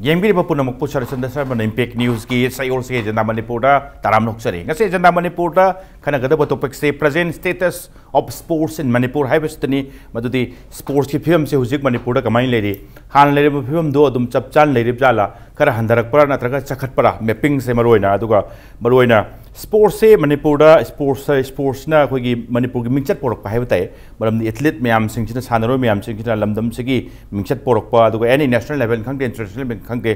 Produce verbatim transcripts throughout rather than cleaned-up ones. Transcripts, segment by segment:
ꯌꯦꯡꯕꯤꯔꯤꯕ ꯄꯨꯝꯅꯃꯛꯄꯨ Saratchandra ꯁꯔꯃꯅ impact ꯅ꯭ꯌꯨꯁꯀꯤ ꯆꯌꯣꯜꯁꯦ agenda ꯃꯅꯤꯄꯨꯔꯗ ꯇꯔꯥꯝꯅ ꯑꯣꯛꯆꯔꯤ꯫ ꯉꯁꯤ ꯑꯦꯖꯦꯟꯗꯥ ꯃꯅꯤꯄꯨꯔꯗ ꯈꯟꯅꯒꯗꯕ ꯇꯣꯄꯤꯛꯁꯦ present status of sports in Manipur ꯍꯥꯏꯕꯁꯤꯗꯅꯤ꯫ ꯃꯗꯨꯗꯤ ꯁ꯭ꯄꯣꯔꯠꯁꯀꯤ ꯐꯤꯕꯝꯁꯦ ꯍꯧꯖꯤꯛ ꯃꯅꯤꯄꯨꯔꯗ ꯀꯃꯥꯏꯅ ꯂꯩꯔꯤ, ꯍꯥꯟꯅ ꯂꯩꯔꯝꯕ ꯐꯤꯕꯝꯗꯣ ꯑꯗꯨꯝ ꯆꯞ ꯆꯥꯅ ꯂꯩꯔꯤꯕ ꯖꯥꯠꯂꯥ, ꯈꯔ ꯍꯟꯊꯔꯛꯄ꯭ꯔꯥ ꯅꯠꯇ꯭ꯔꯒ ꯆꯈꯠꯄ꯭ꯔꯥ, ꯃꯦꯞꯄꯤꯡꯁꯦ ꯃꯔꯨꯑꯣꯏꯅ, ꯑꯗꯨꯒ ꯃꯔꯨꯑꯣꯏꯅ ꯁ꯭ꯄꯣꯔꯠꯁꯁꯦ ꯃꯅꯤꯄꯨꯔꯗ, ꯁ꯭ꯄꯣꯔꯠꯁ ꯁ꯭ꯄꯣꯔꯠꯁꯅ ꯑꯩꯈꯣꯏꯒꯤ ꯃꯅꯤꯄꯨꯔꯒꯤ ꯃꯤꯡꯆꯠ ꯄꯨꯔꯛꯄ ꯍꯥꯏꯕ ꯇꯥꯏ꯫ ꯃꯔꯝꯗꯤ ꯑꯦꯊꯂꯤꯠ ꯃꯌꯥꯝꯁꯤꯡꯁꯤꯅ, ꯁꯥꯟꯅꯔꯣꯏ ꯃꯌꯥꯝꯁꯤꯡꯁꯤꯅ ꯂꯝꯗꯝꯁꯤꯒꯤ ꯃꯤꯡꯆꯠ ꯄꯨꯔꯛꯄ, ꯑꯗꯨꯒ ꯑꯦꯅꯤ ꯅꯦꯁꯅꯦꯜ ꯂꯦꯚꯦꯜ ꯈꯪꯗꯦ, ꯏꯟꯇꯔꯅꯦꯁꯅꯦꯜ ꯂꯦꯚꯦꯜ ꯈꯪꯗꯦ,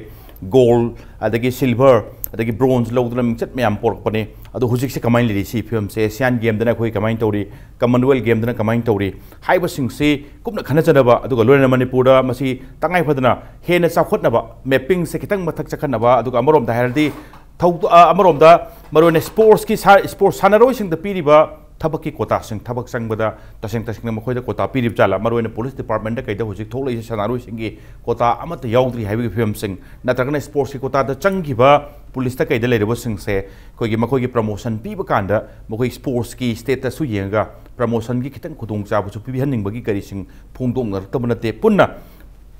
ꯒꯣꯜ, ꯑꯗꯒꯤ ꯁꯤꯜꯚꯔ, ꯑꯗꯒꯤ ꯕ꯭ꯔꯣꯟꯖ ꯂꯧꯗꯨꯅ ꯃꯤꯡꯆꯠ ꯃꯌꯥꯝ ꯄꯨꯔꯛꯄꯅꯤ꯫ ꯑꯗꯣ ꯍꯧꯖꯤꯛꯁꯦ ꯀꯃꯥꯏꯅ ꯂꯩꯔꯤ, ꯁꯤ ꯐꯤꯕꯝꯁꯦ ꯑꯦꯁꯤꯌꯥꯟ ꯒꯦꯝꯗꯅ ꯑꯩꯈꯣꯏ ꯀꯃꯥꯏꯅ ꯇꯧꯔꯤ, ꯀꯃꯟꯋꯦꯜꯊ ꯒꯦꯝꯗꯅ ꯀꯃꯥꯏꯅ ꯇꯧꯔꯤ ꯍꯥꯏꯕꯁꯤꯡꯁꯤ ꯀꯨꯞꯅ ꯈꯟꯅꯖꯅꯕ, ꯑꯗꯨꯒ ꯂꯣꯏꯅꯅ ꯃꯅꯤꯄꯨꯔꯗ ꯃꯁꯤ ꯇꯉꯥꯏ ꯐꯗꯅ ꯍꯦꯟꯅ ꯆꯥꯎꯈꯠꯅꯕ, ꯃꯦꯞꯄꯤꯡꯁꯦ ꯈꯤꯇꯪ ꯃꯊꯛ ꯆꯠꯈꯠꯅꯕ, ꯑꯗꯨꯒ ꯑꯃꯔꯣꯝꯗ ꯍꯥꯏꯔꯗꯤ ꯊꯧ-, ꯑ, ꯑꯃꯔꯣꯝꯗ ꯃꯔꯨꯑꯣꯏꯅ ꯁ꯭ꯄꯣꯔꯠꯁꯀꯤ ꯁꯥ-, ꯁ꯭ꯄꯣꯔꯠꯁ ꯁꯥꯟꯅꯔꯣꯏꯁꯤꯡꯗ ꯄꯤꯔꯤꯕ ꯊꯕꯛꯀꯤ ꯀꯣꯇꯥꯁꯤꯡ, ꯊꯕꯛ ꯆꯪꯕꯗ ꯇꯁꯦꯡ ꯇꯁꯦꯡꯅ ꯃꯈꯣꯏꯗ ꯀꯣꯇꯥ ꯄꯤꯔꯤꯕ ꯖꯥꯠꯂꯥ? ꯃꯔꯨꯑꯣꯏꯅ ꯄꯨꯂꯤꯁ ꯗꯤꯄꯥꯔꯠꯃꯦꯟꯠꯇ ꯀꯩꯗ ꯍꯧꯖꯤꯛ ꯊꯣꯛꯂꯛꯏꯁꯦ ꯁꯥꯟꯅꯔꯣꯏꯁꯤꯡꯒꯤ ꯀꯣꯇꯥ ꯑꯃꯠꯇ ꯌꯥꯎꯗ꯭ꯔꯤ ꯍꯥꯏꯕꯒꯤ ꯐꯤꯕꯝꯁꯤꯡ, ꯅꯠꯇ꯭ꯔꯒꯅ ꯁ꯭ꯄꯣꯔꯠꯁꯀꯤ ꯀꯣꯇꯥꯗ ꯆꯪꯈꯤꯕ ꯄꯨꯂꯤꯁꯇ ꯀꯩꯗ ꯂꯩꯔꯤꯕꯁꯤꯡꯁꯦ ꯑꯩꯈꯣꯏꯒꯤ ꯃꯈꯣꯏꯒꯤ ꯄ꯭ꯔꯃꯣꯁꯟ ꯄꯤꯕ ꯀꯥꯟꯗ ꯃꯈꯣꯏ ꯁ꯭ꯄꯣꯔꯠꯁꯀꯤ ꯁ꯭ꯇꯦꯇꯁꯁꯨ ꯌꯦꯡꯉꯒ ꯄ꯭ꯔꯃꯣꯁꯟꯒꯤ ꯈꯤꯇꯪ ꯈꯨꯗꯣꯡꯆꯥꯕꯁꯨ ꯄꯤꯕꯤꯍꯟꯅꯤꯡꯕꯒꯤ ꯀꯔꯤꯁꯤꯡ ꯐꯣꯡꯗꯣꯛꯅꯔꯛꯇꯕ ꯅꯠꯇꯦ꯫ ꯄꯨꯟꯅ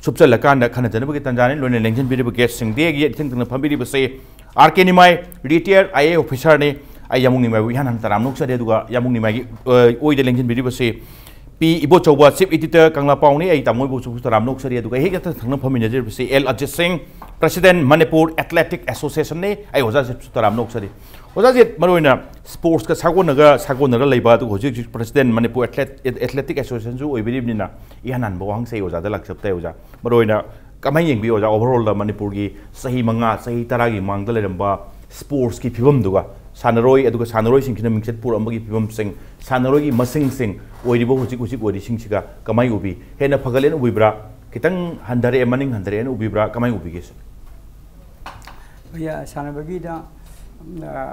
ꯁꯨꯞꯆꯜꯂꯀꯥꯟꯗ ꯈꯟꯅꯖꯅꯕꯒꯤ ꯇꯟꯖꯥꯅꯤ꯫ ꯂꯣꯏꯅ ꯂꯦꯡꯁꯤꯟꯕꯤꯔꯤꯕ ꯒꯦꯁꯁꯤꯡꯗꯤ ꯑꯩꯒꯤ ꯏꯊꯪ ꯊꯪꯅ ꯐꯝꯕꯤꯔꯤꯕꯁꯤ R K Nimai, retire I A ꯑꯣꯐꯤꯁꯥꯔꯅꯤ꯫ ꯑꯩ ꯌꯥꯝꯕꯨꯡ ꯅꯤꯃꯥꯏꯕꯨ ꯏꯍꯥꯟ ꯍꯥꯟꯅ ꯇꯔꯥꯝꯅ ꯑꯣꯛꯆꯔꯤ, ꯑꯗꯨꯒ ꯌꯥꯝꯕꯨꯡ ꯅꯤꯃꯥꯏꯒꯤ, ꯑ, ꯑꯣꯏꯗ ꯂꯦꯡꯁꯤꯟꯕꯤꯔꯤꯕꯁꯤ ꯄꯤ ꯏꯕꯣꯆꯧꯕ, ꯆꯤꯐ ꯏꯗꯤꯇꯔ ꯀꯪꯂꯥ ꯄꯥꯎꯅꯤ꯫ ꯑꯩ ꯇꯥꯃꯣ ꯏꯕꯣꯆꯧꯕꯁꯨ ꯇꯔꯥꯝꯅ ꯑꯣꯛꯆꯔꯤ, ꯑꯗꯨꯒ ꯑꯩ ꯍꯦꯛ ꯏꯊꯪ ꯊꯪꯅ ꯐꯝꯃꯤꯟꯅꯖꯔꯤꯕꯁꯤ ꯑꯦꯜ ꯑꯖꯤꯠ ꯁꯤꯡ, ꯄ꯭ꯔꯦꯁꯤꯗꯦꯟꯠ ꯃꯅꯤꯄꯨꯔ ꯑꯦꯊꯂꯦꯇꯤꯛ ꯑꯦꯁꯣꯁꯤꯌꯦꯁꯟꯅꯤ꯫ ꯑꯩ ꯑꯣꯖꯥ ꯑꯖꯤꯠꯁꯨ ꯇꯔꯥꯝꯅ ꯑꯣꯛꯆꯔꯤ꯫ ꯑꯣꯖꯥ ꯑꯖꯤꯠ, ꯃꯔꯨꯑꯣꯏꯅ ꯁ꯭ꯄꯣꯔꯠꯁꯀ ꯁꯥꯒꯣꯟꯅꯒ, ꯁꯥꯒꯣꯟꯅꯔ ꯂꯩꯕ, ꯑꯗꯨꯒ ꯍꯧꯖꯤꯛ ꯍꯧꯖꯤꯛ ꯄ꯭ꯔꯦꯁꯤꯗꯦꯟꯠ ꯃꯅꯤꯄꯨꯔ ꯑꯦꯊꯂꯦꯠ-, ꯑꯦꯊꯂꯦꯇꯤꯛ ꯑꯦꯁꯣꯁꯤꯌꯦꯁꯟꯁꯨ ꯑꯣꯏꯕꯤꯔꯤꯕꯅꯤꯅ, ꯏꯍꯥꯟ ꯍꯥꯟꯕ ꯋꯥꯍꯪꯁꯦ ꯑꯩ ꯑꯣꯖꯥꯗ ꯂꯥꯛꯆꯕ ꯇꯥꯏ, ꯑꯣꯖꯥ꯫ ꯃꯔꯨꯑꯣꯏꯅ ꯀꯃꯥꯏꯅ ꯌꯦꯡꯕꯤ, ꯑꯣꯖꯥ? ꯑꯣꯚꯔꯑꯣꯜꯗ ꯃꯅꯤꯄꯨꯔꯒꯤ ꯆꯍꯤ ꯃꯉꯥ, ꯆꯍꯤ ꯇꯔꯥꯒꯤ ꯃꯃꯥꯡꯗ ꯂꯩꯔꯝꯕ ꯁ꯭ꯄꯣꯔꯠꯁꯀꯤ ꯐꯤꯕꯝꯗꯨꯒ, ꯁꯥꯟꯅꯔꯣꯏ, ꯑꯗꯨꯒ ꯁꯥꯟꯅꯔꯣꯏꯁꯤꯡꯁꯤꯅ ꯃꯤꯡꯆꯠ ꯄꯨꯔꯛꯑꯝꯕꯒꯤ ꯐꯤꯕꯝꯁꯤꯡ, ꯁꯥꯟꯅꯔꯣꯏꯒꯤ ꯃꯁꯤꯡꯁꯤꯡ, ꯑꯣꯏꯔꯤꯕ ꯍꯧꯖꯤꯛ ꯍꯧꯖꯤꯛ ꯑꯣꯏꯔꯤꯁꯤꯡꯁꯤꯒ ꯀꯃꯥꯏꯅ ꯎꯕꯤ? ꯍꯦꯟꯅ ꯐꯒꯠꯂꯦꯅ ꯎꯕꯤꯕ꯭ꯔꯥ? ꯈꯤꯇꯪ ꯍꯟꯊꯔꯛꯑꯦ, ꯃꯅꯤꯡ ꯍꯟꯊꯔꯛꯑꯦꯅ ꯎꯕꯤꯕ꯭ꯔꯥ? ꯀꯃꯥꯏꯅ ꯎꯕꯤꯒꯦ, ꯁꯤꯔ? ꯑꯩꯈꯣꯏꯒꯤ ꯁꯥꯟꯅꯕꯒꯤꯗ, ꯑ,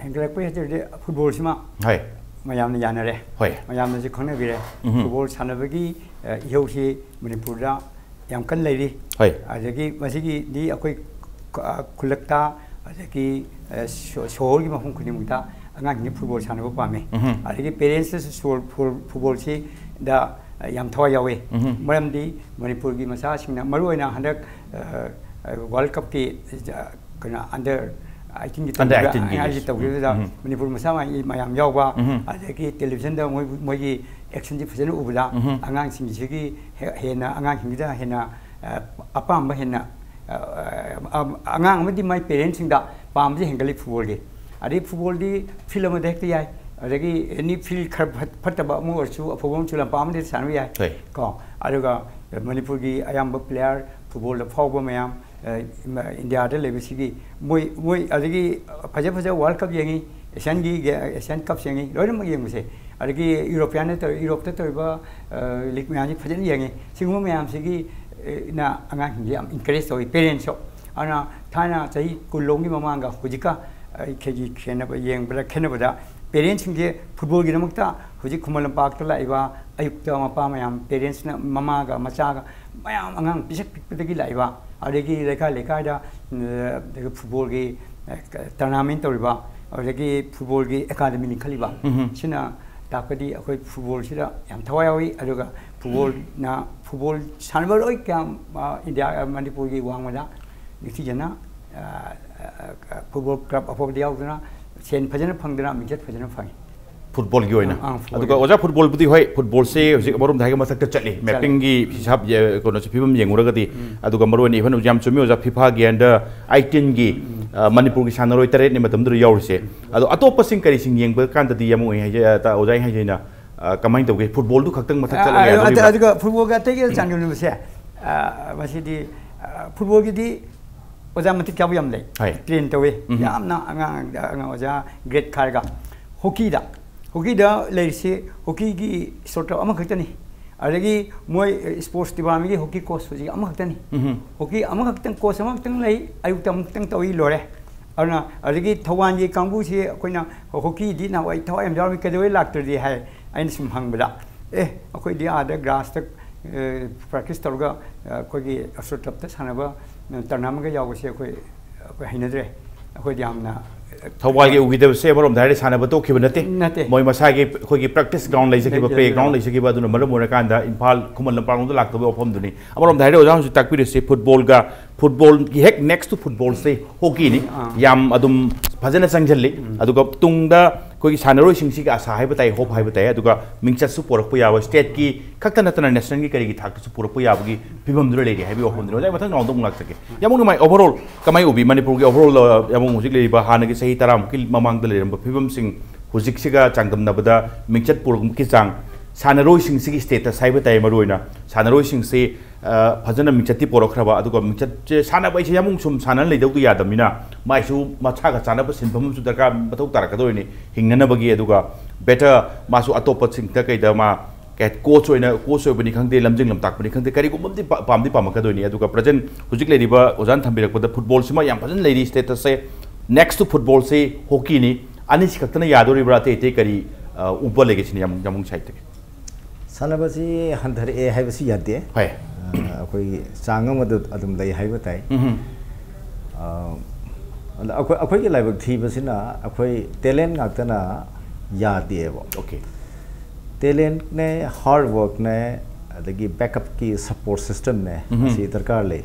ꯍꯦꯟꯒꯠꯂꯛꯄꯒꯤ ꯍꯥꯏꯇꯥꯔꯗꯤ ꯐꯨꯠꯕꯣꯜꯁꯤꯃ ꯍꯣꯏ꯫ ꯃꯌꯥꯝꯅ ꯌꯥꯅꯔꯦ꯫ ꯍꯣꯏ꯫ ꯃꯌꯥꯝꯅꯁꯨ ꯈꯪꯅꯕꯤꯔꯦ꯫ ꯎꯝꯍꯨꯝ꯫ ꯐꯨꯠꯕꯣꯜ ꯁꯥꯟꯅꯕꯒꯤ, ꯑ, ꯏꯍꯧꯁꯤ ꯃꯅꯤꯄꯨꯔꯗ ꯌꯥꯝ ꯀꯟꯅ ꯂꯩꯔꯤ꯫ ꯍꯣꯏ꯫ ꯑꯗꯒꯤ ꯃꯁꯤꯒꯤꯗꯤ ꯑꯩꯈꯣꯏ ꯈ-, ꯑ, ꯈꯨꯜꯂꯛꯇ, ꯑꯗꯒꯤ, ꯑ, ꯁꯣ-, ꯁꯣꯍꯣꯔꯒꯤ ꯃꯐꯝ ꯈꯨꯗꯤꯡꯃꯛꯇ ꯑꯉꯥꯡꯁꯤꯡꯅ ꯐꯨꯠꯕꯣꯜ ꯁꯥꯟꯅꯕ ꯄꯥꯝꯃꯤ꯫ ꯎꯝꯍꯨꯝ꯫ ꯑꯗꯒꯤ ꯄꯦꯔꯦꯟꯁꯇꯁꯨ ꯁꯣ-, ꯐꯨ-, ꯐꯨꯠꯕꯣꯜꯁꯤꯗ ꯌꯥꯝ ꯊꯋꯥꯏ ꯌꯥꯎꯏ꯫ ꯃꯔꯝꯗꯤ ꯃꯅꯤꯄꯨꯔꯒꯤ ꯃꯆꯥꯁꯤꯡꯅ, ꯃꯔꯨꯑꯣꯏꯅ ꯍꯟꯗꯛ, ꯑ, ꯑ, World Cupꯀꯤ, ꯑ, ꯀꯩꯅꯣ, under eighteenꯒꯤ Under ꯇꯧꯈꯤꯕ, eighteenꯒꯤ ꯑꯉꯥꯡꯁꯤ ꯇꯧꯈꯤꯕꯗ ꯃꯅꯤꯄꯨꯔ ꯃꯆꯥ ꯃꯌꯥꯝ ꯌꯥꯎꯕ, ꯑꯗꯒꯤ televisionꯗ ꯃꯣꯏ, ꯃꯣꯏꯒꯤ actionꯁꯤ ꯐꯖꯅ ꯎꯕꯗ ꯑꯉꯥꯡꯁꯤꯡꯁꯤꯒꯤ ꯍꯦ-, ꯍꯦꯟꯅ, ꯑꯉꯥꯡꯁꯤꯡꯁꯤꯗ ꯍꯦꯟꯅ, ꯑ, ꯑꯄꯥꯝꯕ ꯍꯦꯟꯅ, ꯑ, ꯑ, ꯑꯉꯥꯡ ꯑꯃꯗꯤ ꯃꯥꯏ parentsꯁꯤꯡꯗ ꯄꯥꯝꯕꯁꯦ ꯍꯦꯟꯒꯠꯂꯤ footballꯒꯤ꯫ ꯑꯗꯩ footballꯗꯤ field ꯑꯃꯗ ꯍꯦꯛꯇ ꯌꯥꯏ꯫ ꯑꯗꯒꯤ any field ꯈꯔ ꯐꯠ-, ꯐꯠꯇꯕ ꯑꯃ ꯑꯣꯏꯔꯁꯨ, ꯑꯐꯕ ꯑꯃꯁꯨ ꯂꯝꯄꯥꯛ ꯑꯃꯗ ꯁꯥꯟꯅꯕ ꯌꯥꯏ꯫ ꯍꯣꯏ꯫ ꯀꯣ, ꯑꯗꯨꯒ ꯃꯅꯤꯄꯨꯔꯒꯤ ꯑꯌꯥꯝꯕ player footballꯗ ꯐꯥꯎꯕ ꯃꯌꯥꯝ, ꯑ, ꯏꯟꯗꯤꯌꯥꯗ ꯂꯩꯕꯁꯤꯒꯤ ꯃꯣꯏ, ꯃꯣꯏ ꯑꯗꯒꯤ ꯐꯖ ꯐꯖ World Cup ꯌꯦꯡꯉꯤ, Asianꯒꯤ ꯒꯦ-, Asian Cup ꯌꯦꯡꯉꯤ, ꯂꯣꯏꯅꯃꯛ ꯌꯦꯡꯕꯁꯦ꯫ ꯑꯗꯒꯤ Europeanꯗ ꯇꯧ-, Europeꯇ ꯇꯧꯔꯤꯕ, ꯑ, league ꯃꯌꯥꯝꯁꯤ ꯐꯖꯅ ꯌꯦꯡꯉꯤ꯫ ꯁꯤꯒꯨꯝꯕ ꯃꯌꯥꯝꯁꯤꯒꯤ, ꯑ, ꯅ ꯑꯉꯥꯡꯁꯤꯡꯁꯦ ꯌꯥꯝ encourage ꯇꯧꯏ, parentsꯁꯨ꯫ ꯑꯗꯨꯅ ꯊꯥꯏꯅ ꯆꯍꯤ ꯀꯨꯟ ꯂꯣꯝꯒꯤ ꯃꯃꯥꯡꯒ ꯍꯧꯖꯤꯛꯀ ꯑꯩꯈꯣꯏꯒꯤ ꯈꯦꯠꯅꯕ, ꯌꯦꯡꯕꯗ ꯈꯦꯠꯅꯕꯗ parentsꯁꯤꯡꯁꯦ footballꯒꯤꯗꯃꯛꯇ ꯍꯧꯖꯤꯛ ꯈꯨꯃꯟ ꯂꯝꯄꯥꯛꯇ ꯂꯥꯛꯏꯕ ꯑꯌꯨꯛꯇ ꯃꯄꯥ ꯃꯌꯥꯝ, parentsꯅ ꯃꯃꯥꯒ ꯃꯆꯥꯒ ꯃꯌꯥꯝ ꯑꯉꯥꯡ ꯄꯤꯁꯛ ꯄꯤꯛꯄꯗꯒꯤ ꯂꯥꯛꯏꯕ, ꯑꯗꯒꯤ ꯂꯩꯀꯥꯏ ꯂꯩꯀꯥꯏꯗ, ꯑ, ꯑꯗꯒꯤ footballꯒꯤ, ꯑ, tournament ꯇꯧꯔꯤꯕ, ꯑꯗꯒꯤ footballꯒꯤ academy ꯂꯤꯡꯈꯠꯂꯤꯕ, ꯁꯤꯅ ꯇꯥꯛꯄꯗꯤ ꯑꯩꯈꯣꯏ footballꯁꯤꯗ ꯌꯥꯝ ꯊꯋꯥꯏ ꯌꯥꯎꯏ꯫ ꯑꯗꯨꯒ footballꯅ, football ꯁꯥꯟꯅꯕ ꯂꯣꯏ ꯀꯌꯥꯝ, ꯑ, ꯏꯟꯗꯤꯌꯥ, ꯃꯅꯤꯄꯨꯔꯒꯤ ꯋꯥꯡꯃꯗ ꯅꯤꯡꯊꯤꯖꯅ, ꯑ, ꯑ, ꯑ, football club ꯑꯐꯕꯗ ꯌꯥꯎꯗꯨꯅ ꯁꯦꯟ ꯐꯖꯅ ꯐꯪꯗꯨꯅ ꯃꯤꯡꯆꯠ ꯐꯖꯅ ꯐꯪꯉꯤ꯫ Footballꯒꯤ ꯑꯣꯏꯅ꯫ ꯑꯥ, footballꯒꯤ꯫ ꯑꯗꯨꯒ ꯑꯣꯖꯥ, footballꯕꯨꯗꯤ ꯍꯣꯏ, footballꯁꯦ ꯍꯧꯖꯤꯛ ꯑꯃꯔꯣꯝꯗ ꯍꯥꯏꯔꯒ ꯃꯊꯛꯇ ꯆꯠꯂꯤ꯫ ꯆꯠꯂꯤ꯫ Mappingꯒꯤ ꯍꯤꯁꯥꯞ, ꯑ, ꯀꯩꯅꯣꯁꯦ, ꯐꯤꯕꯝ ꯌꯦꯡꯉꯨꯔꯒꯗꯤ, ꯑꯗꯨꯒ ꯃꯔꯨꯑꯣꯏꯅ even ꯌꯥꯝ ꯆꯨꯝꯃꯤ ꯑꯣꯖꯥ, FIFAꯒꯤ under eighteenꯒꯤ, ꯑ, ꯃꯅꯤꯄꯨꯔꯒꯤ ꯁꯥꯟꯅꯔꯣꯏ ꯇꯔꯦꯠꯅꯤ ꯃꯇꯝꯗꯨꯗ ꯌꯥꯎꯔꯤꯁꯦ꯫ ꯑꯗꯣ ꯑꯇꯣꯞꯄꯁꯤꯡ ꯀꯔꯤꯁꯤꯡ ꯌꯦꯡꯕ ꯀꯥꯟꯗꯗꯤ ꯌꯥꯝ ꯑꯣꯏ ꯍꯥꯏꯖꯦ, ꯑ, ꯇ-, ꯑꯣꯖꯥ ꯑꯩ ꯍꯥꯏꯖꯩꯅ, ꯑ, ꯀꯃꯥꯏꯅ ꯇꯧꯒꯦ? Footballꯗꯨ ꯈꯛꯇꯪ ꯃꯊꯛ ꯆꯠꯂꯒ ꯑ, ꯌꯥꯗꯧꯔꯤꯕ꯭ꯔꯥ? ꯑꯗꯨꯒ footballꯒ ꯑꯇꯩꯒ ꯆꯥꯡꯗꯝꯅꯕꯁꯦ, ꯑ, ꯃꯁꯤꯗꯤ, ꯑ, footballꯒꯤꯗꯤ ꯑꯣꯖꯥ ꯃꯇꯤꯛ ꯆꯥꯕ ꯌꯥꯝ ꯂꯩ꯫ ꯍꯣꯏ꯫ Train ꯇꯧꯋꯤ꯫ ꯎꯝ꯫ ꯌꯥꯝꯅ ꯑꯉꯥꯡ, ꯑꯉꯥꯡ ꯑꯣꯖꯥ grade ꯈꯥꯏꯔꯒ꯫ Hockeyꯗ, hockeyꯗ ꯂꯩꯔꯤꯁꯤ, hockeyꯒꯤ sport club ꯑꯃꯈꯛꯇꯅꯤ꯫ ꯑꯗꯒꯤ ꯃꯣꯏ, ꯑ, sports departmentꯀꯤ hockey coach ꯍꯧꯖꯤꯛ ꯑꯃꯈꯛꯇꯅꯤ꯫ ꯎꯝ꯫ Hockey ꯑꯃꯈꯛꯇꯪ, coach ꯑꯃꯈꯛꯇꯪ ꯂꯩ, ꯑꯌꯨꯛꯇ ꯑꯃꯨꯛꯇꯪ ꯇꯧꯏ, ꯂꯣꯏꯔꯦ꯫ ꯑꯗꯨꯅ ꯑꯗꯒꯤ ꯊꯧꯕꯥꯜꯒꯤ ꯀꯥꯡꯕꯨꯁꯤ ꯑꯩꯈꯣꯏꯅ hockeyꯗꯤ ꯅꯍꯥꯟꯋꯥꯏ ꯊꯋꯥꯏ ꯌꯥꯝ ꯌꯥꯎꯔꯝꯃꯤ, ꯀꯩꯗꯧꯕꯩ ꯂꯥꯛꯇ꯭ꯔꯗꯤ ꯍꯥꯏ꯫ ꯑꯩꯅ ꯁꯨꯝ ꯍꯪꯕꯗ, "ꯑꯦ, ꯑꯩꯈꯣꯏꯗꯤ ꯑꯥꯗ grassꯇ, ꯑ, practice ꯇꯧꯔꯒ, ꯑ, ꯑꯩꯈꯣꯏꯒꯤ sport clubꯇ ꯁꯥꯟꯅꯕ, ꯑ, tournamentꯒ ꯌꯥꯎꯕꯁꯦ ꯑꯩꯈꯣꯏ, ꯑꯩꯈꯣꯏ ꯍꯩꯅꯗ꯭ꯔꯦ꯫ ꯑꯩꯈꯣꯏꯗꯤ ꯌꯥꯝꯅ ꯊꯧꯕꯥꯜꯒꯤ ꯎꯈꯤꯗꯕꯁꯦ ꯑꯃꯔꯣꯝꯗ ꯍꯥꯏꯔꯗꯤ ꯁꯥꯟꯅꯕ ꯇꯣꯛꯈꯤꯕ ꯅꯠꯇꯦ꯫ ꯅꯠꯇꯦ꯫ ꯃꯣꯏ ꯃꯁꯥꯒꯤ ꯑꯩꯈꯣꯏꯒꯤ ꯄ꯭ꯔꯦꯛꯇꯤꯁ ꯒ꯭ꯔꯥꯎꯟ ꯂꯩꯖꯈꯤꯕ, ꯂꯩꯖꯈꯤꯕ꯫ ꯄ꯭ꯂꯦ ꯒ꯭ꯔꯥꯎꯟ ꯂꯩꯖꯈꯤꯕ, ꯑꯗꯨꯅ ꯃꯔꯝ ꯑꯣꯏꯔꯀꯥꯟꯗ ꯏꯝꯐꯥꯜ ꯈꯨꯃꯟ ꯂꯝꯄꯥꯛꯂꯣꯝꯗ ꯂꯥꯛꯇꯕꯒꯤ ꯋꯥꯐꯝꯗꯨꯅꯤ꯫ ꯑꯃꯔꯣꯝꯗ ꯍꯥꯏꯔꯗꯤ ꯑꯣꯖꯥ ꯍꯧꯖꯤꯛ ꯇꯥꯛꯄꯤꯔꯤꯁꯦ ꯐꯨꯠꯕꯣꯜꯒ, ꯐꯨꯠꯕꯣꯜꯒꯤ ꯍꯦꯛ ꯅꯦꯛꯁ ꯇꯨ ꯐꯨꯠꯕꯣꯜꯁꯦ ꯍꯣꯀꯤꯅꯤ꯫ ꯑꯥ꯫ ꯌꯥꯝ ꯑꯗꯨꯝ ꯐꯖꯅ ꯆꯪꯁꯤꯜꯂꯤ꯫ ꯑꯗꯨꯒ ꯇꯨꯡꯗ ꯑꯩꯈꯣꯏꯒꯤ ꯁꯥꯟꯅꯔꯣꯏꯁꯤꯡꯁꯤꯒꯤ ꯑꯁꯥ ꯍꯥꯏꯕ ꯇꯥꯏ, ꯍꯣꯞ ꯍꯥꯏꯕ ꯇꯥꯏ꯫ ꯑꯗꯨꯒ ꯃꯤꯡꯆꯠꯁꯨ ꯄꯣꯔꯛꯄ ꯌꯥꯕ, ꯁ꯭ꯇꯦꯠꯀꯤ ꯈꯛꯇ ꯅꯠꯇꯅ ꯅꯦꯁꯅꯦꯜꯒꯤ ꯀꯔꯤꯒꯤ ꯊꯥꯛꯇꯁꯨ ꯄꯨꯔꯛꯄ ꯌꯥꯕꯒꯤ ꯐꯤꯕꯝꯗꯨꯗ ꯂꯩꯔꯤ ꯍꯥꯏꯕꯒꯤ ꯋꯥꯐꯝꯗꯨꯅꯤ꯫ ꯑꯣꯖꯥ, ꯃꯊꯪ ꯔꯥꯎꯟꯗ ꯑꯃꯨꯛ ꯂꯥꯛꯆꯒꯦ꯫ ꯌꯥꯝꯕꯨꯡ ꯅꯨꯡꯉꯥꯏ, ꯑꯣꯚꯔꯑꯣꯜ ꯀꯃꯥꯏ ꯎꯕꯤ ꯃꯅꯤꯄꯨꯔꯒꯤ ꯑꯣꯚꯔꯑꯣꯜ, ꯌꯥꯝꯕꯨꯡ ꯍꯧꯖꯤꯛ ꯂꯩꯔꯤꯕ ꯍꯥꯟꯅꯒꯤ ꯆꯍꯤ ꯇꯔꯥꯃꯨꯛꯀꯤ ꯃꯃꯥꯡꯗ ꯂꯩꯔꯝꯕ ꯐꯤꯕꯝꯁꯤꯡ ꯍꯧꯖꯤꯛꯁꯤꯒ ꯆꯥꯡꯗꯝꯅꯕꯗ ꯃꯤꯡꯆꯠ ꯄꯨꯔꯛꯄꯒꯤ ꯆꯥꯡ, ꯁꯥꯟꯅꯔꯣꯏꯁꯤꯡꯁꯤꯒꯤ ꯁ꯭ꯇꯦꯇꯁ ꯍꯥꯏꯕ ꯇꯥꯏ, ꯃꯔꯨꯑꯣꯏꯅ ꯁꯥꯟꯅꯔꯣꯏꯁꯤꯡꯁꯤ, ꯑ, ꯐꯖꯅ ꯃꯤꯡꯆꯠꯇꯤ ꯄꯣꯔꯛꯈ꯭ꯔꯕ, ꯑꯗꯨꯒ ꯃꯤꯡꯆꯠꯁꯦ, ꯁꯥꯟꯅꯕ ꯍꯥꯏꯁꯦ ꯌꯥꯝꯕꯨꯡ ꯁꯨꯝ ꯁꯥꯟꯅ ꯂꯩꯗꯧꯗꯤ ꯌꯥꯗꯕꯅꯤꯅ ꯃꯥꯏꯁꯨ ꯃꯁꯥꯒ ꯆꯥꯟꯅꯕ ꯁꯤꯟꯐꯝ ꯑꯃꯁꯨ ꯗꯔꯀꯥꯔ ꯃꯊꯧ ꯇꯥꯔꯛꯀꯗꯧꯔꯤꯅꯤ ꯍꯤꯡꯅꯅꯕꯒꯤ꯫ ꯑꯗꯨꯒ ꯕꯦꯇꯔ ꯃꯥꯁꯨ ꯑꯇꯣꯞꯄꯁꯤꯡꯗ ꯀꯩꯗ ꯃꯥ ꯀꯣꯆ ꯑꯣꯏꯅ, ꯀꯣꯆ ꯑꯣꯏꯕꯅꯤ ꯈꯪꯗꯦ, ꯂꯝꯖꯤꯡ ꯂꯝꯇꯥꯛꯄꯅꯤ ꯈꯪꯗꯦ, ꯀꯔꯤꯒꯨꯝꯕ ꯑꯃꯗꯤ ꯄꯥ-, ꯄꯥꯝꯗꯤ ꯄꯥꯝꯃꯛꯀꯗꯣꯏꯅꯤ꯫ ꯑꯗꯨꯒ ꯄ꯭ꯔꯖꯦꯟ ꯍꯧꯖꯤꯛ ꯂꯩꯔꯤꯕ ꯑꯣꯖꯥꯅ ꯊꯝꯕꯤꯔꯛꯄꯗ ꯐꯨꯠꯕꯣꯜꯁꯤꯃ ꯌꯥꯝ ꯐꯖꯅ ꯂꯩꯔꯤ ꯁ꯭ꯇꯦꯇꯁꯁꯦ꯫ Next two ꯐꯨꯠꯕꯣꯜꯁꯤ ꯍꯣꯀꯤꯅꯤ꯫ ꯑꯅꯤꯁꯤ ꯈꯛꯇꯅ ꯌꯥꯗꯣꯔꯤꯕ꯭ꯔꯥ? ꯑꯇꯩ ꯑꯇꯩ ꯀꯔꯤ, ꯑ, ꯎꯕ ꯂꯩꯒꯦ ꯁꯤꯅꯤ ꯌꯥꯝ, ꯌꯥꯝꯕꯨꯡ ꯁꯥꯏꯠꯇꯒꯤ? ꯁꯥꯟꯅꯕꯁꯤ ꯍꯟꯊꯔꯛꯑꯦ ꯍꯥꯏꯕꯁꯤ ꯌꯥꯗꯦ꯫ ꯍꯣꯏ꯫ ꯑ, ꯑꯩꯈꯣꯏꯒꯤ ꯆꯥꯡ ꯑꯃꯗ ꯑꯗꯨꯝ ꯂꯩ ꯍꯥꯏꯕ ꯇꯥꯏ꯫ ꯎꯝ꯫ ꯑ, ꯑꯗ ꯑꯩꯈꯣꯏ, ꯑꯩꯈꯣꯏꯒꯤ ꯂꯥꯏꯕꯛ ꯊꯤꯕꯁꯤꯅ ꯑꯩꯈꯣꯏ ꯇꯦꯂꯦꯟ ꯉꯥꯛꯇꯅ ꯌꯥꯗꯦꯕ꯫ ꯑꯣꯀꯦ꯫ ꯇꯦꯂꯦꯟꯅꯦ, ꯍꯥꯔꯗ ꯋꯥꯔꯛꯅꯦ, ꯑꯗꯒꯤ ꯕꯦꯛꯑꯞꯀꯤ ꯁꯄꯣꯔꯠ ꯁꯤꯁꯇꯦꯝꯅꯦ, ꯎꯝ꯫ ꯑꯁꯤ ꯗꯔꯀꯥꯔ ꯂꯩ꯫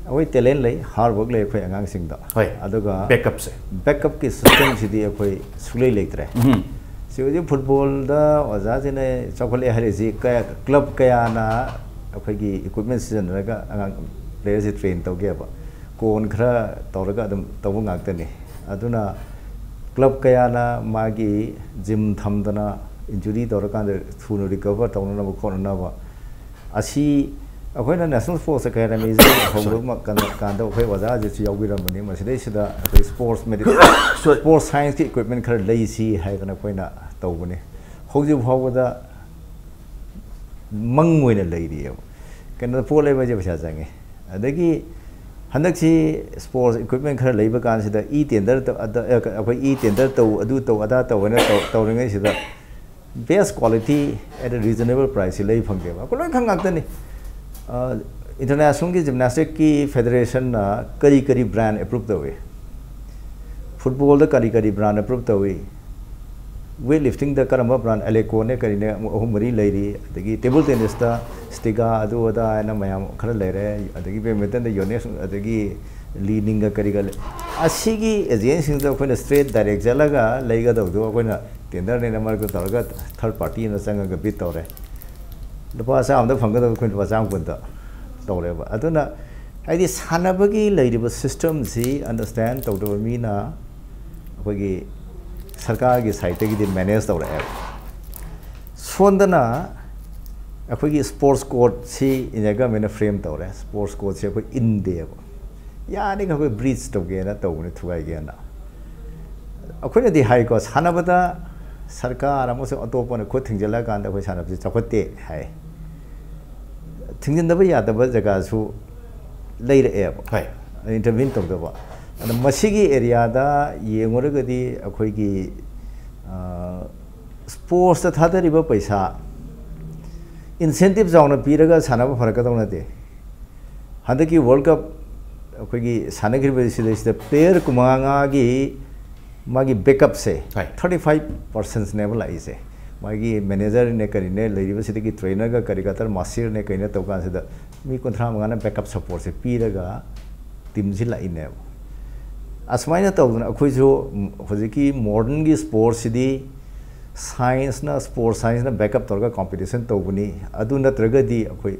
ꯑꯩꯈꯣꯏ ꯇꯦꯂꯦꯟ ꯂꯩ, ꯍꯥꯔꯗ ꯋꯥꯔꯛ ꯂꯩ ꯑꯩꯈꯣꯏ ꯑꯉꯥꯡꯁꯤꯡꯗ꯫ ꯍꯣꯏ꯫ ꯑꯗꯨꯒ ꯕꯦꯛꯑꯞꯁꯦ꯫ ꯕꯦꯛꯑꯞꯀꯤ ꯁꯤꯁꯇꯦꯝꯁꯤꯗꯤ ꯑꯩꯈꯣꯏ ꯁꯨꯛꯂꯩ ꯂꯩꯇ꯭ꯔꯦ꯫ ꯎꯝ꯫ ꯁꯤ ꯍꯧꯖꯤꯛ ꯐꯨꯠꯕꯣꯜꯗ ꯑꯣꯖꯥꯁꯤꯅ ꯆꯥꯎꯈꯠꯂꯦ ꯍꯥꯏꯔꯤꯁꯤ ꯀꯌꯥ, ꯀ꯭ꯂꯕ ꯀꯌꯥꯅ ꯑꯩꯈꯣꯏꯒꯤ ꯏꯀ꯭ꯋꯤꯞꯃꯦꯟ ꯁꯤꯖꯤꯟꯅꯔꯒ ꯑꯉꯥꯡ ꯄ꯭ꯂꯦꯌꯔꯁꯤ ꯇ꯭ꯔꯦꯟ ꯇꯧꯒꯦꯕ꯫ ꯀꯣꯟ ꯈꯔ ꯇꯧꯔꯒ ꯑꯗꯨꯝ ꯇꯧꯕ ꯉꯥꯛꯇꯅꯤ꯫ ꯑꯗꯨꯅ ꯀ꯭ꯂꯕ ꯀꯌꯥꯅ ꯃꯥꯒꯤ ꯖꯤꯝ ꯊꯝꯗꯅ ꯏꯟꯖꯨꯔꯤ ꯇꯧꯔꯀꯥꯟꯗ ꯊꯨꯅ ꯔꯤꯀꯚꯔ ꯇꯧꯅꯅꯕ ꯈꯣꯠꯅꯅꯕ ꯑꯁꯤ ꯑꯩꯈꯣꯏꯅ ꯅꯦꯁꯅꯦꯜ ꯁ꯭ꯄꯣꯔꯠꯁ ꯑꯦꯀꯥꯗꯃꯤꯁꯦ ꯍꯧꯕ ꯀꯥꯟꯗ ꯑꯩꯈꯣꯏ ꯑꯣꯖꯥ ꯑꯖꯤꯠꯁꯨ ꯌꯥꯎꯕꯤꯔꯝꯕꯅꯤ꯫ ꯃꯁꯤꯗꯩꯁꯤꯗ ꯑꯩꯈꯣꯏ ꯁ꯭ꯄꯣꯔꯠꯁ ꯃꯦꯗꯤ-, ꯁ꯭ꯄꯣꯔꯠꯁ ꯁꯥꯏꯟꯁꯀꯤ ꯏꯀ꯭ꯋꯤꯞꯃꯦꯟ ꯈꯔ ꯂꯩꯁꯤ ꯍꯥꯏꯗꯅ ꯑꯩꯈꯣꯏꯅ ꯇꯧꯕꯅꯤ꯫ ꯍꯧꯖꯤꯛ ꯐꯥꯎꯕꯗ ꯃꯪ ꯑꯣꯏꯅ ꯂꯩꯔꯤꯑꯕ꯫ ꯀꯩꯅꯣꯗ ꯄꯣꯠ ꯂꯩꯕ ꯍꯥꯏꯁꯦ ꯄꯩꯁꯥ ꯆꯪꯉꯤ꯫ ꯑꯗꯒꯤ ꯍꯟꯗꯛꯁꯤ ꯁ꯭ꯄꯣꯔꯠꯁ ꯏꯀ꯭ꯋꯤꯞꯃꯦꯟ ꯈꯔ ꯂꯩꯕ ꯀꯥꯟꯁꯤꯗ ꯏ ꯇꯦꯟꯗꯔ ꯇꯧ-, ꯑꯗ-, ꯑ, ꯑꯩꯈꯣꯏ ꯏ ꯇꯦꯟꯗꯔ ꯇꯧ, ꯑꯗꯨ ꯇꯧ, ꯑꯗꯥ ꯇꯧ ꯍꯥꯏꯅ ꯇꯧ-, ꯇꯧꯔꯤꯉꯩꯁꯤꯗ best quality at a reasonable price ꯁꯤ ꯂꯩ ꯐꯪꯗꯦꯕ꯫ ꯑꯩꯈꯣꯏ ꯂꯣꯏ ꯈꯪ ꯉꯥꯛꯇꯅꯤ꯫ ꯑ, ꯏꯟꯇꯔꯅꯦꯁꯅꯦꯜꯒꯤ ꯖꯤꯝꯅꯥꯁꯇꯤꯛꯀꯤ ꯐꯦꯗꯔꯦꯁꯟꯅ ꯀꯔꯤ ꯀꯔꯤ ꯕ꯭ꯔꯥꯟ ꯑꯦꯄ꯭ꯔꯨꯞ ꯇꯧꯏ? ꯐꯨꯠꯕꯣꯜꯗ ꯀꯔꯤ ꯀꯔꯤ ꯕ꯭ꯔꯥꯟ ꯑꯦꯄ꯭ꯔꯨꯞ ꯇꯧꯏ? ꯋꯦꯠ ꯂꯤꯐꯇꯤꯡꯗ ꯀꯔꯝꯕ ꯕ꯭ꯔꯥꯟ? ꯑꯦꯂꯦꯀꯣꯅꯦ ꯀꯔꯤꯅꯦ, ꯑꯍꯨꯝ ꯃꯔꯤ ꯂꯩꯔꯤ꯫ ꯑꯗꯒꯤ ꯇꯦꯕꯜ ꯇꯦꯅꯤꯁꯇ ꯁ꯭ꯇꯤꯒꯥ ꯑꯗꯨ ꯑꯗꯥ ꯍꯥꯏꯅ ꯃꯌꯥꯝ ꯈꯔ ꯂꯩꯔꯦ꯫ ꯑꯗꯒꯤ ꯕꯦꯗꯃꯤꯟꯇꯟꯗ ꯌꯣꯅꯦꯁ, ꯑꯗꯒꯤ ꯂꯤ ꯅꯤꯡꯒ ꯀꯔꯤꯒ ꯂꯩ꯫ ꯑꯁꯤꯒꯤ ꯑꯦꯖꯦꯟꯁꯤꯡꯗꯣ ꯑꯩꯈꯣꯏꯅ ꯁ꯭ꯇ꯭ꯔꯦꯠ ꯗꯥꯏꯔꯦꯛ ꯆꯠꯂꯒ ꯂꯩꯒꯗꯧꯗꯣ ꯑꯩꯈꯣꯏꯅ ꯇꯦꯟꯗꯔꯅꯦꯅ ꯃꯔꯛꯇ ꯇꯧꯔꯒ ꯊꯔꯗ ꯄꯥꯔꯇꯤ ꯑꯃ ꯆꯪꯉꯒ ꯕꯤꯠ ꯇꯧꯔꯦ꯫ ꯂꯨꯄꯥ ꯆꯥꯝꯃꯗ ꯐꯪꯒꯗꯕ ꯑꯩꯈꯣꯏꯅ ꯂꯨꯄꯥ ꯆꯥꯝꯃ ꯀꯨꯟꯗ ꯇꯧꯔꯦꯕ꯫ ꯑꯗꯨꯅ ꯍꯥꯏꯗꯤ ꯁꯥꯟꯅꯕꯒꯤ ꯂꯩꯔꯤꯕ ꯁꯤꯁꯇꯦꯝꯁꯤ ꯑꯟꯗꯔꯁꯇꯦꯟ ꯇꯧꯗꯕ ꯃꯤꯅ ꯑꯩꯈꯣꯏꯒꯤ ꯁꯔꯀꯥꯔꯒꯤ ꯁꯥꯏꯠꯇꯒꯤꯗꯤ ꯃꯦꯅꯦꯖ ꯇꯧꯔꯛꯑꯦꯕ꯫ ꯁꯣꯝꯗꯅ ꯑꯩꯈꯣꯏꯒꯤ ꯁ꯭ꯄꯣꯔꯠꯁ ꯀꯣꯗꯁꯤ ꯏꯟꯗꯤꯌꯥ ꯒꯃꯦꯟꯅ ꯐ꯭ꯔꯦꯝ ꯇꯧꯔꯦ꯫ ꯁ꯭ꯄꯣꯔꯠꯁ ꯀꯣꯗꯁꯤ ꯑꯩꯈꯣꯏ ꯏꯟꯗꯦꯕ꯫ ꯌꯥꯔꯤꯈꯩ ꯑꯩꯈꯣꯏ ꯕ꯭ꯔꯤꯖ ꯇꯧꯒꯦꯅ ꯇꯧꯕꯅꯤ, ꯊꯨꯒꯥꯏꯒꯦꯅ꯫ ꯑꯩꯈꯣꯏꯅꯗꯤ ꯍꯥꯏꯀꯣ, ꯁꯥꯟꯅꯕꯗ ꯁꯔꯀꯥꯔ ꯑꯃꯁꯨꯡ ꯑꯇꯣꯞꯄꯅ ꯈꯨꯠ ꯊꯤꯡꯖꯤꯜꯂꯀꯥꯟꯗ ꯑꯩꯈꯣꯏ ꯁꯥꯟꯅꯕꯁꯤ ꯆꯥꯎꯈꯠꯇꯦ ꯍꯥꯏ꯫ ꯊꯤꯡꯖꯤꯟꯗꯕ ꯌꯥꯗꯕ ꯖꯒꯥꯁꯨ ꯂꯩꯔꯛꯑꯦꯕ, ꯍꯣꯏ꯫ ꯏꯟꯇꯔꯚꯤꯟ ꯇꯧꯗꯕ꯫ ꯑꯗꯣ ꯃꯁꯤꯒꯤ ꯑꯦꯔꯤꯌꯥꯗ ꯌꯦꯡꯉꯨꯔꯒꯗꯤ ꯑꯩꯈꯣꯏꯒꯤ ꯁ꯭ꯄꯣꯔꯠꯁꯇ ꯊꯥꯗꯔꯤꯕ ꯄꯩꯁꯥ ꯏꯟꯁꯦꯟꯇꯤꯞ ꯆꯥꯎꯅ ꯄꯤꯔꯒ ꯁꯥꯟꯅꯕ ꯐꯔꯛꯀꯗꯧ ꯅꯠꯇꯦ꯫ ꯍꯟꯗꯛꯀꯤ ꯋꯥꯔꯜ ꯀꯞ ꯑꯩꯈꯣꯏꯒꯤ ꯁꯥꯟꯅꯈ꯭ꯔꯤꯕ ꯁꯤꯗꯩꯁꯤꯗ ꯄ꯭ꯂꯦꯌꯔ ꯀꯨꯟꯃꯉꯥꯒꯤ ꯃꯥꯒꯤ ꯕꯦꯛꯀꯞꯁꯦ ꯍꯣꯏ꯫ ꯊꯥꯔꯇꯤ ꯐꯥꯏꯚ ꯄꯥꯔꯁꯦꯟꯁꯅꯦꯕ ꯂꯥꯛꯏꯁꯦ꯫ ꯃꯥꯒꯤ ꯃꯦꯅꯦꯖꯔꯅꯦ ꯀꯔꯤꯅꯦ ꯂꯩꯔꯤꯕꯁꯤꯗꯒꯤ ꯇ꯭ꯔꯦꯅꯔꯒ ꯀꯔꯤ ꯀꯇꯔ ꯃꯥꯁꯇꯔꯅꯦ ꯀꯔꯤꯅꯦ ꯇꯧ ꯀꯥꯟꯁꯤꯗ ꯃꯤ ꯀꯨꯟꯊ꯭ꯔꯥ ꯃꯉꯥꯅ ꯕꯦꯛꯀꯞ ꯁꯞꯄꯣꯔꯠꯁꯦ ꯄꯤꯔꯒ ꯇꯤꯝꯁꯤ ꯂꯥꯛꯏꯅꯦꯕ꯫ ꯑꯁꯨꯃꯥꯏꯅ ꯇꯧꯗꯅ ꯑꯩꯈꯣꯏꯁꯨ ꯍꯧꯖꯤꯛꯀꯤ ꯃꯣꯗꯔꯟꯒꯤ ꯁ꯭ꯄꯣꯔꯠꯁꯤꯗꯤ ꯁꯥꯏꯟꯁꯅ, ꯁ꯭ꯄꯣꯔꯠꯁ ꯁꯥꯏꯟꯁꯅ ꯕꯦꯛꯀꯞ ꯇꯧꯔꯒ ꯀꯝꯄꯤꯇꯤꯁꯟ ꯇꯧꯕꯅꯤ꯫ ꯑꯗꯨ ꯅꯠꯇ꯭ꯔꯒꯗꯤ ꯑꯩꯈꯣꯏ,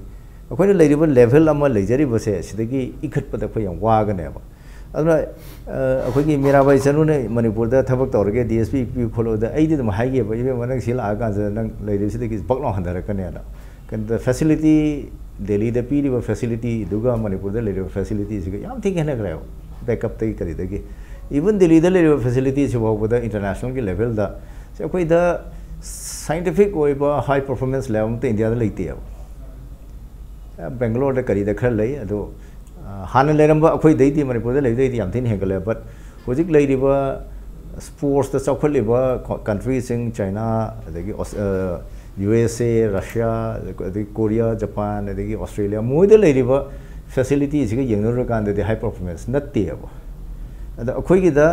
ꯑꯩꯈꯣꯏꯅ ꯂꯩꯔꯤꯕ ꯂꯦꯚꯦꯜ ꯑꯃ ꯂꯩꯖꯔꯤꯕꯁꯦ ꯁꯤꯗꯒꯤ ꯏꯟꯈꯠꯄꯗ ꯑꯩꯈꯣꯏ ꯌꯥꯝ ꯋꯥꯒꯅꯦꯕ꯫ ꯑꯗꯨꯅ ꯑ, ꯑꯩꯈꯣꯏꯒꯤ ꯃꯤꯔꯥꯕꯥꯏ ꯆꯅꯨꯅ ꯃꯅꯤꯄꯨꯔꯗ ꯊꯕꯛ ꯇꯧꯔꯒꯦ, ꯗꯤ ꯑꯦꯁ ꯄꯤ ꯄꯤꯌꯨ ꯈꯣꯠꯂꯨꯗ ꯑꯩꯗꯤ ꯑꯗꯨꯝ ꯍꯥꯏꯒꯦꯕ, "ꯏꯕꯦꯝꯃ, ꯅꯪ ꯁꯤ ꯂꯥꯛꯑꯀꯥꯟꯁꯤꯗ ꯅꯪ ꯂꯩꯔꯤꯕꯁꯤꯗꯒꯤ ꯕꯛ ꯂꯥꯎ ꯍꯟꯊꯔꯛꯀꯅꯦꯅ"꯫ ꯀꯩꯅꯣꯗ ꯐꯦꯁꯤꯂꯤꯇꯤ, ꯗꯦꯜꯂꯤꯗ ꯄꯤꯔꯤꯕ ꯐꯦꯁꯤꯂꯤꯇꯤꯗꯨꯒ ꯃꯅꯤꯄꯨꯔꯗ ꯂꯩꯔꯤꯕ ꯐꯦꯁꯤꯂꯤꯇꯤꯁꯤꯒ ꯌꯥꯝ ꯊꯤ ꯈꯦꯠꯅꯈ꯭ꯔꯦꯕ, ꯕꯦꯛꯀꯞꯇꯒꯤ ꯀꯔꯤꯗꯒꯤ꯫ ꯏꯚꯟ ꯗꯦꯜꯂꯤꯗ ꯂꯩꯔꯤꯕ ꯐꯦꯁꯤꯂꯤꯇꯤꯁꯤ ꯐꯥꯎꯕꯗ ꯏꯟꯇꯔꯅꯦꯁꯅꯦꯜꯒꯤ ꯂꯦꯚꯦꯜꯗ ꯁꯤ ꯑꯩꯈꯣꯏꯗ ꯁꯥꯏꯟꯇꯤꯐꯤꯛ ꯑꯣꯏꯕ ꯍꯥꯏ ꯄꯔꯐꯣꯔꯃꯦꯟꯁ ꯂꯦꯕ ꯑꯃꯠꯇ ꯏꯟꯗꯤꯌꯥꯗ ꯂꯩꯇꯦꯕ꯫ ꯕꯦꯡꯒꯂꯣꯔꯗ ꯀꯔꯤꯗ ꯈꯔ ꯂꯩ, ꯑꯗꯣ, ꯑ, ꯍꯥꯟꯅ ꯂꯩꯔꯝꯕ ꯑꯩꯈꯣꯏꯗꯩꯗꯤ, ꯃꯅꯤꯄꯨꯔꯗ ꯂꯩꯕꯗꯩꯗꯤ ꯌꯥꯝ ꯊꯤꯅ ꯍꯦꯟꯒꯠꯂꯦ꯫ ꯕꯠ ꯍꯧꯖꯤꯛ ꯂꯩꯔꯤꯕ ꯁ꯭ꯄꯣꯔꯠꯁꯇ ꯆꯥꯎꯈꯠꯂꯤꯕ ꯀꯣ-, ꯀꯟꯇ꯭ꯔꯤꯁꯤꯡ, ꯆꯥꯏꯅꯥ, ꯑꯗꯒꯤ ꯑꯣꯁ-, ꯑ, ꯌꯨ ꯑꯦꯁ ꯑꯦ, ꯔꯁꯤꯌꯥ, ꯑꯗꯒꯤ ꯀꯣꯔꯤꯌꯥ, ꯖꯄꯥꯟ, ꯑꯗꯒꯤ ꯑꯣꯁꯇ꯭ꯔꯦꯂꯤꯌꯥ, ꯃꯣꯏꯗ ꯂꯩꯔꯤꯕ ꯐꯦꯁꯤꯂꯤꯇꯤꯁꯤꯒ ꯌꯦꯡꯅꯔꯨꯔꯀꯥꯟꯗꯗꯤ ꯍꯥꯏ ꯄꯔꯐꯣꯔꯃꯦꯟꯁ ꯅꯠꯇꯦꯕ꯫ ꯑꯗ ꯑꯩꯈꯣꯏꯒꯤꯗ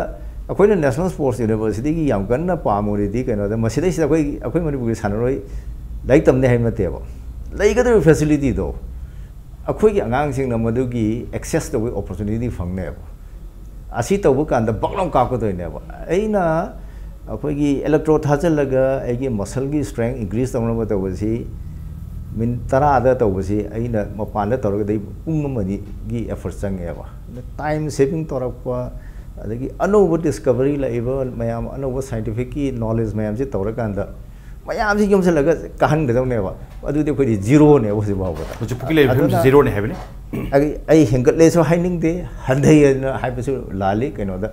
ꯑꯩꯈꯣꯏꯅ National Sports Universityꯒꯤ ꯌꯥꯝ ꯀꯟꯅ ꯄꯥꯝꯃꯨꯔꯤꯗꯤ ꯀꯩꯅꯣꯗ, ꯃꯁꯤꯗꯩꯁꯤꯗ ꯑꯩꯈꯣꯏ ꯑꯩꯈꯣꯏ ꯃꯅꯤꯄꯨꯔꯒꯤ ꯁꯥꯟꯅꯔꯣꯏ ꯂꯥꯏꯔꯤꯛ ꯇꯝꯅꯤ ꯍꯥꯏꯕ ꯅꯠꯇꯦꯕ꯫ ꯂꯩꯒꯗꯧꯔꯤꯕ facilityꯗꯣ ꯑꯩꯈꯣꯏꯒꯤ ꯑꯉꯥꯡꯁꯤꯡꯅ ꯃꯗꯨꯒꯤ access ꯇꯧꯕꯒꯤ opportunity ꯐꯪꯅꯦꯕ꯫ ꯑꯁꯤ ꯇꯧꯕ ꯀꯥꯟꯗ ꯕꯛ ꯂꯥꯎ ꯀꯥꯞꯀꯗꯣꯏꯅꯦꯕ꯫ ꯑꯩꯅ ꯑꯩꯈꯣꯏꯒꯤ electrode ꯊꯥꯖꯤꯜꯂꯒ ꯑꯩꯒꯤ muscleꯒꯤ strength increase ꯇꯧꯅꯕ ꯇꯧꯕꯁꯤ, ꯃꯤꯅꯤꯠ ꯇꯔꯥꯗ ꯇꯧꯕꯁꯤ ꯑꯩꯅ ꯃꯄꯥꯟꯗ ꯇꯧꯔꯒꯗꯤ ꯄꯨꯡ ꯑꯃ ꯑꯅꯤꯒꯤ effort ꯆꯪꯉꯦꯕ꯫ Time saving ꯇꯧꯔꯛꯄ, ꯑꯗꯒꯤ ꯑꯅꯧꯕ discovery ꯂꯥꯛꯏꯕ ꯃꯌꯥꯝ, ꯑꯅꯧꯕ scientificꯀꯤ knowledge ꯃꯌꯥꯝꯁꯤ ꯇꯧꯔꯀꯥꯟꯗ ꯃꯌꯥꯝꯁꯤ ꯌꯣꯝꯁꯤꯜꯂꯒ ꯀꯥꯍꯟꯒꯗꯧꯅꯦꯕ꯫ ꯑꯗꯨꯗꯤ ꯑꯩꯈꯣꯏꯗꯤ zeroꯅꯦꯕ ꯍꯧꯖꯤꯛ ꯐꯥꯎꯕꯗ꯫ ꯍꯧꯖꯤꯛ ꯐꯥꯎꯒꯤ ꯂꯩꯔꯤꯕ ꯐꯤꯕꯝꯁꯤ ꯑꯗꯨꯅ zeroꯅꯦ ꯍꯥꯏꯕꯅꯤ꯫ ꯑꯩ, ꯑꯩ ꯍꯦꯟꯒꯠꯂꯦꯁꯨ ꯍꯥꯏꯅꯤꯡꯗꯦ, ꯍꯟꯊꯩ ꯍꯥꯏꯅ ꯍꯥꯏꯕꯁꯨ ꯂꯥꯜꯂꯤ꯫ ꯀꯩꯅꯣꯗ,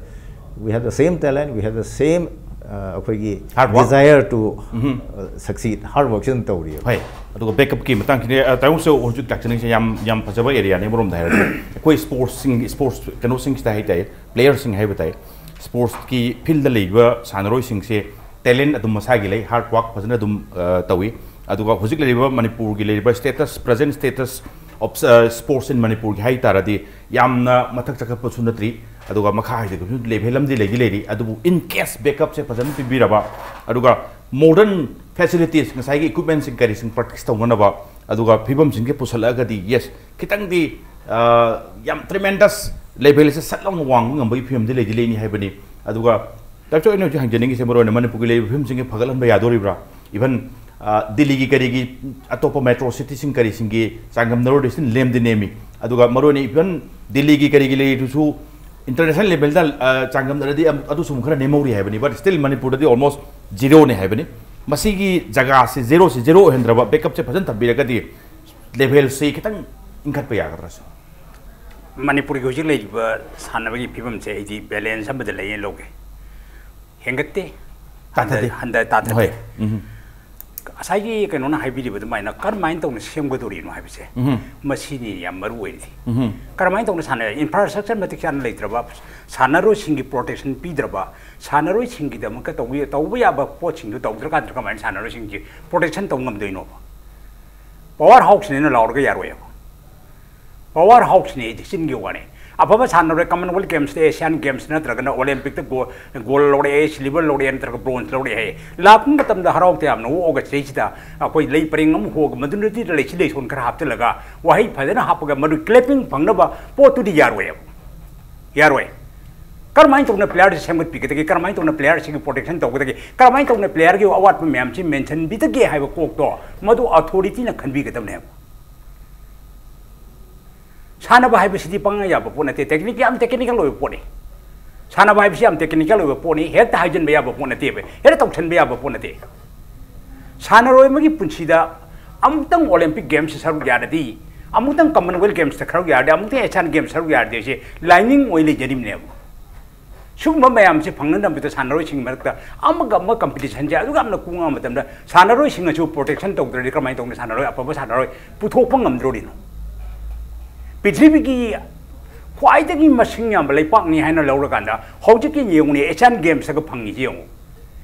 we have the same talent, we have the same, ꯑ, ꯑꯩꯈꯣꯏꯒꯤ hard work, desire to, ꯎꯝꯍꯨꯝ, ꯑ, succeed, hard workꯁꯤ ꯑꯗꯨꯝ ꯇꯧꯔꯤꯑꯕ꯫ ꯍꯣꯏ꯫ ꯑꯗꯨꯒ backupꯀꯤ ꯃꯇꯥꯡꯁꯤꯗꯤ, ꯑ, ꯇꯥꯃꯣꯁꯨ ꯍꯧꯖꯤꯛ ꯂꯥꯛꯆꯅꯤꯡꯉꯤꯁꯦ ꯌꯥꯝ, ꯌꯥꯝ ꯐꯖꯕ areaꯅꯤ ꯑꯃꯔꯣꯝꯗ ꯍꯥꯏꯔꯗꯤ꯫ ꯑꯩꯈꯣꯏ sportsꯁꯤꯡ, sports ꯀꯩꯅꯣꯁꯤꯡꯁꯤꯗ ꯍꯥꯏꯇꯥꯔꯦ, playerꯁꯤꯡ ꯍꯥꯏꯕ ꯇꯥꯏ꯫ Sportsꯀꯤ fieldꯇ ꯂꯩꯔꯤꯕ ꯁꯥꯟꯅꯔꯣꯏꯁꯤꯡꯁꯦ talent ꯑꯗꯨꯝ ꯃꯁꯥꯒꯤ ꯂꯩ, hard work ꯐꯖꯅ ꯑꯗꯨꯝ, ꯑ, ꯇꯧꯏ꯫ ꯑꯗꯨꯒ ꯍꯧꯖꯤꯛ ꯂꯩꯔꯤꯕ ꯃꯅꯤꯄꯨꯔꯒꯤ ꯂꯩꯔꯤꯕ status, present status of, ꯑ, sports in ꯃꯅꯤꯄꯨꯔꯒꯤ ꯍꯥꯏ ꯇꯥꯔꯗꯤ ꯌꯥꯝꯅ ꯃꯊꯛ ꯆꯈꯠꯄꯁꯨ ꯅꯠꯇ꯭ꯔꯤ, ꯑꯗꯨꯒ ꯃꯈꯥ ꯍꯥꯏꯊꯕꯁꯨ level ꯑꯃꯗꯤ ꯂꯩꯗꯤ ꯂꯩꯔꯤ꯫ ꯑꯗꯨꯕꯨ in case backupꯁꯦ ꯐꯖꯅ ꯄꯤꯕꯤꯔꯕ, ꯑꯗꯨꯒ modern facilities, ꯉꯁꯥꯏꯒꯤ equipmentꯁꯤꯡ ꯀꯔꯤꯁꯤꯡ practice ꯇꯧꯅꯅꯕ, ꯑꯗꯨꯒ ꯐꯤꯕꯝꯁꯤꯡꯁꯦ ꯄꯨꯁꯜꯂꯛꯑꯒꯗꯤ, yes, ꯈꯤꯇꯪꯗꯤ, ꯑ, ꯌꯥꯝ tremendous levelꯁꯦ ꯁꯠ ꯂꯥꯎꯅ ꯋꯥꯡꯕ ꯉꯝꯕꯒꯤ ꯐꯤꯕꯝꯗꯤ ꯂꯩꯗꯤ ꯂꯩꯅꯤ ꯍꯥꯏꯕꯅꯤ꯫ ꯑꯗꯨꯒ ꯇꯥꯏꯞꯁꯨ ꯑꯩꯅ ꯍꯧꯖꯤꯛ ꯍꯪꯖꯅꯤꯡꯉꯤꯁꯦ ꯃꯔꯨ ꯑꯣꯏꯅ ꯃꯅꯤꯄꯨꯔꯒꯤ ꯂꯩꯔꯤꯕ ꯐꯤꯕꯝꯁꯤꯡꯁꯦ ꯐꯒꯠꯍꯟꯕ ꯌꯥꯗꯣꯔꯤꯕ꯭ꯔꯥ? Even, ꯑ, ꯗꯤꯜꯂꯤꯒꯤ ꯀꯔꯤꯒꯤ ꯑꯇꯣꯞꯄ metro cityꯁꯤꯡ ꯀꯔꯤꯁꯤꯡꯒꯤ ꯆꯥꯡꯗꯝꯅꯔꯨꯔꯗꯤ still ꯂꯦꯝꯗꯤ ꯅꯦꯝꯃꯤ꯫ ꯑꯗꯨꯒ ꯃꯔꯨ ꯑꯣꯏꯅ even ꯗꯤꯜꯂꯤꯒꯤ ꯀꯔꯤꯒꯤ ꯂꯩꯔꯤꯗꯨꯁꯨ international levelꯗ, ꯑ, ꯆꯥꯡꯗꯝꯅꯔꯗꯤ ꯑꯃꯨꯛ ꯑꯗꯨꯁꯨ ꯑꯃꯨꯛ ꯈꯔ ꯅꯦꯝꯍꯧꯔꯤ ꯍꯥꯏꯕꯅꯤ, but still ꯃꯅꯤꯄꯨꯔꯗꯗꯤ almost zeroꯅꯤ ꯍꯥꯏꯕꯅꯤ꯫ ꯃꯁꯤꯒꯤ ꯖꯒꯥꯁꯤ zeroꯁꯤ zero ꯑꯣꯏꯍꯟꯗ꯭ꯔꯕ, backupꯁꯦ ꯐꯖꯅ ꯊꯝꯕꯤꯔꯒꯗꯤ levelꯁꯤ ꯈꯤꯇꯪ ꯏꯟꯈꯠꯄ ꯌꯥꯒꯗ꯭ꯔꯥ ꯁꯤꯅꯤ꯫ ꯃꯅꯤꯄꯨꯔꯒꯤ ꯍꯧꯖꯤꯛ ꯂꯩꯔꯤꯕ ꯁꯥꯟꯅꯕꯒꯤ ꯐꯤꯕꯝꯁꯦ ꯑꯩꯗꯤ balance ꯑꯃꯗ ꯂꯩꯌꯦꯅ ꯂꯧꯒꯦ꯫ ꯍꯦꯟꯒꯠꯇꯦ, ꯇꯥꯊꯗꯦ꯫ ꯍꯟꯗ-, ꯍꯟꯗ-, ꯇꯥꯊꯗꯦ꯫ ꯍꯣꯏ꯫ ꯎꯝ꯫ ꯉꯁꯥꯏꯒꯤ ꯀꯩꯅꯣꯅ ꯍꯥꯏꯕꯤꯔꯤꯕ ꯑꯗꯨꯃꯥꯏꯅ ꯀꯔꯝꯍꯥꯏꯅ ꯇꯧꯅ ꯁꯦꯝꯒꯗꯧꯔꯤꯅꯣ ꯍꯥꯏꯕꯁꯦ, ꯎꯝ꯫ ꯃꯁꯤꯅꯤ ꯌꯥꯝ ꯃꯔꯨ ꯑꯣꯏꯔꯤꯁꯦ꯫ ꯎꯝ꯫ ꯀꯔꯝꯍꯥꯏꯅ ꯇꯧꯅ ꯁꯥꯟꯅ-, infrastructure ꯃꯇꯤꯛ ꯆꯥꯅ ꯂꯩꯇ꯭ꯔꯕ, ꯁꯥꯟꯅꯔꯣꯏꯁꯤꯡꯒꯤ protection ꯄꯤꯗ꯭ꯔꯕ, ꯁꯥꯟꯅꯔꯣꯏꯁꯤꯡꯒꯤꯗꯃꯛꯇ ꯇꯧꯕ, ꯇꯧꯕ ꯌꯥꯕ ꯄꯣꯠꯁꯤꯡꯗꯨ ꯇꯧꯗ꯭ꯔꯀꯥꯟꯗ ꯀꯃꯥꯏꯅ ꯁꯥꯟꯅꯔꯣꯏꯁꯤꯡꯁꯤ protection ꯇꯧ ꯉꯝꯗꯣꯏꯅꯣꯕ? Power houseꯅꯦꯅ ꯂꯥꯎꯔꯒ ꯌꯥꯔꯣꯏꯕ꯫ Power houseꯅꯦ ꯑꯩꯗꯤ ꯆꯤꯟꯒꯤ ꯋꯥꯅꯤ꯫ ꯑꯐꯕ ꯁꯥꯟꯅꯔꯣꯏ Commonwealth Games, Asian Games ꯅꯠꯇ꯭ꯔꯒꯅ Olympic ꯇ gold ꯂꯧꯔꯛꯑꯦ, silver ꯂꯧꯔꯛꯑꯦ ꯅꯠꯇ꯭ꯔꯒ bronze ꯂꯧꯔꯛꯑꯦ ꯍꯥꯏ, ꯂꯥꯛꯄ ꯃꯇꯝꯗ ꯍꯔꯥꯎ ꯇꯌꯥꯝꯅ ꯑꯣꯛꯑꯒ ꯁꯤꯗꯩꯁꯤꯗ ꯑꯩꯈꯣꯏ ꯂꯩ ꯄꯔꯦꯡ ꯑꯃ ꯍꯣꯛꯑꯒ ꯃꯗꯨ ꯅꯠꯇꯤꯗ ꯂꯩꯁꯤ ꯂꯩꯁꯣꯟ ꯈꯔ ꯍꯥꯞꯆꯤꯜꯂꯒ ꯋꯥꯍꯩ ꯐꯖꯅ ꯍꯥꯞꯄꯒ ꯃꯗꯨ clapping ꯐꯪꯅꯕ ꯄꯣꯠꯇꯨꯗꯤ ꯌꯥꯔꯣꯏꯕ꯫ ꯌꯥꯔꯣꯏ꯫ ꯀꯔꯝꯍꯥꯏꯅ ꯇꯧꯅ player ꯁꯦ ꯁꯦꯝꯒꯠꯄꯤꯒꯗꯒꯦ? ꯀꯔꯝꯍꯥꯏꯅ ꯇꯧꯅ player ꯁꯤꯒꯤ protection ꯇꯧꯒꯗꯒꯦ? ꯀꯔꯝꯍꯥꯏꯅ ꯇꯧꯅ player ꯒꯤ ꯑꯋꯥꯠꯄ ꯃꯌꯥꯝꯁꯤ ꯃꯦꯟꯁꯤꯟꯕꯤꯗꯒꯦ ꯍꯥꯏꯕ ꯀꯣꯛꯇꯣ ꯃꯗꯨ authority ꯅ ꯈꯟꯕꯤꯒꯗꯕꯅꯦꯕ꯫ ꯁꯥꯟꯅꯕ ꯍꯥꯏꯕꯁꯤꯗꯤ ꯄꯪꯌꯥ ꯌꯥꯕ ꯄꯣꯠ ꯅꯠꯇꯦ, technique ꯌꯥꯝ technical ꯑꯣꯏꯕ ꯄꯣꯠꯅꯤ꯫ ꯁꯥꯟꯅꯕ ꯍꯥꯏꯕꯁꯤ ꯌꯥꯝ technical ꯑꯣꯏꯕ ꯄꯣꯠꯅꯤ, ꯍꯦꯛꯇ ꯍꯥꯏꯖꯤꯟꯕ ꯌꯥꯕ ꯄꯣꯠ ꯅꯠꯇꯦꯕ, ꯍꯦꯛꯇ ꯇꯧꯁꯟꯕ ꯌꯥꯕ ꯄꯣꯠ ꯅꯠꯇꯦ꯫ ꯁꯥꯟꯅꯔꯣꯏ ꯑꯃꯒꯤ ꯄꯨꯟꯁꯤꯗ ꯑꯃꯨꯛꯇꯪ Olympic Games ꯁꯔꯨꯛ ꯌꯥꯔꯗꯤ, ꯑꯃꯨꯛꯇꯪ Commonwealth Games ꯇ ꯁꯔꯨꯛ ꯌꯥꯔꯗꯤ, ꯑꯃꯨꯛꯇꯪ Asian Games ꯁꯔꯨꯛ ꯌꯥꯔꯗꯤ ꯁꯤ ꯂꯥꯏꯅꯤꯡ ꯑꯣꯏ ꯂꯩꯖꯔꯤꯕꯅꯦꯕ꯫ ꯁꯤꯒꯨꯝꯕ ꯃꯌꯥꯝꯁꯤ ꯐꯪꯅꯅꯕꯒꯤꯗꯃꯛꯇ ꯑꯃꯒ ꯑꯃꯒ competition ꯁꯦ ꯑꯗꯨꯛ ꯌꯥꯝꯅ ꯀꯨꯡꯉꯕ ꯃꯇꯝꯗ ꯁꯥꯟꯅꯔꯣꯏꯁꯤꯡꯅꯁꯨ protection ꯇꯧꯗ꯭ꯔꯗꯤ ꯀꯃꯥꯏꯅ ꯇꯧꯅ ꯁꯥꯟꯅꯔꯣꯏ, ꯑꯐꯕ ꯁꯥꯟꯅꯔꯣꯏ ꯄꯨꯊꯣꯛꯄ ꯉꯝꯗ꯭ꯔꯣꯔꯤꯅꯣ? ꯄ꯭ꯔꯤꯊꯤꯕꯤꯒꯤ ꯈ꯭ꯋꯥꯏꯗꯒꯤ ꯃꯁꯤꯡ ꯌꯥꯝꯕ ꯂꯩꯄꯥꯛꯅꯤ ꯍꯥꯏꯅ ꯂꯧꯔꯀꯥꯟꯗ ꯍꯧꯖꯤꯛꯀꯤ ꯌꯦꯡꯉꯨꯅꯦ, Asian Games ꯇꯒ ꯐꯪꯉꯤꯁꯤ ꯌꯦꯡꯉꯨ꯫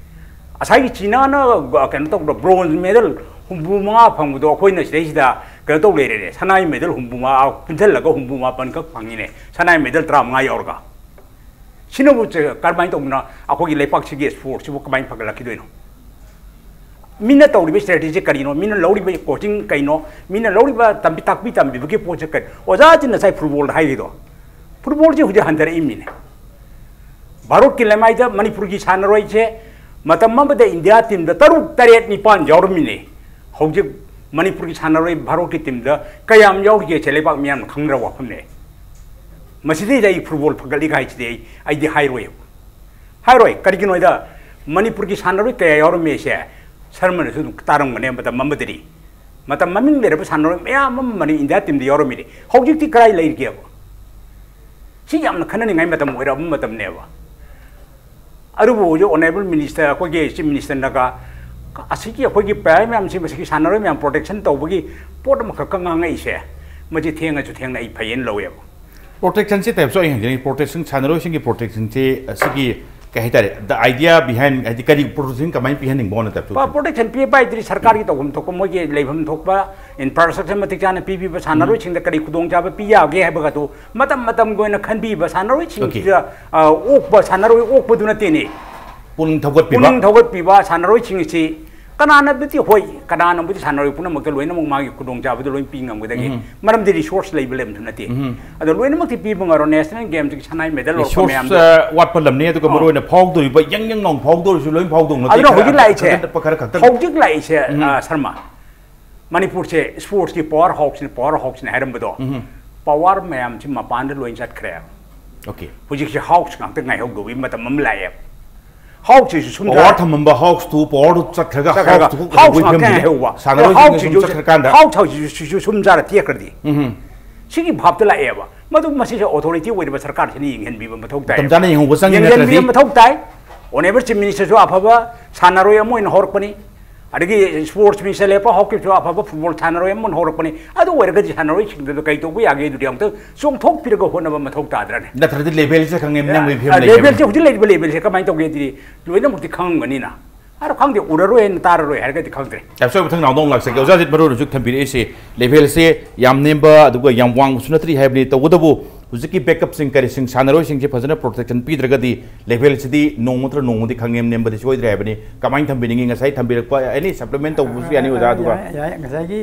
ꯉꯁꯥꯏꯒꯤ ꯆꯤꯅꯥꯅ ꯀꯩꯅꯣ ꯇꯧꯕꯗ bronze medal ꯍꯨꯝꯐꯨ ꯃꯉꯥ ꯐꯪꯕꯗꯣ ꯑꯩꯈꯣꯏꯅ ꯁꯤꯗꯩꯁꯤꯗ ꯀꯩꯅꯣ ꯇꯧ ꯂꯩꯔꯦꯅꯦ, ꯁꯅꯥꯏ medal ꯍꯨꯝꯐꯨ ꯃꯉꯥ ꯄꯨꯟꯁꯤꯜꯂꯒ ꯍꯨꯝꯐꯨ ꯃꯥꯄꯟ ꯈꯛ ꯐꯪꯉꯤꯅꯦ, ꯁꯅꯥꯏ medal ꯇꯔꯥꯃꯉꯥ ꯌꯥꯎꯔꯒ꯫ ꯁꯤꯅꯕꯨ ꯆ-, ꯀꯔꯝꯍꯥꯏꯅ ꯇꯧꯗꯅ ꯑꯩꯈꯣꯏꯒꯤ ꯂꯩꯄꯥꯛꯁꯤꯒꯤ sport ꯁꯤꯕꯨ ꯀꯃꯥꯏꯅ ꯐꯒꯠꯂꯛꯈꯤꯗꯣꯏꯅꯣ? ꯃꯤꯅ ꯇꯧꯔꯤꯕ strategy ꯁꯦ ꯀꯔꯤꯅꯣ? ꯃꯤꯅ ꯂꯧꯔꯤꯕ coaching ꯀꯩꯅꯣ? ꯃꯤꯅ ꯂꯧꯔꯤꯕ ꯇꯝꯕꯤ ꯇꯥꯛꯄꯤ ꯇꯝꯕꯤꯕꯒꯤ ꯄꯣꯠꯁꯦ ꯀꯔꯤ? ꯑꯣꯖꯥꯁꯤꯡ ꯉꯁꯥꯏ football ꯗ ꯍꯥꯏꯈꯤꯗꯣ, football ꯁꯦ ꯍꯧꯖꯤꯛ ꯍꯟꯊꯔꯛꯏꯕꯅꯤꯅꯦ꯫ ꯚꯥꯔꯠꯀꯤ ꯂꯩꯃꯥꯏꯗ ꯃꯅꯤꯄꯨꯔꯒꯤ ꯁꯥꯟꯅꯔꯣꯏꯁꯦ ꯃꯇꯝ ꯑꯃꯗ India team ꯗ ꯇꯔꯨꯛ, ꯇꯔꯦꯠ, ꯅꯤꯄꯥꯟ ꯌꯥꯎꯔꯝꯃꯤꯅꯦ꯫ ꯍꯧꯖꯤꯛ ꯃꯅꯤꯄꯨꯔꯒꯤ ꯁꯥꯟꯅꯔꯣꯏ ꯚꯥꯔꯠꯀꯤ team ꯗ ꯀꯌꯥꯝ ꯌꯥꯎꯔꯤꯒꯦꯁꯦ ꯂꯩꯕꯥꯛ ꯃꯤꯌꯥꯝꯅ ꯈꯪꯗ꯭ꯔꯕ ꯋꯥꯐꯝꯅꯦ꯫ ꯃꯁꯤꯗꯩꯗ ꯑꯩ football ꯐꯒꯠꯂꯤꯒ ꯍꯥꯏꯁꯤꯗꯤ ꯑꯩ, ꯑꯩꯗꯤ ꯍꯥꯏꯔꯣꯏꯕ꯫ ꯍꯥꯏꯔꯣꯏ꯫ ꯀꯔꯤꯒꯤꯅꯣ ꯍꯥꯏꯗ ꯃꯅꯤꯄꯨꯔꯒꯤ ꯁꯥꯟꯅꯔꯣꯏ ꯀꯌꯥ ꯌꯥꯎꯔꯝꯃꯤꯁꯦ ꯁꯔꯃꯅꯁꯨ ꯑꯗꯨꯝ ꯇꯥꯔꯝꯒꯅꯦ ꯃꯇꯝ ꯑꯃꯗꯗꯤ꯫ ꯃꯇꯝ ꯃꯃꯤꯡ ꯂꯩꯔꯕ ꯁꯥꯟꯅꯔꯣꯏ ꯃꯌꯥꯝ ꯑꯃ ꯃꯅꯤ-, India team ꯗ ꯌꯥꯎꯔꯝꯃꯤꯅꯦ꯫ ꯍꯧꯖꯤꯛꯇꯤ ꯀꯗꯥꯏ ꯂꯩꯔꯤꯒꯦꯕ? ꯁꯤ ꯌꯥꯝꯅ ꯈꯟꯅꯅꯤꯡꯉꯥꯏ ꯃꯇꯝ ꯑꯣꯏꯔꯕ ꯃꯇꯝꯅꯦꯕ꯫ ꯑꯗꯨꯕꯨ ꯍꯧꯖꯤꯛ Honourable Minister, ꯑꯩꯈꯣꯏꯒꯤ Chief Minister ꯅꯒ ꯑꯁꯤꯒꯤ ꯑꯩꯈꯣꯏꯒꯤ player ꯃꯌꯥꯝꯁꯤ, ꯃꯁꯤꯒꯤ ꯁꯥꯟꯅꯔꯣꯏ ꯃꯌꯥꯝ protection ꯇꯧꯕꯒꯤ ꯄꯣꯠ ꯑꯃꯈꯛꯀ ꯉꯥꯡꯉꯛꯏꯁꯦ, ꯃꯁꯤ ꯊꯦꯡꯉꯁꯨ ꯊꯦꯡꯅ ꯑꯩ ꯐꯩꯌꯦꯅ ꯂꯧꯋꯦꯕ꯫ Protection ꯁꯤ type ꯁꯨ ꯑꯩ ꯍꯪꯖꯅꯤꯡꯉꯤ, protection, ꯁꯥꯟꯅꯔꯣꯏꯁꯤꯡꯒꯤ protection ꯁꯤ ꯑꯁꯤꯒꯤ ꯀꯩ ꯍꯥꯏꯇꯥꯔꯦ, the idea behind, ꯍꯥꯏꯗꯤ ꯀꯔꯤ protection ꯀꯃꯥꯏꯅ ꯄꯤꯍꯟꯅꯤꯡꯕ ꯅꯠꯇꯕ? ꯄ꯭ꯔꯣꯇꯦꯛꯁꯟ ꯄꯤꯕ ꯍꯥꯏꯗꯨꯗꯤ ꯁꯔꯀꯥꯔꯒꯤ ꯇꯧꯐꯝ ꯊꯣꯛꯄ, ꯃꯣꯏꯒꯤ ꯂꯩꯐꯝ ꯊꯣꯛꯄ ꯏꯟꯐ꯭ꯔꯥꯁ꯭ꯇ꯭ꯔꯛꯆꯔ ꯃꯇꯤꯛ ꯆꯥꯅ ꯄꯤꯕꯤꯕ, ꯁꯥꯟꯅꯔꯣꯏꯁꯤꯡꯗ ꯀꯔꯤ ꯈꯨꯗꯣꯡꯆꯥꯕ ꯄꯤ ꯌꯥꯒꯦ ꯍꯥꯏꯕꯒꯗꯨ ꯃꯇꯝ ꯃꯇꯝꯒꯤ ꯑꯣꯏꯅ ꯈꯟꯕꯤꯕ, ꯁꯥꯟꯅꯔꯣꯏꯁꯤꯡꯁꯤꯗ ꯑ, ꯑꯣꯛꯄ, ꯁꯥꯟꯅꯔꯣꯏ ꯑꯣꯛꯄꯗꯨ ꯅꯠꯇꯦꯅꯦ꯫ ꯄꯨꯛꯅꯤꯡ ꯊꯧꯒꯠꯄꯤꯕ꯫ ꯄꯨꯛꯅꯤꯡ ꯊꯧꯒꯠꯄꯤꯕ, ꯁꯥꯟꯅꯔꯣꯏꯁꯤꯡ ꯑꯁꯤ ꯀꯅꯥꯅꯕꯨꯗꯤ, ꯍꯣꯏ, ꯀꯅꯥꯅꯕꯨꯗꯤ ꯁꯥꯟꯅꯔꯣꯏ ꯄꯨꯝꯅꯃꯛꯇ ꯂꯣꯏꯅꯃꯛ ꯃꯥꯒꯤ ꯈꯨꯗꯣꯡꯆꯥꯕꯗꯨ ꯂꯣꯏ ꯄꯤ ꯉꯝꯒꯗꯒꯦ? ꯃꯔꯝꯗꯤ ꯔꯤꯁꯣꯔꯁ ꯂꯩꯕ ꯂꯩꯕꯁꯨ ꯅꯠꯇꯦ꯫ ꯑꯗꯣ ꯂꯣꯏꯅꯃꯛꯇꯤ ꯄꯤꯕ ꯉꯝꯃꯔꯣꯏ꯫ ꯅꯦꯁꯅꯦꯜ ꯒꯦꯝꯁꯀꯤ ꯁꯅꯥꯏ ꯃꯦꯗꯜ ꯂꯧꯔꯛꯄ ꯃꯌꯥꯝꯗꯣ꯫ ꯔꯤꯁꯣꯔꯁ ꯋꯥꯠꯄ ꯂꯝꯅꯤ, ꯑꯗꯨꯒ ꯃꯔꯨ ꯑꯣꯏꯅ ꯐꯥꯎꯗꯧꯔꯤꯕ, ꯌꯪ ꯌꯪ ꯂꯥꯎꯅ ꯐꯥꯎꯗꯧꯔꯤꯁꯨ ꯂꯣꯏ ꯐꯥꯎꯗꯧ ꯅꯠꯇꯦ꯫ ꯑꯗꯨꯅ ꯈꯔ ꯍꯧꯖꯤꯛ ꯂꯥꯛꯏꯁꯦ, ꯈꯔ ꯈꯛꯇꯪ꯫ ꯍꯧꯖꯤꯛ ꯂꯥꯛꯏꯁꯦ, ꯑ, ꯁꯔꯃ, ꯃꯅꯤꯄꯨꯔꯁꯦ ꯁ꯭ꯄꯣꯔꯠꯁꯀꯤ ꯄꯋꯥꯔ ꯍꯥꯎꯁꯅꯤ, ꯄꯋꯥꯔ ꯍꯥꯎꯁꯅꯤ ꯍꯥꯏꯔꯝꯕꯗꯣ, ꯄꯋꯥꯔ ꯃꯌꯥꯝꯁꯤ ꯃꯄꯥꯟꯗ ꯂꯣꯏ ꯆꯠꯈ꯭ꯔꯦ꯫ Okay. ꯍꯧꯖꯤꯛꯁꯦ ꯍꯥꯎꯁ ꯉꯥꯛꯇ ꯉꯥꯏꯍꯧꯗꯧꯕꯒꯤ ꯃꯇꯝ ꯑꯃ ꯂꯥꯛꯑꯦꯕ꯫ ꯍꯥꯎꯁꯁꯤꯁꯨ ꯁꯨꯝ ꯆꯠꯈ꯭ꯔꯒ ꯍꯥꯎꯁꯇꯨ ꯍꯥꯎꯁ ꯂꯩꯍꯧꯕꯒꯤ ꯉꯥꯛꯇ ꯐꯤꯕꯝꯗꯨꯅꯤ꯫ ꯉꯥꯏꯍꯧꯕ꯫ ꯁꯥꯟꯅꯔꯣꯏꯁꯤꯡꯁꯨ ꯍꯥꯎꯁꯁꯤꯁꯨ ꯁꯨꯝ ꯆꯠꯈ꯭ꯔꯀꯥꯟꯗ꯫ ꯍꯥꯎꯁ ꯍꯥꯎꯁꯁꯤꯁꯨ ꯁꯨꯝ ꯆꯥꯔ ꯇꯦꯛꯈ꯭ꯔꯗꯤ꯫ ꯁꯤꯒꯤ ꯚꯥꯞꯇ ꯂꯥꯛꯑꯦꯕ꯫ ꯃꯗꯨ ꯃꯁꯤꯁꯦ ꯑꯣꯊꯣꯔꯤꯇꯤ ꯑꯣꯏꯔꯤꯕ ꯁꯔꯀꯥꯔꯁꯤꯅ ꯌꯦꯡꯍꯟꯕꯤꯕ ꯃꯊꯧ ꯇꯥꯏ꯫ ꯃꯇꯝ ꯆꯥꯅ ꯌꯦꯡꯍꯧꯕ ꯆꯪꯉꯤ ꯅꯠꯇ꯭ꯔꯗꯤ꯫ ꯌꯦꯡꯍꯟꯕꯤꯕ ꯃꯊꯧ ꯇꯥꯏ꯫ ꯑꯣꯅꯦꯕꯜ ꯆꯤꯐ ꯃꯤꯅꯤꯁꯇꯔꯁꯨ ꯑꯐꯕ ꯁꯥꯟꯅꯔꯣꯏ ꯑꯃ ꯑꯣꯏꯅ ꯍꯧꯔꯛꯄꯅꯤ꯫ ꯑꯗꯒꯤ ꯁ꯭ꯄꯣꯔꯠꯁ ꯃꯤꯅꯤꯁꯇꯔ ꯂꯦꯞꯄ ꯍꯧꯈꯤꯕꯁꯨ ꯑꯐꯕ ꯐꯨꯠꯕꯣꯜ ꯁꯥꯟꯅꯔꯣꯏ ꯑꯃ ꯑꯣꯏꯅ ꯍꯧꯔꯛꯄꯅꯤ꯫ ꯑꯗꯨ ꯑꯣꯏꯔꯒꯗꯤ ꯁꯥꯟꯅꯔꯣꯏꯁꯤꯡꯗꯨꯗ ꯀꯩ ꯇꯧꯕ ꯌꯥꯒꯦ? ꯑꯗꯨꯗꯤ ꯑꯃꯨꯛꯇ ꯆꯣꯡꯊꯣꯛꯄꯤꯔꯒ ꯍꯣꯠꯅꯕ ꯃꯊꯧ ꯇꯥꯗ꯭ꯔꯅꯦ? ꯅꯠꯇ꯭ꯔꯗꯤ ꯂꯦꯚꯦꯜꯁꯦ ꯈꯪꯉꯦ, ꯅꯪ ꯂꯩꯐꯝ ꯂꯩꯌꯦꯕ꯫ ꯂꯦꯚꯦꯜꯁꯦ, ꯍꯧꯖꯤꯛ ꯂꯩꯔꯤꯕ ꯂꯦꯚꯦꯜꯁꯦ ꯀꯃꯥꯏꯅ ꯇꯧꯒꯦ? ꯑꯗꯨꯗꯤ ꯂꯣꯏꯅꯃꯛꯇꯤ ꯈꯪꯉꯝꯒꯅꯤꯅ꯫ ꯑꯗꯣ ꯈꯪꯗꯦ, ꯎꯔꯔꯣꯏ ꯍꯥꯏꯅ ꯇꯥꯔꯔꯣꯏ ꯍꯥꯏꯔꯒꯗꯤ ꯈꯪꯗ꯭ꯔꯦ꯫ ꯌꯥꯝ ꯁꯣꯏꯕ ꯃꯊꯪ ꯅꯥꯎꯗ ꯑꯃꯨꯛ ꯂꯥꯛꯆꯒꯦ꯫ ꯑꯣꯖꯥ ꯍꯧꯖꯤꯛ ꯃꯔꯨ ꯑꯣꯏꯅ ꯍꯧꯖꯤꯛ ꯊꯝꯕꯤꯔꯛꯏꯁꯦ ꯂꯦꯚꯦꯜꯁꯦ ꯌꯥꯝ ꯅꯦꯝꯕ ꯑꯗꯨꯒ ꯌꯥꯝ ꯋꯥꯡꯕꯁꯨ ꯅꯠꯇ꯭ꯔꯤ ꯍꯥꯏꯕꯅꯤ꯫ ꯇꯧꯕꯇꯕꯨ ꯍꯧꯖꯤꯛꯀꯤ ꯕꯦꯛꯀꯞꯁꯤꯡ ꯀꯔꯤꯁꯤꯡ ꯁꯥꯟꯅꯔꯣꯏꯁꯤꯡꯁꯦ ꯐꯖꯅ ꯄ꯭ꯔꯣꯇꯦꯛꯁꯟ ꯄꯤꯗ꯭ꯔꯒꯗꯤ ꯂꯦꯚꯦꯜꯁꯤꯗꯤ ꯅꯣꯡꯃ ꯅꯠꯇ꯭ꯔ ꯅꯣꯡꯃꯗꯤ ꯈꯪꯅꯦꯝ ꯅꯦꯝꯕꯗꯤ ꯁꯣꯏꯗ꯭ꯔꯦ ꯍꯥꯏꯕꯅꯤ꯫ ꯀꯃꯥꯏꯅ ꯊꯝꯕꯤꯅꯤꯡꯉꯤ? ꯉꯁꯥꯏ ꯊꯝꯕꯤꯔꯛꯄ ꯑꯦꯅꯤ ꯁꯄ꯭ꯂꯤꯃꯦꯟ ꯇꯧꯕꯁꯨ ꯌꯥꯅꯤ ꯑꯣꯖꯥ꯫ ꯑꯗꯨꯒ ꯌꯥꯏ, ꯌꯥꯏ꯫ ꯉꯁꯥꯏꯒꯤ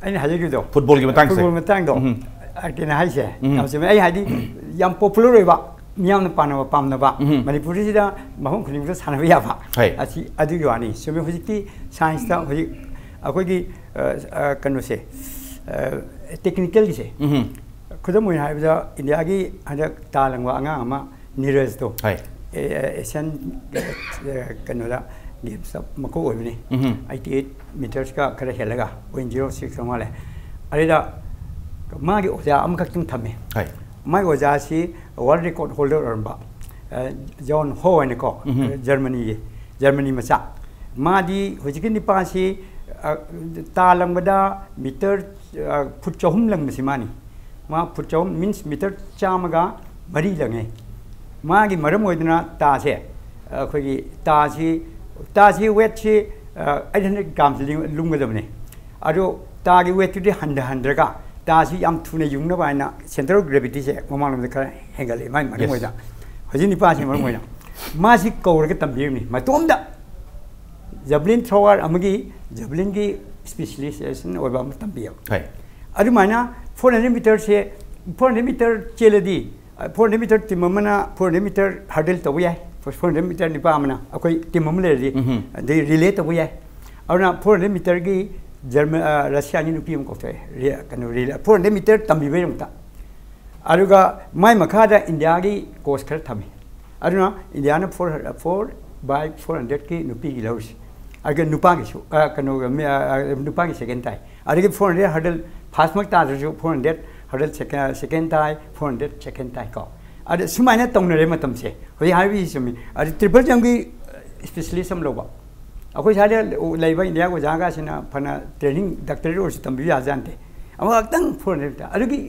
ꯑꯩꯅ ꯍꯥꯏꯖꯈꯤꯕꯗꯣ, ꯐꯨꯠꯕꯣꯜꯒꯤ ꯃꯇꯥꯡꯁꯦ꯫ ꯐꯨꯠꯕꯣꯜ ꯃꯇꯥꯡꯗꯣ, ꯎꯝ꯫ ꯑ, ꯀꯩꯅꯣ ꯍꯥꯏꯁꯦ, ꯎꯝ꯫ ꯌꯥꯝ ꯆꯨꯝꯃꯦ꯫ ꯑꯩ ꯍꯥꯏꯗꯤ ꯌꯥꯝ ꯄꯣꯄꯨꯂꯔ ꯑꯣꯏꯕ, ꯃꯤꯌꯥꯝꯅ ꯄꯥꯝꯅꯕ ꯄꯥꯝꯅꯕ, ꯎꯝ꯫ ꯃꯅꯤꯄꯨꯔꯁꯤꯗ ꯃꯐꯝ ꯈꯨꯗꯤꯡꯃꯛꯇ ꯁꯥꯟꯅꯕ ꯌꯥꯕ꯫ ꯍꯣꯏ꯫ ꯑꯁꯤ ꯑꯗꯨꯒꯤ ꯋꯥꯅꯤ꯫ ꯆꯨꯝꯃꯦ꯫ ꯍꯧꯖꯤꯛꯇꯤ ꯁꯥꯏꯟꯁꯇ ꯍꯧꯖꯤꯛ ꯑꯩꯈꯣꯏꯒꯤ, ꯑ, ꯑ, ꯀꯩꯅꯣꯁꯦ, ꯑ, ꯇꯦꯛꯅꯤꯀꯦꯜꯒꯤꯁꯦ, ꯎꯝ꯫ ꯈꯨꯗꯝ ꯑꯣꯏꯅ ꯍꯥꯏꯔꯕꯗ ꯏꯟꯗꯤꯌꯥꯒꯤ ꯍꯟꯗꯛ ꯇꯥ ꯂꯪꯕ ꯑꯉꯥꯡ ꯑꯃ ꯅꯤꯔꯖꯇꯣ, ꯍꯣꯏ꯫ ꯑꯦ, ꯑꯦ, ꯑꯦꯁꯤꯌꯥꯟ, ꯑꯦ, ꯀꯩꯅꯣꯗ ꯒꯦꯝꯁꯇ ꯃꯀꯣꯛ ꯑꯣꯏꯕꯅꯤ꯫ ꯎꯝ꯫ ꯑꯩꯠꯇꯤ ꯑꯩꯠ ꯃꯤꯇꯔꯁꯀ ꯈꯔ ꯍꯦꯜꯂꯒ, ꯄꯣꯏꯟ ꯖꯤꯔꯣ ꯁꯤꯛꯁ ꯃꯥꯜꯂꯦ꯫ ꯑꯗꯨꯗ ꯃꯥꯒꯤ ꯑꯣꯖꯥ ꯑꯃꯈꯛꯇꯪ ꯊꯝꯃꯦ꯫ ꯍꯣꯏ꯫ ꯃꯥꯒꯤ ꯑꯣꯖꯥꯁꯤ ꯋꯥꯔꯜ ꯔꯦꯀꯣꯔꯗ ꯍꯣꯜꯗꯔ ꯑꯣꯏꯔꯝꯕ, ꯑ, ꯖꯣꯟ ꯍꯣ ꯍꯥꯏꯅꯀꯣ, ꯎꯝ꯫ ꯖꯔꯃꯅꯤꯒꯤ, ꯖꯔꯃꯅꯤ ꯃꯆꯥ꯫ ꯃꯥꯗꯤ ꯍꯧꯖꯤꯛꯀꯤ ꯅꯤꯄꯥꯁꯤ, ꯑ, ꯇꯥ ꯂꯪꯕꯗ ꯃꯤꯇꯔ, ꯑ, ꯐꯨꯠ ꯆꯍꯨꯝ ꯂꯪꯕꯁꯤ ꯃꯥꯅꯤ꯫ ꯃꯥ ꯐꯨꯠ ꯆꯍꯨꯝ, ꯃꯤꯟꯁ ꯃꯤꯇꯔ ꯆꯥꯝꯃꯒ ꯃꯔꯤ ꯂꯪꯉꯦ꯫ ꯃꯥꯒꯤ ꯃꯔꯝ ꯑꯣꯏꯗꯅ ꯇꯥꯁꯦ ꯑꯩꯈꯣꯏꯒꯤ ꯇꯥꯁꯤ ꯇꯥꯁꯤ ꯋꯦꯠꯁꯤ ꯑꯩꯠ ꯍꯟꯗ꯭ꯔꯦꯗ ꯒ꯭ꯔꯥꯝꯁ ꯂꯨꯝꯒꯗꯕꯅꯤ꯫ ꯑꯗꯣ ꯇꯥꯒꯤ ꯋꯦꯠꯇꯨꯗꯤ ꯍꯟꯊꯍꯟꯗ꯭ꯔꯒ ꯇꯥꯁꯤ ꯌꯥꯝ ꯊꯨꯅ ꯌꯨꯡꯅꯕ ꯍꯥꯏꯅ ꯁꯦꯟꯇ꯭ꯔꯦꯜ ꯒ꯭ꯔꯦꯚꯤꯇꯤꯁꯦ ꯃꯃꯥꯡꯂꯣꯝꯗ ꯈꯔ ꯍꯦꯟꯒꯠꯂꯛꯑꯦ꯫ ꯃꯥꯏ ꯃꯔꯝ ꯑꯣꯏꯅ ꯍꯧꯖꯤꯛ ꯅꯨꯄꯥꯁꯤ ꯃꯔꯝ ꯑꯣꯏꯅ ꯃꯥꯁꯤ ꯀꯧꯔꯒ ꯇꯝꯕꯤꯔꯤꯕꯅꯤ ꯃꯇꯣꯝꯗ꯫ ꯖꯕꯂꯤꯟ ꯊ꯭ꯔꯣꯋꯔ ꯑꯃꯒꯤ ꯖꯕꯂꯤꯟꯒꯤ ꯁ꯭ꯄꯤꯁꯤꯂꯥꯏꯖꯦꯁꯟ ꯑꯣꯏꯕ ꯑꯃ ꯇꯝꯕꯤꯌꯦꯕ꯫ ꯑꯗꯨꯃꯥꯏꯅ ꯐꯣꯔ ꯍꯟꯗ꯭ꯔꯦꯗ ꯃꯤꯇꯔꯁꯦ, ꯐꯣꯔ ꯍꯟꯗ꯭ꯔꯦꯗ ꯃꯤꯇꯔ ꯆꯦꯜꯂꯗꯤ ꯐꯣꯔ ꯍꯟꯗ꯭ꯔꯦꯗ ꯃꯤꯇꯔ ꯇꯤꯝ ꯑꯃꯅ ꯐꯣꯔ ꯍꯟꯗ꯭ꯔꯦꯗ ꯃꯤꯇꯔ ꯍꯔꯗꯜ ꯇꯧꯕ ꯌꯥꯏ꯫ ꯐꯣꯔ ꯍꯟꯗ꯭ꯔꯦꯗ ꯃꯤꯇꯔ ꯅꯤꯄꯥ ꯑꯃꯅ ꯑꯩꯈꯣꯏ ꯇꯤꯝ ꯑꯃ ꯂꯩꯔꯗꯤ ꯑꯗꯩ ꯔꯤꯂꯦ ꯇꯧꯕ ꯌꯥꯏ꯫ ꯑꯗꯨꯅ ꯐꯣꯔ ꯍꯟꯗ꯭ꯔꯦꯗ ꯃꯤꯇꯔꯒꯤ ꯖꯔꯃ ꯔꯁꯤꯌꯥꯒꯤ ꯅꯨꯄꯤ ꯑꯃ ꯀꯧꯊꯣꯛꯑꯦ꯫ ꯀꯩꯅꯣ, ꯔꯤꯂꯦ ꯐꯣꯔ ꯍꯟꯗ꯭ꯔꯦꯗ ꯃꯤꯇꯔ ꯇꯝꯕꯤꯕꯒꯤꯗꯃꯛꯇ꯫ ꯑꯗꯨꯒ ꯃꯥꯏ ꯃꯈꯥꯗ ꯏꯟꯗꯤꯌꯥꯒꯤ ꯀꯣꯆ ꯈꯔ ꯊꯝꯃꯤ꯫ ꯑꯗꯨꯅ ꯏꯟꯗꯤꯌꯥꯅ ꯐꯣꯔ ꯐꯣꯔ ꯕꯥꯏ ꯐꯣꯔ ꯍꯟꯗ꯭ꯔꯦꯗꯀꯤ ꯅꯨꯄꯤꯒꯤ ꯂꯧꯔꯤꯁꯦ꯫ ꯑꯗꯨꯒ ꯅꯨꯄꯥꯒꯤꯁꯨ, ꯀꯩꯅꯣꯒ, ꯅꯨꯄꯥꯒꯤ ꯁꯦꯀꯦꯟ ꯇꯥꯏ꯫ ꯑꯗꯒꯤ ꯐꯣꯔ ꯍꯟꯗ꯭ꯔꯦꯗ ꯍꯔꯗꯜ ꯐꯥꯔꯁꯃꯛ ꯇꯥꯗ꯭ꯔꯁꯨ ꯐꯣꯔ ꯍꯟꯗ꯭ꯔꯦꯗ ꯍꯔꯗꯜ ꯁꯦꯀꯦꯟ ꯇꯥꯏ, ꯐꯣꯔ ꯍꯟꯗ꯭ꯔꯦꯗ ꯁꯦꯀꯦꯟ ꯇꯥꯏ ꯀꯣ꯫ ꯑꯗ ꯁꯨꯃꯥꯏꯅ ꯇꯧꯅꯔꯦ ꯃꯇꯝꯁꯦ꯫ ꯍꯧꯖꯤꯛ ꯍꯥꯏꯔꯤꯕꯁꯤ ꯆꯨꯝꯃꯤ꯫ ꯑꯗ ꯇ꯭ꯔꯤꯄꯜ ꯖꯝꯒꯤ ꯁ꯭ꯄꯤꯁꯤꯂꯤꯁ ꯑꯃ ꯂꯧꯕ꯫ ꯑꯩꯈꯣꯏ ꯁ꯭ꯋꯥꯏꯗ ꯂꯩꯕ ꯏꯟꯗꯤꯌꯥꯒꯤ ꯑꯣꯖꯥꯒꯁꯤꯅ ꯐꯅ ꯇ꯭ꯔꯦꯅꯤꯡ ꯗꯥꯛꯇꯔꯦꯠ ꯑꯣꯏꯔꯁꯨ ꯇꯝꯕꯤꯕ ꯌꯥꯖꯥꯠꯅꯠꯇꯦ꯫ ꯑꯃꯈꯛꯇꯪ ꯐꯣꯔ ꯍꯟꯗ꯭ꯔꯦꯗ ꯑꯗꯨꯒꯤ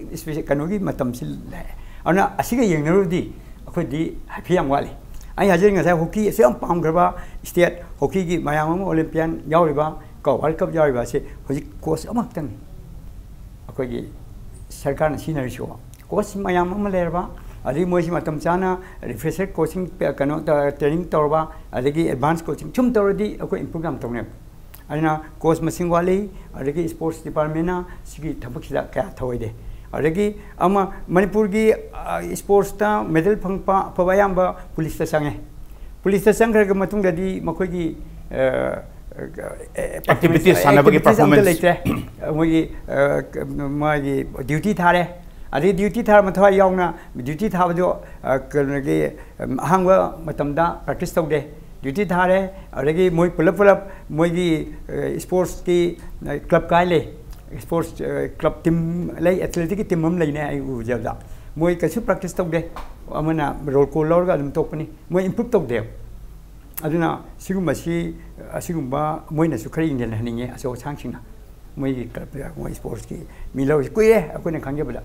ꯀꯩꯅꯣꯒꯤ ꯃꯇꯝꯁꯤ ꯂꯥꯛꯑꯦ꯫ ꯑꯗꯨꯅ ꯑꯁꯤꯒ ꯌꯦꯡꯅꯔꯨꯔꯗꯤ ꯑꯩꯈꯣꯏꯗꯤ ꯍꯥꯏꯐꯦꯠ ꯌꯥꯝ ꯋꯥꯠꯂꯤ꯫ ꯑꯩ ꯍꯥꯏꯖꯔꯤ ꯉꯁꯥꯏ ꯍꯣꯀꯤ ꯑꯁꯨꯛ ꯌꯥꯝ ꯄꯥꯝꯈ꯭ꯔꯕ ꯁ꯭ꯇꯦꯠ ꯍꯣꯀꯤꯒꯤ ꯃꯌꯥꯝ ꯑꯃ ꯑꯣꯂꯦꯝꯄꯤꯌꯥꯟ ꯌꯥꯎꯔꯤꯕ ꯀꯣ ꯋꯥꯔꯜ ꯀꯞ ꯌꯥꯎꯔꯤꯕ ꯑꯁꯤ ꯍꯧꯖꯤꯛ ꯀꯣꯆ ꯑꯃꯈꯛꯇꯪꯅꯤ ꯑꯩꯈꯣꯏꯒꯤ ꯁꯔꯀꯥꯔꯅ ꯁꯤꯖꯤꯟꯅꯔꯤꯁꯤꯀꯣ꯫ ꯀꯣꯆ ꯃꯌꯥꯝ ꯑꯃ ꯂꯩꯔꯕ, ꯑꯗꯒꯤ ꯃꯣꯏꯁꯤ ꯃꯇꯝ ꯆꯥꯅ ꯔꯤꯐ꯭ꯔꯦꯁꯔ ꯀꯣꯆꯤꯡ ꯀꯩꯅꯣ ꯇ꯭ꯔꯦꯅꯤꯡ ꯇꯧꯔꯕ, ꯑꯗꯒꯤ ꯑꯦꯗꯚꯥꯟꯁ ꯀꯣꯆꯤꯡ ꯁꯨꯝ ꯇꯧꯔꯗꯤ ꯑꯩꯈꯣꯏ ꯏꯝꯄ꯭ꯔꯨꯞ ꯌꯥꯝ ꯇꯧꯅꯦꯕ꯫ ꯑꯗꯨꯅ ꯀꯣꯆ ꯃꯁꯤꯡ ꯋꯥꯠꯂꯤ꯫ ꯑꯗꯒꯤ ꯁ꯭ꯄꯣꯔꯠꯁ ꯗꯤꯄꯥꯔꯠꯃꯦꯟꯅ ꯁꯤꯒꯤ ꯊꯕꯛꯁꯤꯗ ꯀꯌꯥ ꯊꯧꯑꯣꯏꯗꯦ꯫ ꯑꯗꯒꯤ ꯑꯃ ꯃꯅꯤꯄꯨꯔꯒꯤ ꯁ꯭ꯄꯣꯔꯠꯁꯇ ꯃꯦꯗꯜ ꯐꯪꯕ ꯑꯐꯕ ꯑꯌꯥꯝꯕ ꯄꯨꯂꯤꯁꯇ ꯆꯪꯉꯦ꯫ ꯄꯨꯂꯤꯁꯇ ꯆꯪꯈ꯭ꯔꯒ ꯃꯇꯨꯡꯗꯗꯤ ꯃꯈꯣꯏꯒꯤ ꯑꯦꯛꯇꯤꯚꯤꯇꯤꯁ ꯁꯥꯟꯅꯕꯒꯤ ꯑꯦꯛꯇꯤꯚꯤꯇꯤꯁ ꯑꯝꯇ ꯄꯔꯐꯣꯔꯃꯦꯟꯁ ꯂꯩꯇ꯭ꯔꯦ꯫ ꯃꯣꯏꯒꯤ ꯃꯥꯒꯤ ꯗ꯭ꯌꯨꯇꯤ ꯊꯥꯔꯦ꯫ ꯑꯗꯩ ꯗ꯭ꯌꯨꯇꯤ ꯊꯥꯔ ꯃꯊꯧ ꯌꯥꯎꯅ ꯗ꯭ꯌꯨꯇꯤ ꯊꯥꯕꯗꯣ ꯀꯩꯅꯣꯒꯤ ꯑꯍꯥꯡꯕ ꯃꯇꯝꯗ ꯄ꯭ꯔꯦꯛꯇꯤꯁ ꯇꯧꯗꯦ꯫ ꯗ꯭ꯌꯨꯇꯤ ꯊꯥꯔꯦ꯫ ꯑꯗꯒꯤ ꯃꯣꯏ ꯄꯨꯂꯞ ꯄꯨꯂꯞ ꯃꯣꯏꯒꯤ ꯁ꯭ꯄꯣꯔꯠꯁꯀꯤ ꯀ꯭ꯂꯕ ꯀꯥꯏ ꯂꯩ꯫ ꯁ꯭ꯄꯣꯔꯠꯁ ꯀ꯭ꯂꯕ ꯇꯤꯝ ꯂꯩ, ꯑꯦꯊꯂꯦꯇꯤꯛꯀꯤ ꯇꯤꯝ ꯑꯃ ꯂꯩꯅꯦ ꯑꯩ ꯎꯖꯕꯗ꯫ ꯃꯣꯏ ꯀꯩꯁꯨ ꯄ꯭ꯔꯦꯛꯇꯤꯁ ꯇꯧꯗꯦ꯫ ꯑꯃꯅ ꯔꯣꯜ ꯀꯣꯜ ꯂꯧꯔꯒ ꯑꯗꯨꯝ ꯇꯣꯛꯄꯅꯤ꯫ ꯃꯣꯏ ꯏꯝꯄ꯭ꯔꯨꯞ ꯇꯧꯗꯦꯕ꯫ ꯑꯗꯨꯅ ꯁꯤꯒꯨꯝꯕꯁꯤ, ꯑꯁꯤꯒꯨꯝꯕ ꯃꯣꯏꯅꯁꯨ ꯈꯔ ꯌꯦꯡꯁꯤꯟꯍꯟꯅꯤꯡꯉꯦ ꯑꯆꯧ ꯑꯁꯥꯡꯁꯤꯡꯅ꯫ ꯃꯣꯏꯒꯤ ꯀ꯭ꯂꯕ, ꯃꯣꯏ ꯁ꯭ꯄꯣꯔꯠꯁꯀꯤ ꯃꯤ ꯂꯧꯔꯤꯁꯤ ꯀꯨꯏꯔꯦ ꯑꯩꯈꯣꯏꯅ ꯈꯪꯖꯕꯗ꯫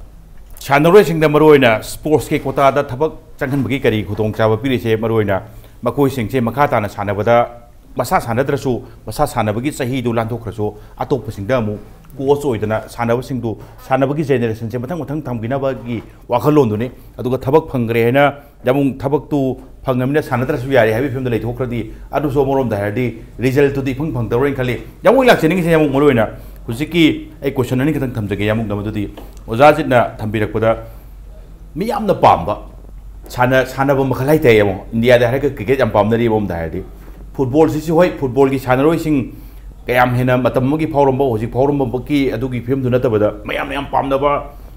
ꯁꯥꯟꯅꯔꯣꯏꯁꯤꯡꯗ ꯃꯔꯨꯑꯣꯏꯅ ꯁ꯭ꯄꯣꯔꯠꯁꯀꯤ ꯀꯣꯇꯥꯗ ꯊꯕꯛ ꯆꯪꯍꯟꯕꯒꯤ ꯀꯔꯤ ꯈꯨꯗꯣꯡꯆꯥꯕ ꯄꯤꯔꯤꯁꯦ? ꯃꯔꯨꯑꯣꯏꯅ ꯑꯩꯈꯣꯏꯁꯤꯡꯁꯦ ꯃꯈꯥ ꯇꯥꯅ ꯁꯥꯟꯅꯕꯗ, ꯃꯁꯥ ꯁꯥꯟꯅꯗ꯭ꯔꯁꯨ ꯃꯁꯥ ꯁꯥꯟꯅꯕꯒꯤ ꯆꯍꯤꯗꯨ ꯂꯥꯟꯊꯣꯛꯈ꯭ꯔꯁꯨ, ꯑꯇꯣꯞꯄꯁꯤꯡꯗ ꯑꯃꯨꯛ ꯀꯣꯆ ꯑꯣꯏꯗꯅ ꯁꯥꯟꯅꯕꯁꯤꯡꯗꯨ, ꯁꯥꯟꯅꯕꯒꯤ ꯖꯦꯅꯦꯔꯦꯁꯟꯁꯦ ꯃꯊꯪ ꯃꯊꯪ ꯊꯝꯕꯤꯅꯕꯒꯤ ꯋꯥꯈꯜꯂꯣꯟꯗꯨꯅꯤ꯫ ꯑꯗꯨꯒ ꯊꯕꯛ ꯐꯪꯈ꯭ꯔꯦ ꯍꯥꯏꯅ ꯌꯥꯝ ꯊꯕꯛꯇꯨ ꯐꯪꯉꯕꯅꯤꯅ ꯁꯥꯟꯅꯗ꯭ꯔꯁꯨ ꯌꯥꯔꯦ ꯍꯥꯏꯕꯒꯤ ꯐꯤꯕꯝꯗ ꯂꯩꯊꯣꯛꯈ꯭ꯔꯗꯤ, ꯑꯗꯨꯁꯨ ꯑꯃꯔꯣꯝꯗ ꯍꯥꯏꯔꯗꯤ ꯔꯤꯖꯜꯇꯨꯗꯤ ꯏꯐꯪ ꯐꯪꯗꯧꯔꯦꯅ ꯈꯜꯂꯤ꯫ ꯌꯥꯝ ꯂꯥꯛꯆꯅꯤꯡꯉꯤꯁꯦ ꯌꯥꯝ ꯃꯔꯨ ꯑꯣꯏꯅ ꯍꯧꯖꯤꯛꯀꯤ ꯑꯩ ꯀꯣꯏꯁꯟ ꯑꯅꯤꯈꯛꯇꯪ ꯊꯝꯖꯒꯦ꯫ ꯌꯥꯝ ꯃꯗꯨꯗꯤ ꯑꯣꯖꯥ ꯑꯖꯤꯠꯅ ꯊꯝꯕꯤꯔꯛꯄꯗ ꯃꯤ ꯌꯥꯝꯅ ꯄꯥꯝꯕ ꯁꯥꯟꯅ-, ꯁꯥꯟꯅꯕ ꯃꯈꯜ ꯍꯥꯏꯇꯥꯔꯦ꯫ ꯌꯦꯡꯉꯣ, ꯏꯟꯗꯤꯌꯥꯗ ꯍꯥꯏꯔꯒ ꯀ꯭ꯔꯤꯀꯦꯠ ꯌꯥꯝ ꯄꯥꯝꯅꯔꯤꯕ ꯑꯃꯗ ꯍꯥꯏꯔꯗꯤ, ꯐꯨꯠꯕꯣꯜꯁꯤꯁꯨ ꯍꯣꯏ, ꯐꯨꯠꯕꯣꯜꯒꯤ ꯁꯥꯟꯅꯔꯣꯏꯁꯤꯡ ꯀꯌꯥꯝ ꯍꯦꯟꯅ ꯃꯇꯝ ꯑꯃꯒꯤ ꯐꯥꯎꯔꯝꯕ, ꯍꯧꯖꯤꯛ ꯐꯥꯎꯔꯝꯕꯃꯛꯀꯤ ꯑꯗꯨꯒꯤ ꯐꯤꯕꯝꯗꯨ ꯅꯠꯇꯕꯗ, ꯃꯌꯥꯝꯅ ꯌꯥꯝ ꯄꯥꯝꯅꯕ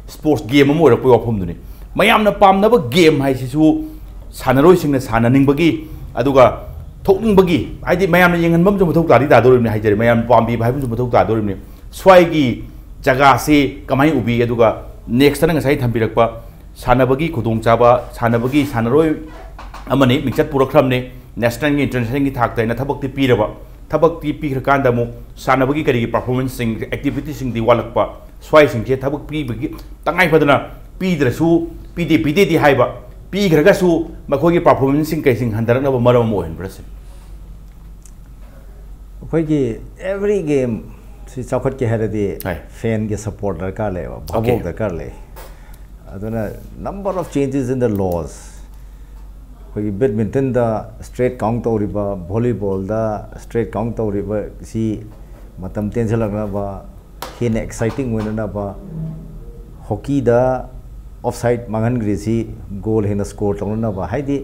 ꯁ꯭ꯄꯣꯔꯠꯁ ꯒꯦꯝ ꯑꯃ ꯑꯣꯏꯔꯛꯄꯒꯤ ꯋꯥꯐꯝꯗꯨꯅꯤ꯫ ꯃꯌꯥꯝꯅ ꯄꯥꯝꯅꯕ ꯒꯦꯝ ꯍꯥꯏꯁꯤꯁꯨ ꯁꯥꯟꯅꯔꯣꯏꯁꯤꯡꯅ ꯁꯥꯟꯅꯅꯤꯡꯕꯒꯤ, ꯑꯗꯨꯒ ꯊꯣꯛꯅꯤꯡꯕꯒꯤ, ꯍꯥꯏꯗꯤ ꯃꯌꯥꯝꯅ ꯌꯦꯡꯍꯟꯕ ꯑꯃꯁꯨ ꯃꯊꯧ ꯇꯥꯗꯤ ꯇꯥꯗꯣꯔꯤꯕꯅꯤ ꯍꯥꯏꯖꯔꯤ, ꯃꯌꯥꯝ ꯄꯥꯝꯕꯤꯕ ꯍꯥꯏꯕꯁꯨ ꯃꯊꯧ ꯇꯥꯗꯣꯔꯤꯕꯅꯤ꯫ ꯁ꯭ꯋꯥꯏꯒꯤ ꯖꯒꯥꯁꯤ ꯀꯃꯥꯏꯅ ꯎꯕꯤ? ꯑꯗꯨꯒ ꯅꯦꯛꯁꯇꯅ ꯉꯁꯥꯏ ꯊꯝꯕꯤꯔꯛꯄ ꯁꯥꯟꯅꯕꯒꯤ ꯈꯨꯗꯣꯡꯆꯥꯕ, ꯁꯥꯟꯅꯕꯒꯤ ꯁꯥꯟꯅꯔꯣꯏ ꯑꯃꯅꯤ, ꯃꯤꯡꯆꯠ ꯄꯨꯔꯛꯈ꯭ꯔꯕꯅꯤ, ꯅꯦꯁꯅꯦꯜꯒꯤ, ꯏꯟꯇꯔꯅꯦꯁꯅꯦꯜꯒꯤ ꯊꯥꯛꯇ ꯑꯩꯅ ꯊꯕꯛꯇꯤ ꯄꯤꯔꯕ, ꯊꯕꯛꯇꯤ ꯄꯤꯈ꯭ꯔꯀꯥꯟꯗ ꯑꯃꯨꯛ ꯁꯥꯟꯅꯕꯒꯤ ꯀꯔꯤꯒꯤ ꯄꯔꯐꯣꯔꯃꯦꯟꯁꯁꯤꯡ, ꯑꯦꯛꯇꯤꯚꯤꯇꯤꯁꯤꯡꯗꯤ ꯋꯥꯠꯂꯛꯄ, ꯁ꯭ꯋꯥꯏꯁꯤꯡꯁꯦ ꯊꯕꯛ ꯄꯤꯕꯒꯤ ꯇꯉꯥꯏ ꯐꯗꯅ ꯄꯤꯗ꯭ꯔꯁꯨ, ꯄꯤꯗꯦ, ꯄꯤꯗꯦꯗꯤ ꯍꯥꯏꯕ, ꯄꯤꯈ꯭ꯔꯒꯁꯨ ꯃꯈꯣꯏꯒꯤ ꯄꯔꯐꯣꯔꯃꯦꯟꯁꯁꯤꯡ ꯀꯩꯁꯤꯡ ꯍꯟꯊꯔꯛꯅꯕ ꯃꯔꯝ ꯑꯃ ꯑꯣꯏꯍꯟꯕ꯭ꯔꯥ ꯁꯤꯅꯤ꯫ ꯑꯩꯈꯣꯏꯒꯤ ꯑꯦꯚ꯭ꯔꯤ ꯒꯦꯝ ꯁꯤ ꯆꯥꯎꯈꯠꯀꯦ ꯍꯥꯏꯔꯗꯤ ꯍꯣꯏ꯫ ꯐꯦꯟꯒꯤ ꯁꯞꯄꯣꯔꯠ ꯗꯔꯀꯥꯔ ꯂꯩꯌꯦꯕ, Okay. ꯚꯥꯕꯣꯛ ꯗꯔꯀꯥꯔ ꯂꯩ꯫ ꯑꯗꯨꯅ number of changes in the laws, ꯑꯩꯈꯣꯏꯒꯤ ꯕꯦꯗꯃꯤꯟꯇꯟꯗ ꯏꯁꯇ꯭ꯔꯦꯠ ꯀꯥꯎꯟ ꯇꯧꯔꯤꯕ, ꯚꯣꯂꯤꯕꯣꯜꯗ ꯏꯁꯇ꯭ꯔꯦꯠ ꯀꯥꯎꯟ ꯇꯧꯔꯤꯕ ꯁꯤ ꯃꯇꯝ ꯇꯦꯟꯁꯤꯜꯂꯛꯅꯕ, ꯍꯦꯟꯅ ꯑꯦꯛꯁꯥꯏꯇꯤꯡ ꯑꯣꯏꯅꯅꯕ, ꯍꯣꯀꯤꯗ ꯑꯣꯐ ꯁꯥꯏꯠ ꯃꯥꯡꯍꯟꯈ꯭ꯔꯤꯁꯤ ꯒꯣꯜ ꯍꯦꯟꯅ ꯁ꯭ꯀꯣꯔ ꯇꯧꯅꯅꯕ, ꯍꯥꯏꯗꯤ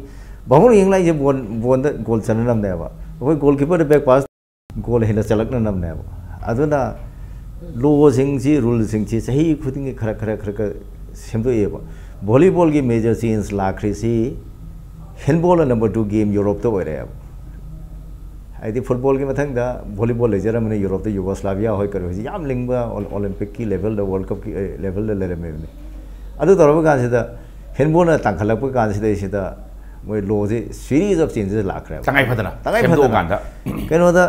ꯚꯥꯕꯣꯛꯅ ꯌꯦꯡꯂꯛꯏꯁꯦ ꯕꯣꯜ, ꯕꯣꯜꯗ ꯒꯣꯜ ꯆꯟꯅꯅꯕꯅꯦꯕ, ꯑꯩꯈꯣꯏ ꯒꯣꯜ ꯀꯤꯄꯔꯗ ꯕꯦꯛ ꯄꯥꯁ ꯒꯣꯜ ꯍꯦꯟꯅ ꯆꯠꯂꯛꯅꯅꯕꯅꯦꯕ꯫ ꯑꯗꯨꯅ ꯂꯣꯁꯤꯡꯁꯤ, ꯔꯨꯜꯁꯤꯡꯁꯤ ꯆꯍꯤ ꯈꯨꯗꯤꯡꯒꯤ ꯈꯔ ꯈꯔ ꯈꯔ ꯈꯔ ꯁꯦꯝꯗꯣꯛꯑꯦꯕ꯫ ꯚꯣꯂꯤꯕꯣꯜꯒꯤ ꯃꯦꯖꯔ ꯆꯦꯟꯖ ꯂꯥꯛꯈ꯭ꯔꯤꯁꯤ ꯍꯦꯟꯕꯣꯜꯅ ꯅꯝꯕꯔ ꯇꯨ ꯒꯦꯝ ꯌꯨꯔꯣꯞꯇ ꯑꯣꯏꯔꯛꯑꯦꯕ꯫ ꯍꯥꯏꯗꯤ ꯐꯨꯠꯕꯣꯜꯒꯤ ꯃꯊꯪꯗ ꯚꯣꯂꯤꯕꯣꯜ ꯂꯩꯖꯔꯝꯕꯅꯤ, ꯌꯨꯔꯣꯞꯇ ꯌꯨꯒꯣꯁ꯭ꯂꯥꯚꯤꯌꯥ ꯍꯣꯏ ꯀꯔꯤ ꯍꯣꯏꯁꯤ ꯌꯥꯝ ꯂꯤꯡꯕ ꯑꯣꯂꯤꯝꯄꯤꯛꯀꯤ ꯂꯦꯚꯦꯜꯗ, ꯋꯥꯔꯜ ꯀꯞꯀꯤ ꯂꯦꯚꯦꯜꯗ ꯂꯩꯔꯝꯃꯤꯕꯅꯤ꯫ ꯑꯗꯨ ꯇꯧꯔꯕ ꯀꯥꯟꯁꯤꯗ ꯍꯦꯟꯕꯣꯜꯅ ꯇꯥꯡꯈꯠꯂꯛꯄ ꯀꯥꯟꯁꯤꯗꯩꯁꯤꯗ ꯃꯣꯏ ꯂꯣꯁꯤ series of changes ꯂꯥꯛꯈ꯭ꯔꯦꯕ꯫ ꯇꯉꯥꯏ ꯐꯗꯅ ꯇꯉꯥꯏ ꯁꯦꯝꯗꯣꯛꯑꯀꯥꯟꯗ꯫ ꯐꯗꯅ꯫ ꯀꯩꯅꯣꯗ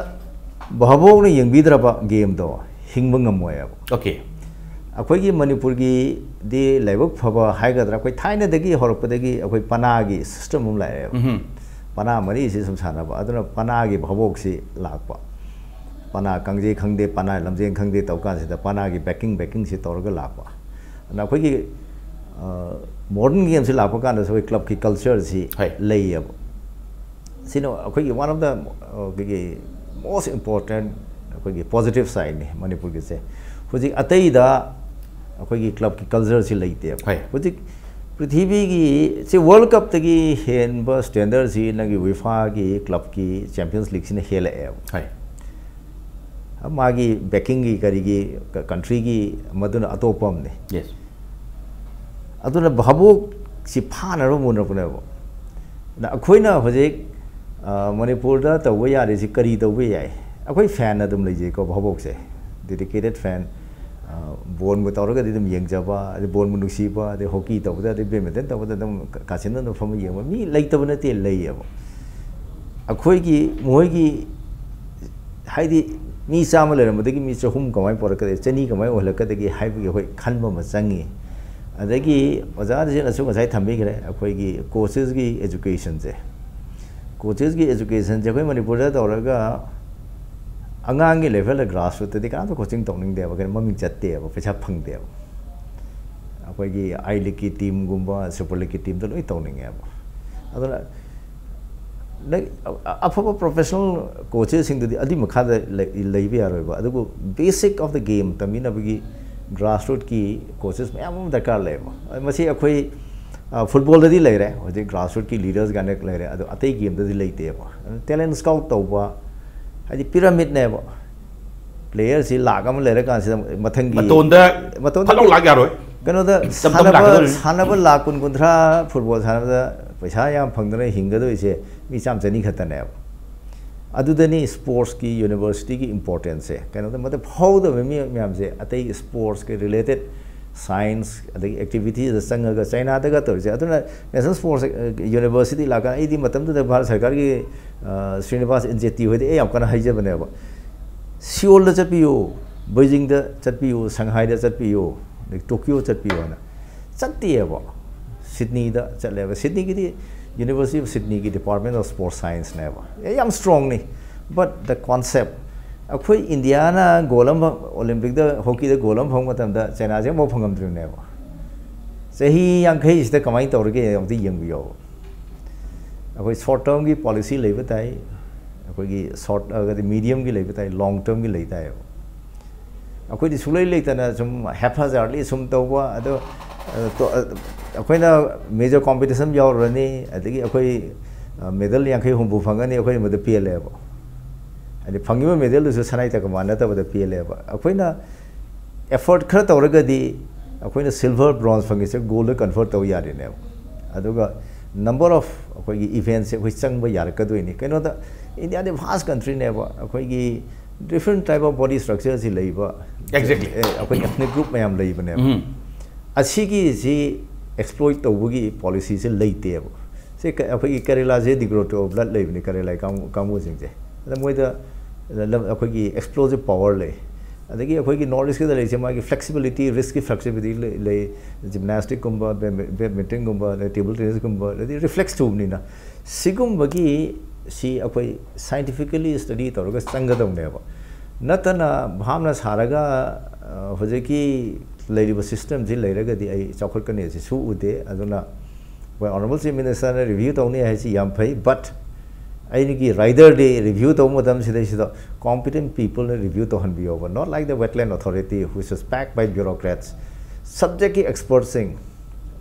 ꯚꯥꯕꯣꯛꯅ ꯌꯦꯡꯕꯤꯗ꯭ꯔꯕ ꯒꯦꯝꯗꯣ ꯍꯤꯡꯕ ꯉꯝꯃꯣꯏꯕ꯫ Okay꯫ ꯑꯩꯈꯣꯏꯒꯤ ꯃꯅꯤꯄꯨꯔꯒꯤꯗꯤ ꯂꯥꯏꯕꯛ ꯐꯕ ꯍꯥꯏꯒꯗ꯭ꯔꯥ, ꯑꯩꯈꯣꯏ ꯊꯥꯏꯅꯗꯒꯤ ꯍꯧꯔꯛꯄꯗꯒꯤ ꯑꯩꯈꯣꯏ ꯄꯅꯥꯒꯤ ꯁꯤꯁꯇꯦꯝ ꯑꯃ ꯂꯥꯛꯑꯦꯕ꯫ ꯎꯝꯍꯨꯝ꯫ ꯄꯅꯥ ꯃꯔꯤꯁꯤ ꯁꯨꯝ ꯁꯥꯟꯅꯕ, ꯑꯗꯨꯅ ꯄꯅꯥꯒꯤ ꯚꯥꯕꯣꯛꯁꯤ ꯂꯥꯛꯄ꯫ ꯄꯅꯥ ꯀꯥꯡꯖꯩ ꯈꯪꯗꯦ, ꯄꯅꯥ ꯂꯝꯖꯦꯟ ꯈꯪꯗꯦ ꯇꯧ ꯀꯥꯟꯁꯤꯗ ꯄꯅꯥꯒꯤ backing, backingꯁꯤ ꯇꯧꯔꯒ ꯂꯥꯛꯄ꯫ ꯑꯗꯨꯅ ꯑꯩꯈꯣꯏꯒꯤ modern gameꯁꯤ ꯂꯥꯛꯄ ꯀꯥꯟꯗꯁꯨ ꯑꯩꯈꯣꯏ clubꯀꯤ cultureꯁꯤ ꯍꯣꯏ꯫ ꯂꯩꯌꯦꯕ꯫ ꯁꯤꯅ ꯑꯩꯈꯣꯏꯒꯤ one of the, ꯑ, ꯑꯩꯈꯣꯏꯒꯤ most important ꯑꯩꯈꯣꯏꯒꯤ positive sideꯅꯤ ꯃꯅꯤꯄꯨꯔꯒꯤꯁꯦ꯫ ꯍꯧꯖꯤꯛ ꯑꯇꯩꯗ ꯑꯩꯈꯣꯏꯒꯤ clubꯀꯤ cultureꯁꯤ ꯂꯩꯇꯦꯕ꯫ ꯍꯣꯏ꯫ ꯍꯧꯖꯤꯛ ꯄ꯭ꯔꯤꯊꯤꯕꯤꯒꯤ ꯁꯤ World Cupꯇꯒꯤ ꯍꯦꯟꯕ standardꯁꯤ ꯅꯪꯒꯤ WIFAꯒꯤ clubꯀꯤ Champions Leagueꯁꯤꯅ ꯍꯦꯜꯂꯛꯑꯦꯕ꯫ ꯍꯣꯏ꯫ ꯃꯥꯒꯤ backingꯒꯤ ꯀꯔꯤꯒꯤ ꯀ-, countryꯒꯤ ꯃꯗꯨꯅ ꯑꯇꯣꯞꯄ ꯑꯃꯅꯤ꯫ Yes꯫ ꯑꯗꯨꯅ ꯚꯥꯕꯣꯛꯁꯤ ꯐꯥꯅꯕ ꯃꯨꯟꯅꯔꯛꯄꯅꯦꯕ꯫ ꯑꯗ ꯑꯩꯈꯣꯏꯅ ꯍꯧꯖꯤꯛ, ꯑ, ꯃꯅꯤꯄꯨꯔꯗ ꯇꯧꯕ ꯌꯥꯔꯤꯁꯤ ꯀꯔꯤ ꯇꯧꯕ ꯌꯥꯏ? ꯑꯩꯈꯣꯏ fan ꯑꯗꯨꯝ ꯂꯩꯖꯩꯀꯣ, ꯚꯥꯕꯣꯛꯁꯦ꯫ Dedicated fan, ꯑ, ballꯕꯨ ꯇꯧꯔꯒꯗꯤ ꯑꯗꯨꯝ ꯌꯦꯡꯖꯕ, ꯑꯗꯩ ballꯕꯨ ꯅꯨꯡꯁꯤꯕ, ꯑꯗꯩ hockey ꯇꯧꯕꯗ, ꯑꯗꯩ badminton ꯇꯧꯕꯗ ꯑꯗꯨꯝ ꯀ-, ꯀꯥꯆꯤꯟꯗ ꯑꯗꯨꯝ ꯐꯝꯃ ꯌꯦꯡꯕ ꯃꯤ ꯂꯩꯇꯕ ꯅꯠꯇꯦ, ꯂꯩꯌꯦꯕ꯫ ꯑꯩꯈꯣꯏꯒꯤ, ꯃꯈꯣꯏꯒꯤ, ꯍꯥꯏꯗꯤ ꯃꯤ ꯆꯥꯝꯃ ꯂꯩꯔꯝꯕꯗꯒꯤ ꯃꯤ ꯆꯍꯨꯝ ꯀꯃꯥꯏꯅ ꯄꯨꯔꯛꯀꯗꯒꯦ, ꯆꯅꯤ ꯀꯃꯥꯏꯅ ꯑꯣꯏꯍꯜꯂꯛꯀꯗꯒꯦ ꯍꯥꯏꯕꯒꯤ ꯑꯩꯈꯣꯏ ꯈꯟꯕ ꯑꯃ ꯆꯪꯉꯤ꯫ ꯑꯗꯒꯤ ꯑꯣꯖꯥꯁꯤꯅꯁꯨ ꯉꯁꯥꯏ ꯊꯝꯕꯤꯈ꯭ꯔꯦ, ꯑꯩꯈꯣꯏꯒꯤ coachesꯀꯤ educationꯁꯦ꯫ Coachesꯀꯤ educationꯁꯦ ꯑꯩꯈꯣꯏ ꯃꯅꯤꯄꯨꯔꯗ ꯇꯧꯔꯒ ꯑꯉꯥꯡꯒꯤ levelꯗ grassrootꯇꯗꯤ ꯀꯅꯥꯝꯇ coaching ꯇꯧꯅꯤꯡꯗꯦꯕ, ꯀꯩꯅꯣ ꯃꯃꯤꯡ ꯆꯠꯇꯦꯕ, ꯄꯩꯁꯥ ꯐꯪꯗꯦꯕ꯫ ꯑꯩꯈꯣꯏꯒꯤ I Leagueꯀꯤ teamꯒꯨꯝꯕ, Super Leagueꯀꯤ teamꯗ ꯂꯣꯏ ꯇꯧꯅꯤꯡꯉꯦꯕ꯫ ꯑꯗꯨꯅ ꯅꯪ ꯑ-, ꯑꯐꯕ professional coachesꯁꯤꯡꯗꯨꯗꯤ ꯑꯗꯨꯏ ꯃꯈꯥꯗ ꯂꯩ-, ꯂꯩꯕ ꯌꯥꯔꯣꯏꯕ꯫ ꯑꯗꯨꯕꯨ basic of the game ꯇꯝꯕꯤꯅꯕꯒꯤ grassrootꯀꯤ coaches ꯃꯌꯥꯝ ꯑꯃ ꯗꯔꯀꯥꯔ ꯂꯩꯌꯦꯕ꯫ ꯃꯁꯤ ꯑꯩꯈꯣꯏ, ꯑ, footballꯗꯗꯤ ꯂꯩꯔꯦ, ꯍꯧꯖꯤꯛ grassrootꯀꯤ leaders ꯀꯥꯏꯅ ꯂꯩꯔꯦ, ꯑꯗꯣ ꯑꯇꯩ gameꯗꯗꯤ ꯂꯩꯇꯦꯕ꯫ Talent scout ꯇꯧꯕ ꯍꯥꯏꯗꯤ pyramidꯅꯦꯕ꯫ Playerꯁꯤ ꯂꯥꯛ ꯑꯃ ꯂꯩꯔꯀꯥꯟꯁꯤꯗ ꯃꯊꯪꯒꯤ ꯃꯇꯣꯟꯗ ꯃꯇꯣꯟꯗ ꯐꯠ ꯂꯥꯎ ꯂꯥꯛ ꯌꯥꯔꯣꯏ꯫ ꯀꯩꯅꯣꯗ ꯇꯞ ꯇꯞ ꯁꯥꯟꯅꯕ, ꯂꯥꯛꯀꯗꯧꯔꯤꯅꯤ꯫ ꯁꯥꯟꯅꯕ ꯂꯥꯛ ꯀꯨꯟ ꯀꯨꯟꯊ꯭ꯔꯥ football ꯁꯥꯟꯅꯕꯗ ꯄꯩꯁꯥ ꯌꯥꯝ ꯐꯪꯗꯅ ꯍꯤꯡꯒꯗꯧꯔꯤꯁꯦ ꯃꯤ ꯆꯥꯝ ꯆꯅꯤ ꯈꯛꯇꯅꯦꯕ꯫ ꯑꯗꯨꯗꯅꯤ sportsꯀꯤ universityꯒꯤ importanceꯁꯦ꯫ ꯀꯩꯅꯣꯗ ꯃꯗꯨ ꯐꯥꯎꯗꯕ ꯃꯤ ꯃꯌꯥꯝꯁꯦ ꯑꯇꯩ sportsꯀꯤ related science ꯑꯗꯒꯤ activityꯗ ꯆꯪꯉꯒ ꯆꯥꯏꯅꯥꯗꯒ ꯇꯧꯔꯤꯁꯦ꯫ ꯑꯗꯨꯅ National Sports, ꯑ, University ꯂꯥꯛꯀꯥꯟꯗ ꯑꯩꯗꯤ ꯃꯇꯝꯗꯨꯗ ꯚꯥꯔꯠ ꯁꯔꯀꯥꯔꯒꯤ, ꯑ, ꯁ꯭ꯔꯤꯅꯤꯕꯥꯁ ꯏꯟꯖꯦꯇꯤ ꯍꯣꯏꯗꯤ ꯑꯩ ꯌꯥꯝ ꯀꯟꯅ ꯍꯥꯏꯖꯕꯅꯦꯕ꯫ ꯁꯤꯑꯣꯜꯗ ꯆꯠꯄꯤꯌꯨ, ꯕꯩꯖꯤꯡꯗ ꯆꯠꯄꯤꯌꯨ, ꯁꯪꯍꯥꯏꯗ ꯆꯠꯄꯤꯌꯨ, ꯑꯗꯒꯤ ꯇꯣꯀꯤꯌꯣ ꯆꯠꯄꯤꯌꯨ ꯍꯥꯏꯅ ꯆꯠꯇꯦꯕ꯫ ꯁꯤꯗꯅꯤꯗ ꯆꯠꯂꯦꯕ꯫ ꯁꯤꯗꯅꯤꯒꯤꯗꯤ University of Sydneyꯒꯤ Department of Sports Scienceꯅꯦꯕ꯫ ꯑꯦ, ꯌꯥꯝ strongꯅꯤ꯫ But the concept, ꯑꯩꯈꯣꯏ ꯏꯟꯗꯤꯌꯥꯅ ꯒꯣꯜ ꯑꯃ ꯑꯣꯂꯤꯝꯄꯤꯛꯇ ꯍꯣꯀꯤꯗ ꯒꯣꯜ ꯑꯃ ꯐꯪꯕ ꯃꯇꯝꯗ ꯆꯩꯅꯥꯁꯦ ꯑꯃꯐꯥꯎ ꯐꯪꯉꯝꯗ꯭ꯔꯤꯕꯅꯦꯕ꯫ ꯆꯍꯤ ꯌꯥꯡꯈꯩꯁꯤꯗ ꯀꯃꯥꯏꯅ ꯇꯧꯔꯒꯦ ꯑꯝꯇ ꯌꯦꯡꯕꯤꯌꯣꯕ꯫ ꯑꯩꯈꯣꯏ short termꯒꯤ policy ꯂꯩꯕ ꯇꯥꯏ, ꯑꯩꯈꯣꯏꯒꯤ short, ꯑ, mediumꯒꯤ ꯂꯩꯕ ꯇꯥꯏ, long termꯒꯤ ꯂꯩ ꯇꯥꯏꯌꯦꯕ꯫ ꯑꯩꯈꯣꯏꯗꯤ ꯁꯨꯡꯂꯩ ꯂꯩꯇꯅ ꯁꯨꯝ haphazardly ꯁꯨꯝ ꯇꯧꯕ, ꯑꯗꯣ, ꯑ, ꯇꯣ-, ꯑ, ꯑꯩꯈꯣꯏꯅ major competition ꯌꯥꯎꯔꯨꯔꯅꯤ, ꯑꯗꯒꯤ ꯑꯩꯈꯣꯏ, ꯑ, medal ꯌꯥꯡꯈꯩ ꯍꯨꯝꯐꯨ ꯐꯪꯒꯅꯤ, ꯑꯩꯈꯣꯏ ꯃꯗꯨ ꯄꯦꯜꯂꯦꯕ꯫ ꯍꯥꯏꯗꯤ ꯐꯪꯉꯤꯕ medalꯗꯨꯁꯨ ꯁꯅꯥꯏ ꯇꯀꯃꯥꯟ ꯅꯠꯇꯕꯗ ꯄꯦꯜꯂꯦꯕ꯫ ꯑꯩꯈꯣꯏꯅ effort ꯈꯔ ꯇꯧꯔꯒꯗꯤ ꯑꯩꯈꯣꯏꯅ silver, bronze ꯐꯪꯉꯤꯁꯦ goldꯗ convert ꯇꯧ ꯌꯥꯔꯤꯅꯦꯕ꯫ ꯑꯗꯨꯒ number of ꯑꯩꯈꯣꯏꯒꯤ eventꯁꯦ ꯑꯩꯈꯣꯏ ꯆꯪꯕ ꯌꯥꯔꯛꯀꯗꯣꯏꯅꯤ꯫ ꯀꯩꯅꯣꯗ, ꯏꯟꯗꯤꯌꯥꯗꯤ vast countryꯅꯦꯕ, ꯑꯩꯈꯣꯏꯒꯤ different type of body structureꯁꯤ ꯂꯩꯕ, Exactly. ꯑꯦ, ꯑꯩꯈꯣꯏ ethnic group ꯃꯌꯥꯝ ꯂꯩꯕꯅꯦꯕ꯫ ꯎꯝ. ꯑꯁꯤꯒꯤꯁꯤ exploit ꯇꯧꯕꯒꯤ policyꯁꯦ ꯂꯩꯇꯦꯕ꯫ ꯁꯤ ꯀ-, ꯑꯩꯈꯣꯏꯒꯤ ꯀꯦꯔꯦꯂꯥꯁꯦ degrowth of blood ꯂꯩꯕꯅꯤ, ꯀꯦꯔꯦꯂꯥ ꯀꯥꯡ-, ꯀꯥꯡꯕꯨꯁꯤꯡꯁꯦ꯫ ꯑꯗ ꯃꯣꯏꯗ ꯂ-, ꯂ-, ꯑꯩꯈꯣꯏꯒꯤ explosive power ꯂꯩ꯫ ꯑꯗꯒꯤ ꯑꯩꯈꯣꯏꯒꯤ North Eastꯀꯗ ꯂꯩꯔꯤꯁꯦ ꯃꯥꯒꯤ flexibility, wristꯀꯤ flexibility ꯂꯩ, ꯂꯩ, gymnasticꯀꯨꯝꯕ, badmi-, badmintonꯒꯨꯝꯕ, ꯑꯗꯩ table tennisꯀꯨꯝꯕ, ꯑꯗꯩ reflex ꯊꯨꯕꯅꯤꯅ꯫ ꯁꯤꯒꯨꯝꯕꯒꯤ ꯁꯤ ꯑꯩꯈꯣꯏ scientifically study ꯇꯧꯔꯒ ꯆꯪꯒꯗꯧꯅꯦꯕ꯫ ꯅꯠꯇꯅ ꯚꯥꯞꯅ ꯁꯥꯔꯒ, ꯑ, ꯍꯧꯖꯤꯛꯀꯤ ꯂꯩꯔꯤꯕ systemꯁꯤ ꯂꯩꯔꯒꯗꯤ ꯑꯩ ꯆꯥꯎꯈꯠꯀꯅꯤ ꯑꯁꯤ ꯁꯨꯛꯎꯗꯦ꯫ ꯑꯗꯨꯅ ꯑꯩꯈꯣꯏ Honourable Chief Ministerꯅ review ꯇꯧꯅꯤ ꯍꯥꯏꯁꯤ ꯌꯥꯝ ꯐꯩ, but ꯑꯩꯒꯤ riderꯗꯤ review ꯇꯧꯕ ꯃꯇꯝꯁꯤꯗꯩꯁꯤꯗ competent peopleꯅ review ꯇꯧꯍꯟꯕꯤꯌꯣꯕ, not like the wetland authority which is packed by bureaucrats꯫ Subjectꯀꯤ expertꯁꯤꯡ,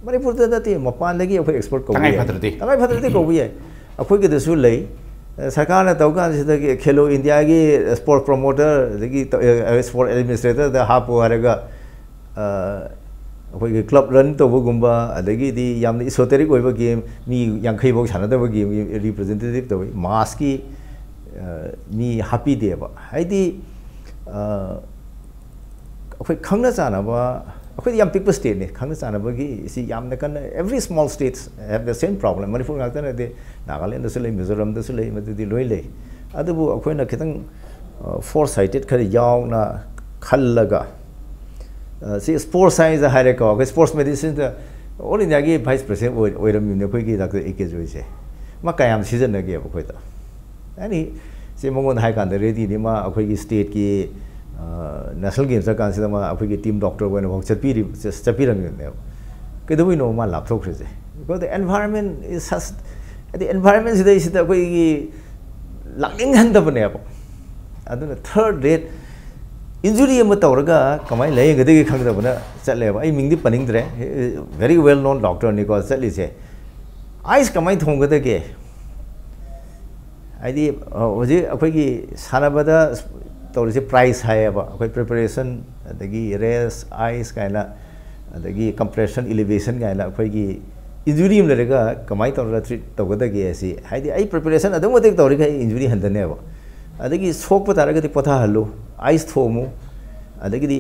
ꯃꯅꯤꯄꯨꯔꯗ ꯅꯠꯇꯦ, ꯃꯄꯥꯟꯗꯒꯤ ꯑꯩꯈꯣꯏ expert ꯀꯧꯕ ꯇꯉꯥꯏ ꯌꯥꯏ꯫ ꯐꯗ꯭ꯔꯗꯤ꯫ ꯇꯉꯥꯏ ꯐꯗ꯭ꯔꯗꯤ ꯀꯧꯕ ꯌꯥꯏ꯫ ꯑꯩꯈꯣꯏꯒꯤꯗꯁꯨ ꯂꯩ꯫ ꯑ, ꯁꯔꯀꯥꯔꯅ ꯇꯧ ꯀꯥꯟꯁꯤꯗꯒꯤ Khelo Indiaꯒꯤ sport promoter, ꯑꯗꯒꯤ ꯇ-, ꯑ, sport administratorꯗ ꯍꯥꯞꯄꯨ ꯍꯥꯏꯔꯒ, ꯑ, ꯑꯩꯈꯣꯏꯒꯤ club run ꯇꯧꯕꯒꯨꯝꯕ, ꯑꯗꯒꯤꯗꯤ ꯌꯥꯝꯅ esoteric ꯑꯣꯏꯕ game, ꯃꯤ ꯌꯥꯡꯈꯩ ꯐꯥꯎ ꯁꯥꯟꯅꯗꯕ game representative ꯇꯧꯏ, massꯀꯤ, ꯑ, ꯃꯤ ꯍꯥꯞꯄꯤꯗꯦꯕ꯫ ꯍꯥꯏꯗꯤ, ꯑ, ꯑꯩꯈꯣꯏ ꯈꯪꯅ ꯆꯥꯟꯅꯕ, ꯑꯩꯈꯣꯏꯗꯤ ꯌꯥꯝ ꯄꯤꯛꯄ stateꯅꯤ, ꯈꯪꯅ ꯆꯥꯟꯅꯕꯒꯤ ꯁꯤ ꯌꯥꯝꯅ ꯀꯟꯅ, every small states have the same problem꯫ Manipur ꯉꯥꯛꯇ ꯅꯠꯇꯦ, ꯅꯥꯒꯥꯂꯦꯟꯗꯁꯨ ꯂꯩ, ꯃꯤꯖꯣꯔꯥꯝꯗꯁꯨ ꯂꯩ, ꯃꯗꯨꯗꯤ ꯂꯣꯏ ꯂꯩ꯫ ꯑꯗꯨꯕꯨ ꯑꯩꯈꯣꯏꯅ ꯈꯤꯇꯪ, ꯑ, foresighted ꯈꯔ ꯌꯥꯎꯅ ꯈꯜꯂꯒ, ꯑ, ꯁꯤ sports scienceꯇ ꯍꯥꯏꯔꯦꯀꯣ, ꯑꯩꯈꯣꯏ sports medicineꯗ ꯑꯣꯜ ꯏꯟꯗꯤꯌꯥꯒꯤ ꯚꯥꯏꯁ ꯄ꯭ꯔꯁꯤꯗꯦꯟ ꯑꯣꯏꯔꯝꯃꯤꯕꯅꯦ ꯑꯩꯈꯣꯏꯒꯤ ꯗꯥꯛꯇꯔ ꯑꯦ ꯀꯦ ꯖꯣꯏꯁꯦ꯫ ꯃꯥ ꯀꯌꯥꯝ ꯁꯤꯖꯤꯟꯅꯒꯦꯕ ꯑꯩꯈꯣꯏꯗ? ꯑꯦꯅꯤ, ꯁꯤ ꯃꯉꯣꯟꯗ ꯍꯥꯏ ꯀꯥꯟꯗ ꯔꯦꯗꯤꯅꯤ, ꯃꯥ ꯑꯩꯈꯣꯏꯒꯤ ꯁ꯭ꯇꯦꯠꯀꯤ ꯅꯦꯁꯅꯦꯜ ꯒꯦꯝ ꯆꯠꯀꯥꯟꯁꯤꯗ ꯃꯥ ꯑꯩꯈꯣꯏꯒꯤ ꯇꯤꯝ ꯗꯣꯛꯇꯔ ꯑꯣꯏꯅ ꯐꯥꯎ ꯆꯠꯄꯤꯔꯤ, ꯆꯠꯄꯤꯔꯝꯃꯤꯕꯅꯦꯕ꯫ ꯀꯩꯗꯧꯕꯩꯅꯣ ꯃꯥ ꯂꯥꯞꯊꯣꯛꯈ꯭ꯔꯤꯁꯦ? Because the environment is such, ꯍꯥꯏꯗꯤ ꯑꯦꯟꯚꯥꯏꯔꯟꯃꯦꯟꯁꯤꯗꯩꯁꯤꯗ ꯑꯩꯈꯣꯏꯒꯤ ꯂꯥꯛꯅꯤꯡꯍꯟꯗꯕꯅꯦꯕ꯫ ꯑꯗꯨꯅ ꯊꯔꯠ ꯔꯦꯠ ꯏꯟꯖꯨꯔꯤ ꯑꯃ ꯇꯧꯔꯒ ꯀꯃꯥꯏꯅ ꯂꯥꯌꯦꯡꯒꯗꯒꯦ ꯈꯪꯗꯕꯅ ꯆꯠꯂꯦꯕ꯫ ꯑꯩ ꯃꯤꯡꯗꯤ ꯄꯟꯅꯤꯡꯗ꯭ꯔꯦ, very well known doctorꯅꯤꯀꯣ ꯆꯠꯂꯤꯁꯦ꯫ ꯑꯥꯏꯁ ꯀꯃꯥꯏꯅ ꯊꯣꯡꯒꯗꯒꯦ? ꯍꯥꯏꯗꯤ ꯍꯧꯖꯤꯛ ꯑꯩꯈꯣꯏꯒꯤ ꯁꯥꯟꯅꯕꯗ ꯇꯧꯔꯤꯁꯦ ꯄ꯭ꯔꯥꯏꯁ ꯍꯥꯏꯌꯦꯕ꯫ ꯑꯩꯈꯣꯏ ꯄ꯭ꯔꯤꯄꯦꯔꯦꯁꯟ, ꯑꯗꯒꯤ ꯔꯦꯁ, ꯑꯥꯏꯁ ꯀꯥꯏꯅ, ꯑꯗꯒꯤ ꯀꯝꯄ꯭ꯔꯦꯁꯟ, ꯏꯂꯤꯚꯦꯁꯟ ꯀꯥꯏꯅ ꯑꯩꯈꯣꯏꯒꯤ ꯏꯟꯖꯨꯔꯤ ꯑꯃ ꯂꯩꯔꯒ ꯀꯃꯥꯏꯅ ꯇꯧꯔꯒ ꯇ꯭ꯔꯤꯠ ꯇꯧꯒꯗꯒꯦ ꯑꯁꯤ, ꯍꯥꯏꯗꯤ ꯑꯩ ꯄ꯭ꯔꯤꯄꯦꯔꯦꯁꯟ ꯑꯗꯨꯛ ꯃꯇꯤꯛ ꯇꯧꯔꯤꯈꯩ ꯏꯟꯖꯨꯔꯤ ꯍꯟꯊꯅꯦꯕ꯫ ꯑꯗꯒꯤ ꯁꯣꯛꯄ ꯇꯥꯔꯒꯗꯤ ꯄꯣꯊꯥꯍꯜꯂꯨ, ꯑꯥꯏꯁ ꯊꯣꯝꯃꯨ, ꯑꯗꯒꯤꯗꯤ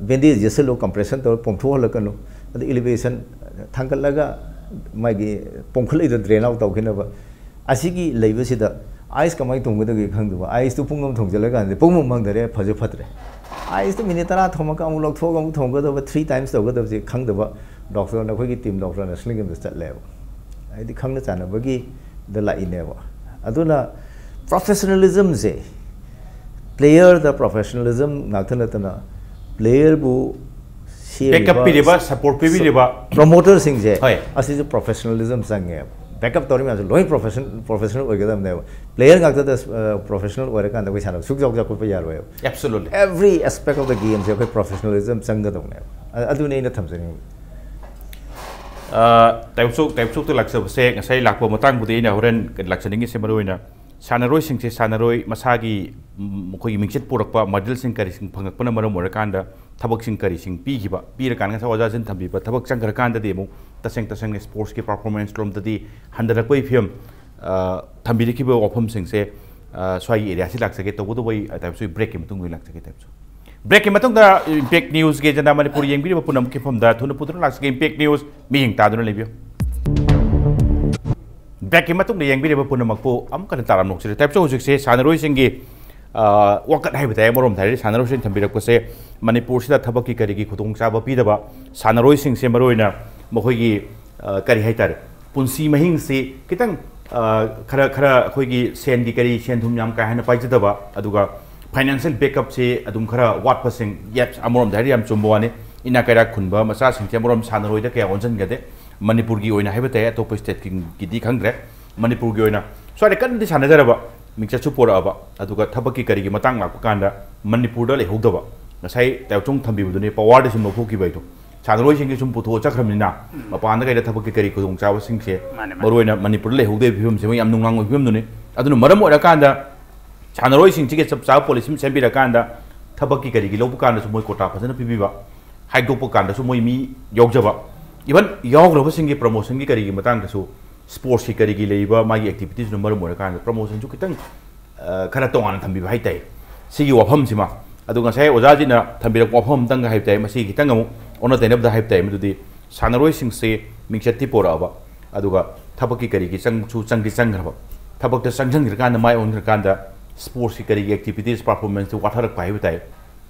ꯕꯦꯟꯗꯦꯖ ꯌꯦꯠꯁꯜꯂꯨ, ꯀꯝꯄ꯭ꯔꯦꯁꯟ ꯇꯧꯔ ꯄꯣꯝꯊꯣꯛꯍꯜꯂꯛꯀꯅꯨ, ꯑꯗ ꯏꯂꯤꯚꯦꯁꯟ ꯊꯥꯡꯒꯠꯂꯒ ꯃꯥꯒꯤ ꯄꯣꯝꯈꯠꯂꯛꯏꯗꯣ ꯗ꯭ꯔꯦꯟ ꯑꯥꯎꯠ ꯇꯧꯈꯤꯅꯕ꯫ ꯑꯁꯤꯒꯤ ꯂꯩꯕꯁꯤꯗ ꯑꯥꯏꯁ ꯀꯃꯥꯏꯅ ꯊꯣꯡꯒꯗꯒꯦ ꯈꯪꯗꯕ, ꯑꯥꯏꯁꯇꯨ ꯄꯨꯡ ꯑꯃ ꯊꯣꯡꯖꯤꯜꯂꯀꯥꯟꯗ ꯄꯨꯡ ꯑꯃ ꯃꯥꯡꯊꯔꯦ, ꯐꯁꯨ ꯐꯠꯇ꯭ꯔꯦ꯫ ꯑꯥꯏꯁꯇꯨ ꯃꯤꯅꯤꯠ ꯇꯔꯥ ꯊꯣꯝꯃꯒ ꯑꯃꯨꯛ ꯂꯧꯊꯣꯛꯑꯒ ꯑꯃꯨꯛ ꯊꯣꯡꯒꯗꯕ, ꯊ꯭ꯔꯤ ꯇꯥꯏꯝꯁ ꯇꯧꯒꯗꯕꯁꯦ ꯈꯪꯗꯕ ꯗꯣꯛꯇꯔꯅ ꯑꯩꯈꯣꯏꯒꯤ ꯇꯤꯝ ꯗꯣꯛꯇꯔ ꯅꯔꯁꯤꯡ ꯑꯃꯗ ꯆꯠꯂꯦꯕ꯫ ꯍꯥꯏꯗꯤ ꯈꯪꯅ ꯆꯥꯟꯅꯕꯒꯤꯗ ꯂꯥꯛꯏꯅꯦꯕ꯫ ꯑꯗꯨꯅ ꯄ꯭ꯔꯣꯐꯦꯁꯅꯦꯂꯤꯖꯝꯁꯦ, ꯄ꯭ꯂꯦꯌꯔꯗ ꯄ꯭ꯔꯣꯐꯦꯁꯅꯦꯂꯤꯖꯝ ꯉꯥꯛꯇ ꯅꯠꯇꯅ ꯄ꯭ꯂꯦꯌꯔꯕꯨ ꯕꯦꯛꯀꯞ ꯄꯤꯔꯤꯕ, ꯁꯞꯄꯣꯔꯠ ꯄꯤꯕꯤꯔꯤꯕ ꯄ꯭ꯔꯣꯃꯣꯇꯔꯁꯤꯡꯁꯦ, ꯍꯣꯏ꯫ ꯑꯁꯤꯁꯨ ꯄ꯭ꯔꯣꯐꯦꯁꯅꯦꯂꯤꯖꯝ ꯆꯪꯉꯦꯕ꯫ ꯕꯦꯛꯀꯞ ꯇꯧꯔꯤ ꯃꯌꯥꯝꯁꯦ ꯂꯣꯏ ꯄ꯭ꯔꯣꯐꯦꯁꯟ, ꯄ꯭ꯔꯣꯐꯦꯁꯅꯦꯜ ꯑꯣꯏꯒꯗꯕꯅꯦꯕ꯫ ꯄ꯭ꯂꯦꯌꯔ ꯉꯥꯛꯇꯗ ꯄ꯭ꯔꯣꯐꯦꯁꯅꯦꯜ ꯑꯣꯏꯔꯀꯥꯟꯗ ꯑꯩꯈꯣꯏ ꯁꯥꯟꯅꯕ ꯁꯨꯛ ꯆꯥꯎ ꯆꯥꯎꯈꯠꯄ ꯌꯥꯔꯣꯏꯕ꯫ Absolutely. Every aspect of the gameꯁꯦ ꯑꯩꯈꯣꯏ ꯄ꯭ꯔꯣꯐꯦꯁꯅꯦꯂꯤꯖꯝ ꯆꯪꯒꯗꯕꯅꯦꯕ꯫ ꯑ-, ꯑꯗꯨꯅꯤ ꯑꯩꯅ ꯊꯝꯖꯅꯤꯡꯕ꯫ ꯇꯥꯏꯕꯛꯆꯧ, ꯇꯥꯏꯕꯛꯆꯧꯗ ꯂꯥꯛꯆꯕꯁꯦ ꯉꯁꯥꯏ ꯂꯥꯛꯄ ꯃꯇꯥꯡꯕꯨꯗꯤ ꯑꯩꯅ ꯍꯣꯔꯦꯟ ꯂꯥꯛꯆꯅꯤꯡꯉꯤꯁꯦ, ꯃꯔꯨꯑꯣꯏꯅ ꯁꯥꯟꯅꯔꯣꯏꯁꯤꯡꯁꯦ, ꯁꯥꯟꯅꯔꯣꯏ ꯃꯁꯥꯒꯤ, ꯎꯝ, ꯃꯈꯣꯏꯒꯤ ꯃꯤꯡꯆꯠ ꯄꯨꯔꯛꯄ ꯃꯦꯗꯜꯁꯤꯡ ꯀꯔꯤꯁꯤꯡ ꯐꯪꯉꯛꯄꯅ ꯃꯔꯝ ꯑꯣꯏꯔꯀꯥꯟꯗ ꯊꯕꯛꯁꯤꯡ ꯀꯔꯤꯁꯤꯡ ꯄꯤꯈꯤꯕ, ꯄꯤꯔꯀꯥꯟꯗ ꯉꯁꯥꯏ ꯑꯣꯖꯥꯁꯤꯅ ꯊꯝꯕꯤꯕ ꯊꯕꯛ ꯆꯪꯈ꯭ꯔꯀꯥꯟꯗꯗꯤ ꯑꯃꯨꯛ ꯇꯁꯦꯡ ꯇꯁꯦꯡꯅ ꯁ꯭ꯄꯣꯔꯠꯁꯀꯤ ꯄꯔꯐꯣꯔꯃꯦꯟꯁ ꯂꯣꯝꯗꯗꯤ ꯍꯟꯊꯔꯛꯄꯒꯤ ꯐꯤꯕꯝ, ꯑ, ꯊꯝꯕꯤꯔꯛꯈꯤꯕ ꯋꯥꯐꯝꯁꯤꯡꯁꯦ, ꯑ, ꯁ꯭ꯋꯥꯏꯒꯤ ꯑꯦꯔꯤꯌꯥꯁꯤ ꯂꯥꯛꯆꯒꯦ꯫ ꯇꯧꯕꯇꯕꯨ ꯑꯩ, ꯑ, ꯇꯥꯏꯕꯛꯆꯧ ꯕ꯭ꯔꯦꯛꯀꯤ ꯃꯇꯨꯡꯗ ꯑꯣꯏꯅ ꯂꯥꯛꯆꯒꯦ, ꯇꯥꯏꯕꯛꯆꯧ꯫ ꯕ꯭ꯔꯦꯛꯀꯤ ꯃꯇꯨꯡꯗ ꯏꯝꯄꯦꯛ ꯅ꯭ꯌꯨꯁꯀꯤ ꯑꯦꯖꯦꯟꯗꯥ ꯃꯅꯤꯄꯨꯔ ꯌꯦꯡꯕꯤꯔꯤꯕ ꯄꯨꯝꯅꯃꯛꯀꯤ ꯃꯐꯝꯗ ꯊꯨꯅ ꯄꯨꯗꯨꯅ ꯂꯥꯛꯆꯒꯦ꯫ ꯏꯝꯄꯦꯛ ꯅ꯭ꯌꯨꯁ, ꯃꯤꯠꯌꯦꯡ ꯇꯥꯗꯨꯅ ꯂꯩꯕꯤꯌꯨ꯫ ꯕ꯭ꯔꯦꯛꯀꯤ ꯃꯇꯨꯡꯗ ꯌꯦꯡꯕꯤꯔꯤꯕ ꯄꯨꯝꯅꯃꯛꯄꯨ ꯑꯃꯨꯛ ꯍꯟꯅ ꯇꯥꯔꯝ ꯅꯣꯛꯆꯔꯤ꯫ ꯇꯥꯏꯕꯛꯆꯧ ꯍꯧꯖꯤꯛꯁꯦ ꯁꯥꯟꯅꯔꯣꯏꯁꯤꯡꯒꯤ, ꯑ, ꯋꯥꯀꯠ ꯍꯥꯏꯕ ꯇꯥꯏ, ꯑꯃꯔꯣꯝꯗ ꯍꯥꯏꯔꯗꯤ ꯁꯥꯟꯅꯔꯣꯏꯁꯤꯡ ꯊꯝꯕꯤꯔꯛꯄꯁꯦ ꯃꯅꯤꯄꯨꯔꯁꯤꯗ ꯊꯕꯛꯀꯤ ꯀꯔꯤꯒꯤ ꯈꯨꯗꯣꯡꯆꯥꯕ ꯄꯤꯗꯕ, ꯁꯥꯟꯅꯔꯣꯏꯁꯤꯡꯁꯦ ꯃꯔꯨꯑꯣꯏꯅ ꯃꯈꯣꯏꯒꯤ ꯑ, ꯀꯔꯤ ꯍꯥꯏꯇꯥꯔꯦ, ꯄꯨꯟꯁꯤ ꯃꯍꯤꯡꯁꯤ ꯈꯤꯇꯪ ꯑ, ꯈꯔ ꯈꯔ ꯑꯩꯈꯣꯏꯒꯤ ꯁꯦꯟꯒꯤ ꯀꯔꯤ, ꯁꯦꯟ ꯊꯨꯝ ꯌꯥꯝ ꯀꯥ ꯍꯦꯟꯅ ꯄꯥꯏꯖꯗꯕ, ꯑꯗꯨꯒ ꯐꯥꯏꯅꯥꯟꯁꯤꯌꯦꯜ ꯕꯦꯛꯑꯞꯁꯤ ꯑꯗꯨꯝ ꯈꯔ ꯋꯥꯠꯄꯁꯤꯡ, ꯌꯦꯁ, ꯑꯃꯔꯣꯝꯗ ꯍꯥꯏꯔꯗꯤ ꯌꯥꯝ ꯆꯨꯝꯕ ꯋꯥꯅꯤ꯫ ꯏꯅꯥꯛ ꯀꯩꯔꯥꯛ ꯈꯨꯟꯕ ꯃꯆꯥꯁꯤꯡꯁꯦ ꯑꯃꯔꯣꯝ ꯁꯥꯟꯅꯔꯣꯏꯗ ꯀꯌꯥ ꯑꯣꯟꯁꯤꯟꯒꯗꯦ꯫ ꯃꯅꯤꯄꯨꯔꯒꯤ ꯑꯣꯏꯅ ꯍꯥꯏꯕ ꯇꯥꯏ, ꯑꯇꯣꯞꯄ ꯁ꯭ꯇꯦꯠꯀꯤꯗꯤ ꯈꯪꯗ꯭ꯔꯦ꯫ ꯃꯅꯤꯄꯨꯔꯒꯤ ꯑꯣꯏꯅ ꯁ꯭ꯋꯥꯏꯗ ꯀꯟꯅꯗꯤ ꯁꯥꯟꯅꯖꯔꯕ, ꯃꯤꯡꯆꯠꯁꯨ ꯄꯣꯔꯛꯑꯕ, ꯑꯗꯨꯒ ꯊꯕꯛꯀꯤ ꯀꯔꯤꯒꯤ ꯃꯇꯥꯡ ꯂꯥꯛꯄ ꯀꯥꯟꯗ ꯃꯅꯤꯄꯨꯔꯗ ꯂꯩꯍꯧꯗꯕ, ꯉꯁꯥꯏ ꯇꯥꯏꯕꯆꯧꯅ ꯊꯝꯕꯤꯕꯗꯨꯅꯤ, ꯄꯋꯥꯔꯗꯤ ꯁꯨꯝ ꯂꯧꯊꯣꯛꯈꯤꯕ ꯍꯥꯏꯗꯣ꯫ ꯁꯥꯟꯅꯔꯣꯏꯁꯤꯡꯒꯤ ꯁꯨꯝ ꯄꯨꯊꯣꯛꯑ ꯆꯠꯈ꯭ꯔꯕꯅꯤꯅ, ꯎꯝ꯫ ꯃꯄꯥꯟꯗ ꯀꯩꯗ ꯊꯕꯛꯀꯤ ꯀꯔꯤ ꯈꯨꯗꯣꯡꯆꯥꯕꯁꯤꯡꯁꯦ, ꯃꯥꯅꯦ, ꯃꯥꯅꯦ꯫ ꯃꯔꯨꯑꯣꯏꯅ ꯃꯅꯤꯄꯨꯔꯗ ꯂꯩꯍꯧꯗꯕꯒꯤ ꯐꯤꯕꯝꯁꯦ ꯃꯣꯏ ꯌꯥꯝ ꯅꯨꯡꯅꯥꯡ ꯑꯣꯏꯕ ꯐꯤꯕꯝꯗꯨꯅꯤ꯫ ꯑꯗꯨꯅ ꯃꯔꯝ ꯑꯣꯏꯔꯀꯥꯟꯗ ꯁꯥꯟꯅꯔꯣꯏꯁꯤꯡꯁꯤꯒꯤ ꯆꯞ ꯆꯥꯕ ꯄꯣꯂꯤꯁꯤ ꯑꯃ ꯁꯦꯝꯕꯤꯔꯀꯥꯟꯗ ꯊꯕꯛꯀꯤ ꯀꯔꯤꯒꯤ ꯂꯧꯕ ꯀꯥꯟꯗꯁꯨ ꯃꯣꯏ ꯀꯣꯇꯥ ꯐꯖꯅ ꯄꯤꯕꯤꯕ, ꯍꯥꯏꯗꯣꯛꯄ ꯀꯥꯟꯗꯁꯨ ꯃꯣꯏ ꯃꯤ ꯌꯥꯎꯖꯕ, ꯏꯚꯟ ꯌꯥꯎꯈ꯭ꯔꯕꯁꯤꯡꯒꯤ ꯄ꯭ꯔꯃꯣꯁꯟꯒꯤ ꯀꯔꯤꯒꯤ ꯃꯇꯥꯡꯗꯁꯨ ꯁ꯭ꯄꯣꯔꯠꯁꯀꯤ ꯀꯔꯤꯒꯤ ꯂꯩꯔꯤꯕ ꯃꯥꯒꯤ ꯑꯦꯛꯇꯤꯚꯤꯇꯤꯁꯅ ꯃꯔꯝ ꯑꯣꯏꯔꯀꯥꯟꯗ ꯄ꯭ꯔꯃꯣꯁꯟꯁꯨ ꯈꯤꯇꯪ, ꯑ, ꯈꯔ ꯇꯣꯉꯥꯟꯅ ꯊꯝꯕꯤꯕ ꯍꯥꯏ ꯇꯥꯏ꯫ ꯁꯤꯒꯤ ꯋꯥꯐꯝꯁꯤꯃ, ꯑꯗꯨ ꯉꯁꯥꯏ ꯑꯣꯖꯥꯁꯤꯅ ꯊꯝꯕꯤꯔꯛꯄ ꯋꯥꯐꯝ ꯑꯃꯇꯪꯒ ꯍꯥꯏꯕ ꯇꯥꯏ, ꯃꯁꯤ ꯈꯤꯇꯪ ꯑꯃꯨꯛ ꯑꯣꯟꯅ ꯇꯩꯅꯕꯗ ꯍꯥꯏꯕ ꯇꯥꯏ, ꯃꯗꯨꯗꯤ ꯁꯥꯟꯅꯔꯣꯏꯁꯤꯡꯁꯦ ꯃꯤꯡꯆꯠꯇꯤ ꯄꯣꯔꯛꯑꯕ, ꯑꯗꯨꯒ ꯊꯕꯛꯀꯤ ꯀꯔꯤꯒꯤ ꯆꯪꯁꯨ ꯆꯪꯗꯤ ꯆꯪꯈ꯭ꯔꯕ, ꯊꯕꯛꯇ ꯆꯪꯁꯤꯟꯈ꯭ꯔꯀꯥꯟꯗ, ꯃꯥꯏ ꯑꯣꯟꯈ꯭ꯔꯀꯥꯟꯗ ꯁ꯭ꯄꯣꯔꯠꯁꯀꯤ ꯀꯔꯤꯒꯤ ꯑꯦꯛꯇꯤꯚꯤꯇꯤꯁ ꯄꯔꯐꯣꯔꯃꯦꯟꯁꯇꯨ ꯋꯥꯊꯔꯛꯄ ꯍꯥꯏꯕ ꯇꯥꯏ꯫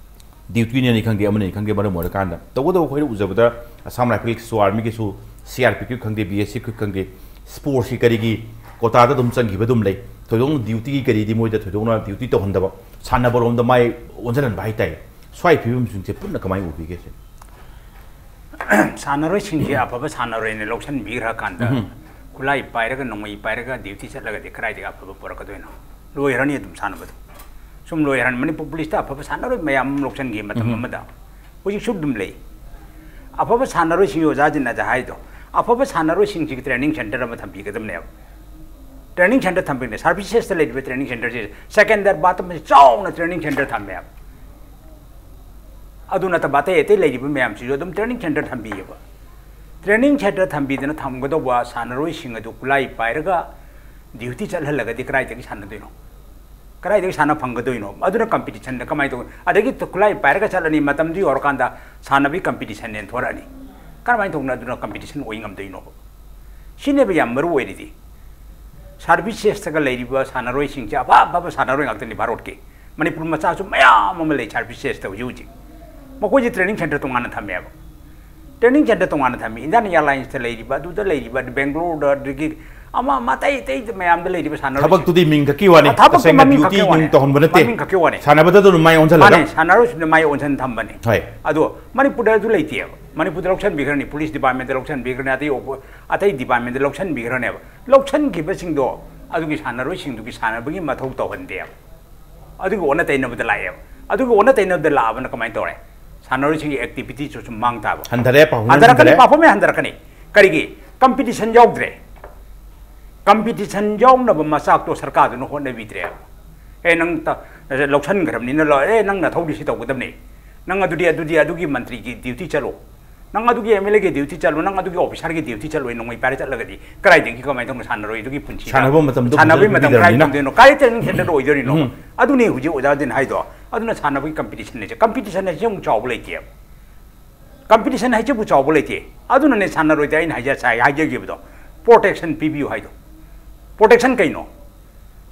ꯗ꯭ꯌꯨꯇꯤꯅꯅꯤ ꯈꯪꯗꯦ, ꯑꯃꯅꯤ ꯈꯪꯗꯦ, ꯃꯔꯝ ꯑꯣꯏꯔꯀꯥꯟꯗ ꯇꯧꯕꯇꯕꯨ ꯑꯩꯈꯣꯏꯅ ꯎꯖꯕꯗ ꯑꯁꯥꯝ ꯔꯥꯏꯐꯜꯁꯨ, ꯑꯥꯔꯃꯤꯒꯤꯁꯨ, ꯁꯤ ꯑꯥꯔ ꯄꯤ ꯑꯦꯐ ꯈꯪꯗꯦ, ꯕꯤ ꯑꯦꯁ ꯑꯦꯐ ꯈꯪꯗꯦ, ꯁ꯭ꯄꯣꯔꯠꯁꯀꯤ ꯀꯔꯤꯒꯤ ꯀꯣꯇꯥꯗ ꯑꯗꯨꯝ ꯆꯪꯈꯤꯕ ꯑꯗꯨꯝ ꯂꯩ꯫ ꯊꯣꯏꯗꯣꯛꯅ ꯗ꯭ꯌꯨꯇꯤꯒꯤ ꯀꯔꯤꯗꯤ ꯃꯣꯏꯗ ꯊꯣꯏꯗꯣꯛꯅ ꯗ꯭ꯌꯨꯇꯤ ꯇꯧꯍꯟꯗꯕ, ꯁꯥꯟꯅꯕꯔꯣꯝꯗ ꯃꯥꯏ ꯑꯣꯟꯁꯤꯜꯍꯟꯕ ꯍꯥꯏ ꯇꯥꯏ꯫ ꯁ꯭ꯋꯥꯏ ꯐꯤꯕꯝꯁꯤꯡꯁꯦ ꯄꯨꯟꯅ ꯀꯃꯥꯏꯅ ꯎꯕꯤꯒꯦ ꯁꯦ? ꯁꯥꯟꯅꯔꯣꯏꯁꯤꯡꯁꯦ ꯑꯐꯕ ꯁꯥꯟꯅꯔꯣꯏꯅ ꯂꯧꯁꯤꯟꯕꯤꯈ꯭ꯔꯀꯥꯟꯗ, ꯎꯝ꯫ ꯈꯨꯠꯂꯥꯏ ꯄꯥꯏꯔꯒ, ꯅꯣꯡꯃꯩ ꯄꯥꯏꯔꯒ ꯗ꯭ꯌꯨꯇꯤ ꯆꯠꯂꯒꯗꯤ ꯀꯗꯥꯏꯗꯒꯤ ꯑꯐꯕ ꯄꯨꯔꯛꯀꯗꯣꯏꯅꯣ? ꯂꯣꯏꯈ꯭ꯔꯅꯤ ꯑꯗꯨꯝ ꯁꯥꯟꯅꯕꯗꯣ꯫ ꯁꯨꯝ ꯂꯣꯏꯈ꯭ꯔꯅꯤ꯫ ꯃꯅꯤꯄꯨꯔ ꯄꯨꯂꯤꯁꯇ ꯑꯐꯕ ꯁꯥꯟꯅꯔꯣꯏ ꯃꯌꯥꯝ ꯑꯃ ꯂꯧꯁꯤꯟꯈꯤ ꯃꯇꯝ ꯎꯝ꯫ ꯑꯃꯗ꯫ ꯍꯧꯖꯤꯛꯁꯨ ꯑꯗꯨꯝ ꯂꯩ꯫ ꯑꯐꯕ ꯁꯥꯟꯅꯔꯣꯏꯁꯤꯡꯒꯤ ꯑꯣꯖꯥꯁꯤꯡꯅ ꯑꯗ ꯍꯥꯏꯗꯣ, ꯑꯐꯕ ꯁꯥꯟꯅꯔꯣꯏꯁꯤꯡꯁꯤꯒꯤ ꯇ꯭ꯔꯦꯅꯤꯡ ꯁꯦꯟꯇꯔ ꯑꯃ ꯊꯝꯕꯤꯒꯗꯕꯅꯦꯕ꯫ Training centre ꯊꯝꯕꯤꯅꯦ꯫ ꯁꯥꯔꯚꯤꯁꯦꯁꯇ ꯂꯩꯔꯤꯕ ꯇ꯭ꯔꯦꯅꯤꯡ ꯁꯦꯟꯇꯔꯁꯦ ꯁꯦꯀꯦꯟꯗꯔꯕꯥꯗꯇ ꯃꯁꯤ ꯆꯥꯎꯅ ꯇ꯭ꯔꯦꯅꯤꯡ ꯁꯦꯟꯇꯔ ꯊꯝꯃꯦꯕ꯫ ꯑꯗꯨ ꯅꯠꯇꯕ ꯑꯇꯩ ꯑꯇꯩ ꯂꯩꯔꯤꯕ ꯃꯌꯥꯝꯁꯤꯁꯨ ꯑꯗꯨꯝ ꯇ꯭ꯔꯦꯅꯤꯡ ꯁꯦꯟꯇꯔ ꯊꯝꯕꯤꯌꯦꯕ꯫ ꯇ꯭ꯔꯦꯅꯤꯡ ꯁꯦꯟꯇꯔ ꯊꯝꯕꯤꯗꯅ ꯊꯝꯒꯗꯧꯕ ꯁꯥꯟꯅꯔꯣꯏꯁꯤꯡ ꯑꯗꯨ ꯈꯨꯠꯂꯥꯏ ꯄꯥꯏꯔꯒ ꯗ꯭ꯌꯨꯇꯤ ꯆꯠꯍꯜꯂꯒꯗꯤ ꯀꯗꯥꯏꯗꯒꯤ ꯁꯥꯟꯅꯗꯣꯏꯅꯣ? ꯀꯗꯥꯏꯗꯒꯤ ꯁꯥꯟꯅ ꯐꯪꯒꯗꯣꯏꯅꯣ? ꯑꯗꯨꯅ ꯀꯝꯄꯤꯇꯤꯁꯟꯗ ꯀꯃꯥꯏꯅ ꯇꯧꯒꯅꯤ? ꯑꯗꯒꯤ ꯈꯨꯠꯂꯥꯏ ꯄꯥꯏꯔꯒ ꯆꯠꯂꯅꯤ, ꯃꯇꯝꯗꯨ ꯌꯧꯔꯀꯥꯟꯗ ꯁꯥꯟꯅꯕꯒꯤ ꯀꯝꯄꯤꯇꯤꯁꯟ ꯊꯣꯔꯛꯑꯅꯤ꯫ ꯀꯔꯝꯍꯥꯏꯅ ꯇꯧꯗꯅ ꯑꯗꯨꯅ ꯀꯝꯄꯤꯇꯤꯁꯟ ꯑꯣꯏ ꯉꯝꯗꯣꯏꯅꯣꯕ? ꯁꯤꯅꯦꯕ ꯌꯥꯝ ꯃꯔꯨ ꯑꯣꯏꯔꯤꯗꯤ꯫ ꯁꯥꯔꯚꯤꯁꯦꯁꯇꯒ ꯂꯩꯔꯤꯕ ꯁꯥꯟꯅꯔꯣꯏꯁꯤꯡꯁꯦ ꯑꯐ ꯑꯐꯕ ꯁꯥꯟꯅꯔꯣꯏ ꯉꯥꯛꯇꯅꯤ ꯚꯥꯔꯠꯀꯤ꯫ ꯃꯅꯤꯄꯨꯔ ꯃꯆꯥꯁꯨ ꯃꯌꯥꯝ ꯑꯃ ꯂꯩ ꯁꯥꯔꯚꯤꯁꯦꯁꯇ ꯍꯧꯖꯤꯛ ꯍꯧꯖꯤꯛ꯫ ꯃꯈꯣꯏꯁꯦ ꯇ꯭ꯔꯦꯅꯤꯡ ꯁꯦꯟꯇꯔ ꯇꯣꯉꯥꯟꯅ ꯊꯝꯃꯦꯕ꯫ Training center ꯇꯣꯉꯥꯟꯅ ꯊꯝꯃꯤ꯫ Indian Airlines ꯇ ꯂꯩꯔꯤꯕ, ꯑꯗꯨꯗ ꯂꯩꯔꯤꯕ, ꯑꯗꯨ Bangalore ꯗ, ꯑꯗꯒꯤ ꯑꯃ ꯑꯃ ꯑꯇꯩ ꯑꯇꯩ ꯃꯌꯥꯝꯗ ꯂꯩꯔꯤꯕ ꯁꯥꯟꯅꯔꯣꯏꯁꯤꯡ꯫ ꯊꯕꯛꯇꯨꯗꯤ ꯃꯤꯡ ꯈꯛꯀꯤ ꯋꯥꯅꯤ, ꯊꯕꯛꯇꯨ ꯇꯁꯦꯡꯅ ꯃꯃꯤꯡ duty ꯈꯛꯀꯤ ꯅꯨꯡ ꯋꯥꯅꯤ꯫ ꯇꯧꯍꯟꯕ ꯅꯠꯇꯦ꯫ ꯃꯃꯤꯡ ꯈꯛꯀꯤ ꯋꯥꯅꯤ꯫ ꯁꯥꯟꯅꯕꯗ ꯑꯗꯨꯝ ꯃꯥꯏ ꯑꯣꯟꯁꯤꯜꯂꯒ꯫ ꯃꯥꯅꯦ, ꯁꯥꯟꯅꯔꯣꯏꯁꯤꯡꯗ ꯃꯥꯏ ꯑꯣꯟꯁꯤꯟ ꯊꯝꯕꯅꯤ꯫ ꯍꯣꯏ꯫ ꯑꯗꯣ ꯃꯅꯤꯄꯨꯔꯗ ꯑꯗꯨ ꯂꯩꯇꯦꯕ꯫ ꯃꯅꯤꯄꯨꯔꯗ ꯂꯧꯁꯤꯟꯕꯤꯈ꯭ꯔꯅꯤ, police department ꯇ ꯂꯧꯁꯤꯟꯕꯤꯈ꯭ꯔꯅꯤ, ꯑꯇꯩ ꯑꯣꯄ-, ꯑꯇꯩ department ꯇ ꯂꯧꯁꯤꯟꯕꯤꯈ꯭ꯔꯅꯦꯕ꯫ ꯂꯧꯁꯤꯟꯈꯤꯕꯁꯤꯡꯗꯣ ꯑꯗꯨꯒꯤ ꯁꯥꯟꯅꯔꯣꯏꯁꯤꯡꯗꯨꯒꯤ ꯁꯥꯟꯅꯕꯒꯤ ꯃꯊꯧ ꯇꯧꯍꯟꯗꯦꯕ꯫ ꯑꯗꯨꯒꯤ ꯑꯣꯟꯅ ꯇꯩꯅꯕꯗ ꯂꯥꯛꯑꯦꯕ꯫ ꯑꯗꯨꯒꯤ ꯑꯣꯟꯅ ꯇꯩꯅꯕꯗ ꯂꯥꯛꯑꯕꯅ ꯀꯃꯥꯏꯅ ꯇꯧꯔꯦ? ꯁꯥꯟꯅꯔꯣꯏꯁꯤꯡꯒꯤ activity ꯁꯨ ꯁꯨꯝ ꯃꯥꯡ ꯇꯥꯕ꯫ ꯍꯟꯊꯔꯦ, performance ꯍꯟꯊꯔꯛꯀꯅꯤ, ꯍꯟꯊꯔꯦ꯫ Performance ꯍꯟꯊꯔꯛꯀꯅꯤ꯫ ꯀꯔꯤꯒꯤ? Competition ꯌꯥꯎꯗ꯭ꯔꯦ꯫ Competition ꯌꯥꯎꯅꯕ ꯃꯆꯥꯛꯇꯣ ꯁꯔꯀꯥꯔꯗꯨꯅ ꯍꯣꯠꯅꯕꯤꯗ꯭ꯔꯦꯕ꯫ ꯑꯦ, ꯅꯪ ꯇ-, ꯂꯧꯁꯟꯈ꯭ꯔꯕꯅꯤꯅ ꯂꯧ-, ꯑꯦ, ꯅꯪ ꯅꯊꯧꯗꯤ ꯁꯤ ꯇꯧꯒꯗꯕꯅꯤ, ꯅꯪ ꯑꯗꯨꯗꯤ, ꯑꯗꯨꯗꯤ ꯑꯗꯨꯒꯤ ꯃꯟꯇ꯭ꯔꯤꯒꯤ duty ꯆꯠꯂꯣ, ꯅꯪ ꯑꯗꯨꯒꯤ MLA ꯒꯤ duty ꯆꯠꯂꯣ, ꯅꯪ ꯑꯗꯨꯒꯤ officer ꯒꯤ duty ꯆꯠꯂꯣ, ꯅꯣꯡꯃꯩ ꯄꯥꯏꯔ ꯆꯠꯂꯒꯗꯤ ꯀꯗꯥꯏꯗꯒꯤ ꯀꯃꯥꯏꯅ ꯇꯧꯅ ꯁꯥꯟꯅꯔꯣꯏꯗꯨꯒꯤ ꯄꯨꯟꯁꯤꯗ? ꯁꯥꯟꯅꯕ ꯃꯇꯝꯗꯣ ꯁꯥꯟꯅꯕꯒꯤ ꯐꯖꯅ ꯃꯇꯝ ꯀꯗꯥꯏ ꯄꯤꯕꯤꯗ꯭ꯔꯕꯅꯤꯅ꯫ ꯐꯪꯗꯣꯏꯅꯣ? ꯀꯥꯏ training center ꯗ ꯑꯣꯏꯗꯣꯔꯤꯅꯣ? ꯎꯝ꯫ ꯑꯗꯨꯅꯤ ꯍꯧꯖꯤꯛ ꯑꯣꯖꯥ ꯗꯤꯟ ꯍꯥꯏꯗꯣ꯫ ꯑꯗꯨꯅ ꯁꯥꯟꯅꯕꯒꯤ competition ꯍꯥꯏꯁꯦ ꯑꯃꯨꯛ ꯆꯥꯎꯕ ꯂꯩꯇꯦꯕ꯫ Competition ꯍꯥꯏꯁꯤꯕꯨ ꯆꯥꯎꯕ ꯂꯩꯇꯦ꯫ ꯑꯗꯨꯅꯅꯦ ꯁꯥꯟꯅꯔꯣꯏꯗ ꯑꯩꯅ ꯍꯥꯏꯖ-, ꯉꯁꯥꯏ ꯍꯥꯏꯖꯈꯤꯕꯗꯣ, protection ꯄꯤꯕꯤꯌꯨ ꯍꯥꯏꯗꯣ꯫ Protection ꯀꯩꯅꯣ?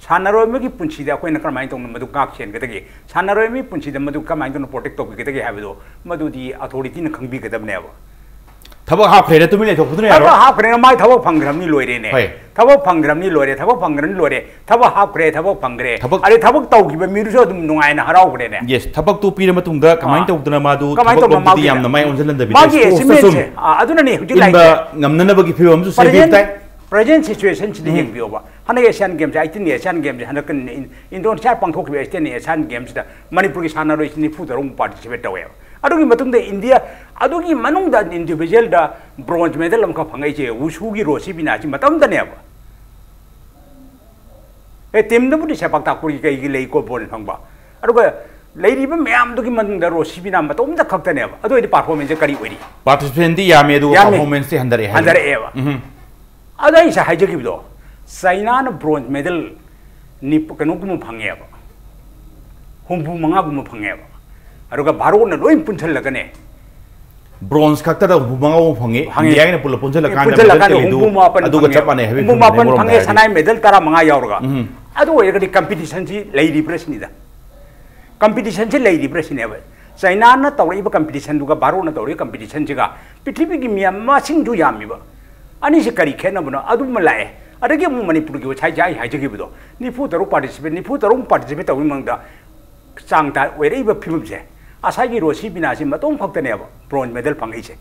ꯁꯥꯟꯅꯔꯣꯏ ꯑꯃꯒꯤ ꯄꯨꯟꯁꯤꯗ ꯑꯩꯈꯣꯏꯅ ꯀꯔꯝꯍꯥꯏꯅ ꯇꯧꯅ ꯃꯗꯨ ꯉꯥꯛ ꯁꯦꯟꯒꯗꯒꯦ? ꯁꯥꯟꯅꯔꯣꯏ ꯑꯃꯒꯤ ꯄꯨꯟꯁꯤꯗ ꯃꯗꯨ ꯀꯃꯥꯏꯅ ꯇꯧꯅ protect ꯇꯧꯕꯤꯒꯗꯒꯦ ꯍꯥꯏꯕꯗꯣ, ꯃꯗꯨꯗꯤ authority ꯅ ꯈꯪꯕꯤꯒꯗꯕꯅꯦꯕ꯫ ꯊꯕꯛ ꯍꯥꯞꯈ꯭ꯔꯦꯅ ꯇꯨꯃꯤꯟ ꯂꯩꯊꯣꯛꯄꯗꯨꯅ ꯊꯕꯛ ꯌꯥꯔꯣꯏ꯫ ꯍꯥꯞꯈ꯭ꯔꯦꯅ ꯃꯥꯏ ꯊꯕꯛ ꯐꯪꯈ꯭ꯔꯕꯅꯤ, ꯂꯣꯏꯔꯦꯅꯦ꯫ ꯍꯣꯏ꯫ ꯊꯕꯛ ꯐꯪꯈ꯭ꯔꯕꯅꯤ, ꯂꯣꯏꯔꯦ꯫ ꯊꯕꯛ ꯐꯪꯈ꯭ꯔꯕꯅꯤ, ꯂꯣꯏꯔꯦ꯫ ꯊꯕꯛ ꯍꯥꯞꯈ꯭ꯔꯦ, ꯊꯕꯛ ꯐꯪꯈ꯭ꯔꯦ꯫ ꯊꯕꯛ ꯑꯗꯩ ꯊꯕꯛ ꯇꯧꯈꯤꯕ ꯃꯤꯗꯨꯁꯨ ꯑꯗꯨꯝ ꯅꯨꯡꯉꯥꯏꯅ ꯍꯔꯥꯎꯈ꯭ꯔꯦꯅꯦ꯫ Yes, ꯊꯕꯛꯇꯨ ꯄꯤꯔ ꯃꯇꯨꯡꯗ ꯀꯃꯥꯏꯅ ꯑꯥ꯫ ꯇꯧꯗꯅ ꯃꯥꯗꯨ ꯀꯃꯥꯏꯅ ꯊꯕꯛꯇꯨꯗꯤ ꯇꯧꯗꯅ ꯃꯥꯗꯨꯗꯤ ꯌꯥꯝꯅ ꯃꯥꯏ ꯑꯣꯟꯁꯤꯜꯍꯟꯗꯕꯤꯗ ꯃꯥꯒꯤ sports ꯇ achievement ꯁꯨꯝ ꯁꯦ, ꯑꯥ, ꯑꯗꯨꯅꯅꯦ ꯍꯧꯖꯤꯛ ꯏꯟꯕ ꯂꯥꯛꯏꯁꯦ꯫ ꯉꯝꯅꯅꯕꯒꯤ ꯐꯤꯕꯝ ꯑꯃꯁꯨ ꯁꯦꯝꯕꯤꯕ Present, ꯇꯥꯏ꯫ Present situation ꯁꯤꯗ ꯌꯦꯡꯕꯤꯌꯣꯕ꯫ ꯍꯟꯗꯛ Asian Games, eighteen Asian Games ꯁꯦ ꯍꯟꯗꯛ ꯏꯟ-, ꯏꯟꯗꯣꯅꯦꯁꯤꯌꯥ ꯄꯥꯡꯊꯣꯛꯈꯤꯕ eighteen Asian Games ꯁꯤꯗ ꯃꯅꯤꯄꯨꯔꯒꯤ ꯁꯥꯟꯅꯔꯣꯏꯁꯤ ꯅꯤꯐꯨ ꯇꯔꯨꯛ participate ꯇꯧꯋꯦꯕ꯫ ꯑꯗꯨꯒꯤ ꯃꯇꯨꯡꯗ ꯏꯟꯗꯤꯌꯥ, ꯑꯗꯨꯒꯤ ꯃꯅꯨꯡꯗ individual ꯗ bronze medal ꯑꯃꯈꯛ ꯐꯪꯉꯛꯏꯁꯦ ꯋꯨꯁꯨꯒꯤ ꯔꯣꯁꯤ ꯕꯤꯅꯥꯁꯤ ꯃꯇꯝꯗꯅꯦꯕ꯫ ꯑꯦ, team ꯗꯕꯨꯗꯤ ꯁꯦꯄꯥꯛ ꯇꯥꯀꯨꯔꯒꯤ ꯀꯩꯒꯤ ꯂꯩꯀꯣ bronze ꯐꯪꯕ, ꯑꯗꯨꯒ ꯂꯩꯔꯤꯕ ꯃꯌꯥꯝꯗꯨꯒꯤ ꯃꯅꯨꯡꯗ ꯔꯣꯁꯤ ꯕꯤꯅꯥ ꯃꯇꯣꯝꯇ ꯈꯛꯇꯅꯦꯕ꯫ ꯑꯗꯨ ꯑꯣꯏꯔꯗꯤ performance ꯁꯦ ꯀꯔꯤ ꯑꯣꯏꯔꯤ? Participant ꯗꯤ ꯌꯥꯝꯃꯤ, ꯑꯗꯨꯒ ꯌꯥꯝꯃꯤ꯫ Performance ꯇꯤ ꯍꯟꯊꯔꯛꯑꯦ ꯍꯥꯏꯕ꯫ ꯍꯟꯊꯔꯛꯑꯦꯕ꯫ ꯎꯝ꯫ ꯑꯗ ꯑꯩ ꯉꯁꯥꯏ ꯍꯥꯏꯖꯈꯤꯕꯗꯣ, ꯆꯥꯏꯅꯥꯅ bronze medal ꯅꯤꯞ-, ꯀꯩꯅꯣꯒꯨꯝꯕ ꯐꯪꯉꯦꯕ, ꯍꯨꯝꯐꯨ ꯃꯉꯥꯒꯨꯝꯕ ꯐꯪꯉꯦꯕ, ꯑꯗꯨꯒ ꯚꯥꯔꯠꯅ ꯂꯣꯏ ꯄꯨꯟꯁꯤꯜꯂꯒꯅꯦ, Bronze ꯈꯛꯇꯗ ꯍꯨꯝꯐꯨ ꯃꯉꯥ ꯐꯥꯎ ꯐꯪꯉꯤ꯫ ꯐꯪꯉꯤ꯫ ꯏꯟꯗꯤꯌꯥꯒꯤꯅ ꯄꯨꯂꯞ ꯄꯨꯟꯁꯤꯜꯂꯀꯥꯟꯗ ꯄꯨꯟꯁꯤꯜꯂꯀꯥꯟꯗ medal ꯈꯦꯜꯂꯤꯗꯨ ꯍꯨꯝꯐꯨ ꯃꯥꯄꯟ ꯑꯗꯨꯒ ꯐꯪꯉꯦ꯫ ꯆꯞ ꯃꯥꯟꯅꯩ ꯍꯥꯏꯕꯒꯤ ꯍꯨꯝꯐꯨ ꯐꯤꯕꯝꯅꯦ ꯃꯥꯄꯟ ꯑꯃꯔꯣꯝꯗ ꯐꯪꯉꯦ, ꯍꯥꯏꯔꯗꯤ꯫ ꯁꯅꯥꯏ medal ꯇꯔꯥꯃꯉꯥ ꯌꯥꯎꯔꯒ꯫ ꯎꯝ꯫ ꯑꯗꯨ ꯑꯣꯏꯔꯒꯗꯤ competition ꯁꯤ ꯂꯩꯔꯤꯕ꯭ꯔꯥ ꯁꯤꯅꯤꯗ꯫ Competition ꯁꯤ ꯂꯩꯔꯤꯕ꯭ꯔꯥ ꯁꯤꯅꯦꯕ꯫ ꯆꯥꯏꯅꯥꯅ ꯇꯧꯔꯛꯏꯕ ꯀꯝꯄꯤꯇꯤꯁꯟꯗꯨꯒ ꯚꯥꯔꯠꯅ ꯇꯧꯔꯛꯏꯕ ꯀꯝꯄꯤꯇꯤꯁꯟꯁꯤꯒ ꯄ꯭ꯔꯤꯊꯤꯕꯤꯒꯤ ꯃꯤꯌꯥꯝ ꯃꯁꯤꯡꯁꯨ ꯌꯥꯝꯃꯤꯕ ꯑꯅꯤꯁꯤ ꯀꯔꯤ ꯈꯦꯠꯅꯕꯅꯣ? ꯑꯗꯨꯃ ꯂꯥꯛꯑꯦ꯫ ꯑꯗꯒꯤ ꯑꯃꯨꯛ ꯃꯅꯤꯄꯨꯔꯒꯤ ꯉꯁꯥꯏꯁꯦ ꯑꯩ ꯍꯥꯏꯖꯈꯤꯕꯗꯣ, ꯅꯤꯐꯨ ꯇꯔꯨꯛ ꯄꯥꯔꯇꯤꯁꯤꯄꯦꯠ, ꯅꯤꯐꯨ ꯇꯔꯨꯛ ꯄꯥꯔꯇꯤꯁꯤꯄꯦꯠ ꯇꯧꯕꯒꯤ ꯃꯅꯨꯡꯗ ꯆꯥꯡ ꯇꯥ ꯑꯣꯏꯔꯛꯏꯕ ꯐꯤꯕꯝꯁꯦ, ꯑꯁꯥꯏꯒꯤ ꯔꯣꯁꯤ ꯕꯤꯅꯥꯁꯤ ꯃꯇꯣꯝ ꯈꯛꯇꯅꯦꯕ ꯕ꯭ꯔꯣꯟꯖ ꯃꯦꯗꯜ ꯐꯪꯉꯛꯏꯁꯦ꯫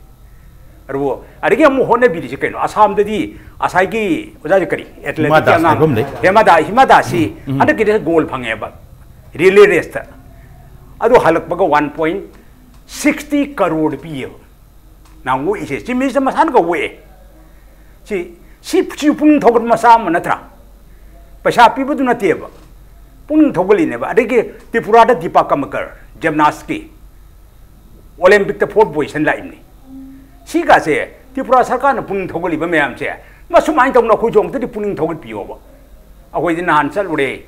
ꯑꯗꯨꯕꯨ ꯑꯗꯒꯤ ꯑꯃꯨꯛ ꯍꯣꯠꯅꯕꯤꯔꯤꯁꯦ ꯀꯩꯅꯣ? ꯑꯁꯥꯝꯗꯗꯤ ꯑꯁꯥꯏꯒꯤ ꯑꯣꯖꯥꯁꯦ ꯀꯔꯤ, ꯑꯦꯊꯂꯦꯇꯤꯛꯀꯤ ꯍꯤꯃꯥ ꯗꯥꯁ ꯑꯉꯥꯡ ꯍꯥꯏꯕ ꯑꯃ ꯂꯩ꯫ ꯍꯦꯃꯥ ꯗꯥ, ꯍꯤꯃꯥ ꯗꯥꯁꯁꯤ ꯎꯝ, ꯎꯝ꯫ ꯍꯟꯗꯛꯀꯤꯗꯤ ꯒꯣꯜ ꯐꯪꯉꯦꯕ ꯔꯤꯂꯦ ꯔꯦꯁꯇ꯫ ꯑꯗꯨ ꯍꯜꯂꯛꯄꯒ ꯋꯥꯟ ꯄꯣꯏꯟ ꯁꯤꯛꯁꯇꯤ ꯀꯔꯣꯔ ꯄꯤꯌꯦꯕ꯫ ꯅꯍꯥꯟ ꯑꯣꯛꯏꯁꯦ ꯆꯤꯞ ꯃꯤꯅꯤꯁꯇꯔ ꯃꯁꯥꯅꯒ ꯑꯣꯛꯑꯦ꯫ ꯁꯤ, ꯁꯤ, ꯁꯤ ꯄꯨꯛꯅꯤꯡ ꯊꯧꯒꯠꯄ ꯃꯆꯥ ꯑꯃ ꯅꯠꯇ꯭ꯔꯥ? ꯄꯩꯁꯥ ꯄꯤꯕꯗꯨ ꯅꯠꯇꯦꯕ, ꯄꯨꯛꯅꯤꯡ ꯊꯧꯒꯠꯂꯤꯅꯦꯕ꯫ ꯑꯗꯒꯤ ꯇ꯭ꯔꯤꯄꯨꯔꯥꯗ ꯗꯤꯄꯥ ꯀꯃꯀꯔ, ꯖꯤꯝꯅꯥꯁꯀꯤ ꯑꯣꯂꯦꯝꯄꯤꯛꯇ ꯐꯣꯔꯠ ꯄꯣꯖꯤꯁꯟ ꯂꯥꯛꯏꯕꯅꯤ꯫ ꯁꯤꯒꯥꯁꯦ ꯇ꯭ꯔꯤꯄꯨꯔꯥ ꯁꯔꯀꯥꯔꯅ ꯄꯨꯛꯅꯤꯡ ꯊꯧꯒꯠꯂꯤꯕ ꯃꯌꯥꯝꯁꯦ, ꯃꯁꯨꯃꯥꯏꯅ ꯇꯧꯅ ꯑꯩꯈꯣꯏꯁꯨ ꯑꯃꯨꯛꯇꯗꯤ ꯄꯨꯛꯅꯤꯡ ꯊꯧꯒꯠꯄꯤꯌꯣꯕ꯫ ꯑꯩꯈꯣꯏꯗꯤ ꯅꯍꯥꯟ ꯆꯠꯂꯨꯔꯦ,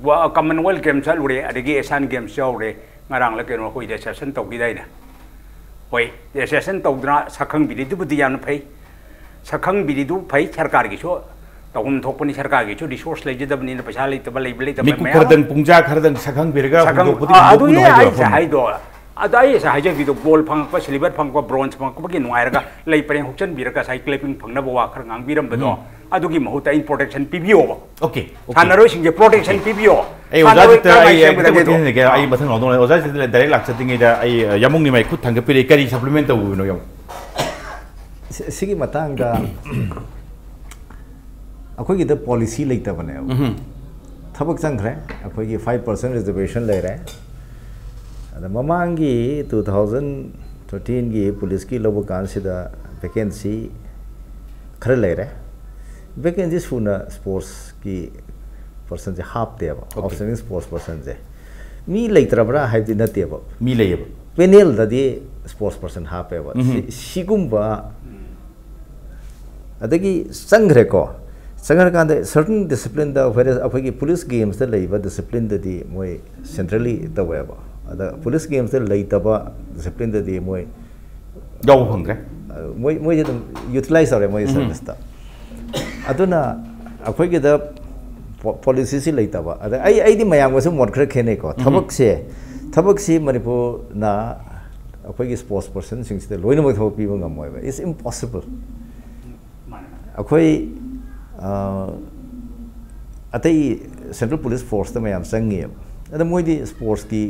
ꯋꯥ-, ꯀꯃꯟꯋꯦꯜꯊ ꯒꯦꯝꯁ ꯆꯠꯂꯨꯔꯦ, ꯑꯗꯒꯤ ꯑꯦꯁꯤꯌꯥꯟ ꯒꯦꯝꯁ ꯌꯥꯎꯔꯦ꯫ ꯉꯔꯥꯡꯂ ꯀꯩꯅꯣ ꯑꯩꯈꯣꯏ ꯔꯤꯁꯦꯞꯁꯟ ꯇꯧꯈꯤꯗꯥꯏꯅꯦ? ꯍꯣꯏ, ꯔꯤꯁꯦꯞꯁꯟ ꯇꯧꯗꯅ ꯁꯛꯈꯪꯕꯤꯔꯤꯗꯨꯕꯨꯗꯤ ꯌꯥꯝꯅ ꯐꯩ꯫ ꯁꯛꯈꯪꯕꯤꯔꯤꯗꯨ ꯐꯩ, ꯁꯔꯀꯥꯔꯒꯤꯁꯨ ꯇꯧꯐꯝ ꯊꯣꯛꯄꯅꯤ, ꯁꯔꯀꯥꯔꯒꯤꯁꯨ ꯔꯤꯁꯣꯔꯁ ꯂꯩꯖꯗꯕꯅꯤꯅ, ꯄꯩꯁꯥ ꯂꯩꯇꯕ, ꯂꯩꯕ ꯂꯩꯇꯕ ꯃꯤꯀꯨꯞ ꯃꯌꯥꯝ ꯈꯔꯗꯪ, ꯑꯃ ꯄꯨꯡꯖꯥ ꯈꯔꯗꯪ ꯁꯛꯈꯪꯕꯤꯔꯒ ꯁꯛꯈꯪ-, ꯍꯨꯟꯗꯣꯛꯄꯗꯨꯅ ꯑꯥ, ꯍꯦꯟꯅ ꯑꯗꯨꯅꯤ ꯅꯨꯡꯉꯥꯏꯕ ꯑꯩꯁꯦ ꯋꯥꯐꯝꯅꯤ꯫ ꯍꯥꯏꯗꯣ꯫ ꯑꯗ ꯑꯩ ꯉꯁꯥꯏ ꯍꯥꯏꯖꯈꯤꯗꯣ, ꯒꯣꯜ ꯐꯪꯉꯛꯄ, ꯁꯤꯜꯚꯔ ꯐꯪꯉꯛꯄ, ꯕ꯭ꯔꯣꯟꯖ ꯐꯪꯉꯛꯄꯒꯤ ꯅꯨꯡꯉꯥꯏꯔꯒ ꯂꯩ ꯄꯔꯦꯡ ꯍꯨꯛꯆꯟꯕꯤꯔꯒ ꯉꯁꯥꯏ ꯀ꯭ꯂꯦꯄꯤꯡ ꯐꯪꯅꯕ ꯋꯥ ꯈꯔ ꯉꯥꯡꯕꯤꯔꯝꯕꯗꯣ, ꯎꯝ꯫ ꯑꯗꯨꯒꯤ ꯃꯍꯨꯠꯇ ꯑꯩꯅ ꯄ꯭ꯔꯣꯇꯦꯛꯁꯟ ꯄꯤꯕꯤꯌꯣꯕ꯫ Okay, okay. ꯁꯥꯟꯅꯔꯣꯏꯁꯤꯡꯁꯦ ꯄ꯭ꯔꯣꯇꯦꯛꯁꯟ ꯑꯣꯀꯦ꯫ ꯄꯤꯕꯤꯌꯣ꯫ ꯑꯩ ꯑꯣꯖꯥ ꯁꯥꯟꯅꯔꯣꯏ ꯆꯤꯠꯇ ꯀꯔꯝꯍꯥꯏꯅ ꯑꯩ ꯁꯦꯝꯒꯗꯒꯦꯗꯣ? ꯑꯃꯇꯪ ꯍꯥꯏꯖꯒꯦ, ꯑꯩ ꯃꯊꯪ ꯂꯥꯎꯗꯧ ꯂꯩ꯫ ꯑꯣꯖꯥ ꯆꯤꯠꯇ ꯗꯥꯏꯔꯦꯛ ꯂꯥꯛꯆꯗ꯭ꯔꯤꯉꯩꯗ ꯑꯩ, ꯑ, ꯌꯥꯃꯨꯡ ꯅꯤꯃꯥꯏ ꯈꯨꯠ ꯊꯥꯡꯒꯠꯄꯤꯔꯛꯏ꯫ ꯀꯔꯤ ꯁꯄ꯭ꯂꯤꯃꯦꯟ ꯇꯧꯕꯤꯕꯅꯣ, ꯌꯥꯃꯨꯡ? ꯁꯤ-, ꯁꯤꯒꯤ ꯃꯇꯥꯡꯗ ꯑꯩꯈꯣꯏꯒꯤꯗ ꯄꯣꯂꯤꯁꯤ ꯂꯩꯇꯕꯅꯦꯕ꯫ ꯎꯝꯍꯨꯝ꯫ ꯊꯕꯛ ꯆꯪꯈ꯭ꯔꯦ꯫ ꯑꯩꯈꯣꯏꯒꯤ ꯐꯥꯏꯚ ꯄꯥꯔꯁꯦꯟ ꯔꯤꯖꯔꯕꯦꯁꯟ ꯂꯩꯔꯦ꯫ ꯑꯗ ꯃꯃꯥꯡꯒꯤ ꯇꯨ ꯊꯥꯎꯖꯟ ꯊꯥꯔꯇꯤꯟꯒꯤ ꯄꯨꯂꯤꯁꯀꯤ ꯂꯧꯕ ꯀꯥꯟꯁꯤꯗ ꯚꯦꯀꯦꯟꯁꯤ ꯈꯔ ꯂꯩꯔꯦ꯫ ꯚꯦꯀꯦꯟꯁꯤ ꯁꯨꯅ ꯁ꯭ꯄꯣꯔꯠꯁꯀꯤ ꯄꯔꯁꯟꯁꯦ ꯍꯥꯞꯇꯦꯕ, ꯑꯣꯀꯦ꯫ ꯑꯥꯎꯠꯁ꯭ꯇꯦꯟꯗꯤꯡ ꯁ꯭ꯄꯣꯔꯠꯁ ꯄꯔꯁꯟꯁꯦ꯫ ꯃꯤ ꯂꯩꯇ꯭ꯔꯕ꯭ꯔꯥ ꯍꯥꯏꯕꯗꯤ ꯅꯠꯇꯦꯕ꯫ ꯃꯤ ꯂꯩꯌꯦꯕ꯫ ꯄꯦꯅꯦꯜꯗꯗꯤ ꯁ꯭ꯄꯣꯔꯠꯁ ꯄꯔꯁꯟ ꯍꯥꯞꯄꯦꯕ꯫ ꯎꯝꯍꯨꯝ꯫ ꯁꯤ-, ꯁꯤꯒꯨꯝꯕ ꯑꯗꯒꯤ ꯆꯪꯈ꯭ꯔꯦꯀꯣ꯫ ꯆꯪꯈ꯭ꯔꯀꯥꯟꯗ ꯁꯔꯇꯟ ꯗꯤꯁꯤꯄ꯭ꯂꯤꯟꯗ, ꯋꯦꯔꯦꯁ ꯑꯩꯈꯣꯏꯒꯤ ꯄꯨꯂꯤꯁ ꯒꯦꯝꯁꯇ ꯂꯩꯕ ꯗꯤꯁꯤꯄ꯭ꯂꯤꯟꯗꯗꯤ ꯃꯣꯏ ꯁꯦꯟꯇ꯭ꯔꯦꯜꯂꯤ ꯇꯧꯋꯦꯕ꯫ ꯑꯗ ꯄꯨꯂꯤꯁ ꯒꯦꯝꯁꯇ ꯂꯩꯇꯕ ꯗꯤꯁꯤꯄ꯭ꯂꯤꯟꯗꯗꯤ ꯃꯣꯏ ꯌꯥꯎꯕ ꯐꯪꯗ꯭ꯔꯦ꯫ ꯑ, ꯃꯣꯏ, ꯃꯣꯏꯁꯦ ꯑꯗꯨꯝ ꯌꯨꯇꯤꯂꯥꯏꯁ ꯇꯧꯔꯦ ꯃꯣꯏ ꯎꯝ꯫ ꯁꯔꯚꯤꯁꯇ꯫ ꯑꯗꯨꯅ ꯑꯩꯈꯣꯏꯒꯤꯗ ꯄꯣ-, ꯄꯣꯂꯤꯁꯤꯁꯤ ꯂꯩꯇꯕ꯫ ꯑꯗ ꯑꯩ, ꯑꯩꯗꯤ ꯃꯌꯥꯝꯒꯁꯨ ꯃꯣꯠ ꯈꯔ ꯈꯦꯠꯅꯩꯀꯣ꯫ ꯎꯝ꯫ ꯊꯕꯛꯁꯦ ꯊꯕꯛꯁꯤ ꯃꯅꯤꯄꯨꯔꯅ ꯑꯩꯈꯣꯏꯒꯤ ꯁ꯭ꯄꯣꯔꯠꯁ ꯄꯔꯁꯟꯁꯤꯡꯁꯤꯗ ꯂꯣꯏꯅꯃꯛ ꯊꯕꯛ ꯄꯤꯕ ꯉꯝꯃꯣꯏꯕ, it's impossible. ꯑꯩꯈꯣꯏ ꯑꯇꯩ ꯁꯦꯟꯇ꯭ꯔꯦꯜ ꯄꯨꯂꯤꯁ ꯐꯣꯔꯁꯇ ꯃꯌꯥꯝ ꯆꯪꯉꯦꯕ, ꯑꯗ ꯃꯣꯏꯗꯤ ꯁ꯭ꯄꯣꯔꯠꯁꯀꯤ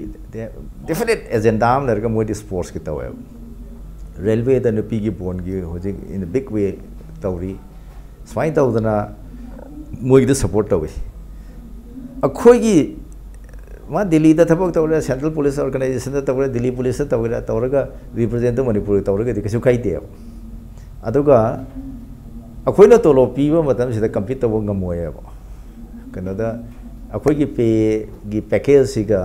ꯗꯦꯐꯤꯅꯦꯠ ꯑꯦꯖꯦꯟꯗꯥ ꯑꯃ ꯂꯩꯔꯒ ꯃꯣꯏꯗꯤ ꯁ꯭ꯄꯣꯔꯠꯁꯀꯤ ꯇꯧꯋꯦꯕ꯫ ꯔꯦꯜꯋꯦꯗ ꯅꯨꯄꯤꯒꯤ ꯕꯣꯟꯒꯤ ꯍꯧꯖꯤꯛ in a big way ꯇꯧꯔꯤ꯫ ꯁꯨꯃꯥꯏꯅ ꯇꯧꯗꯅ ꯃꯣꯏꯒꯤꯗ ꯁꯞꯄꯣꯔꯠ ꯇꯧꯏ꯫ ꯑꯩꯈꯣꯏꯒꯤ ꯃꯥ ꯗꯤꯜꯂꯤꯗ ꯊꯕꯛ ꯇꯧꯔꯦ, ꯁꯦꯟꯇ꯭ꯔꯦꯜ ꯄꯨꯂꯤꯁ ꯑꯣꯔꯒꯅꯥꯏꯖꯦꯁꯟꯗ ꯇꯧꯔꯦ, ꯗꯤꯜꯂꯤ ꯄꯨꯂꯤꯁꯇ ꯇꯧꯔꯦ, ꯇꯧꯔꯒ ꯔꯤꯄ꯭ꯔꯖꯦꯟꯠꯇꯣ ꯃꯅꯤꯄꯨꯔꯒꯤ ꯇꯧꯔꯒꯗꯤ ꯀꯩꯁꯨ ꯀꯥꯏꯗꯦꯕ꯫ ꯑꯗꯨꯒ ꯑꯩꯈꯣꯏꯅ ꯇꯣꯂꯣꯞ ꯄꯤꯕ ꯃꯇꯝꯁꯤꯗ ꯀꯝꯄꯤꯠ ꯇꯧꯕ ꯉꯝꯃꯣꯏꯌꯦꯕ꯫ ꯀꯩꯅꯣꯗ ꯑꯩꯈꯣꯏꯒꯤ ꯄꯦꯒꯤ ꯄꯦꯀꯦꯖꯁꯤꯒ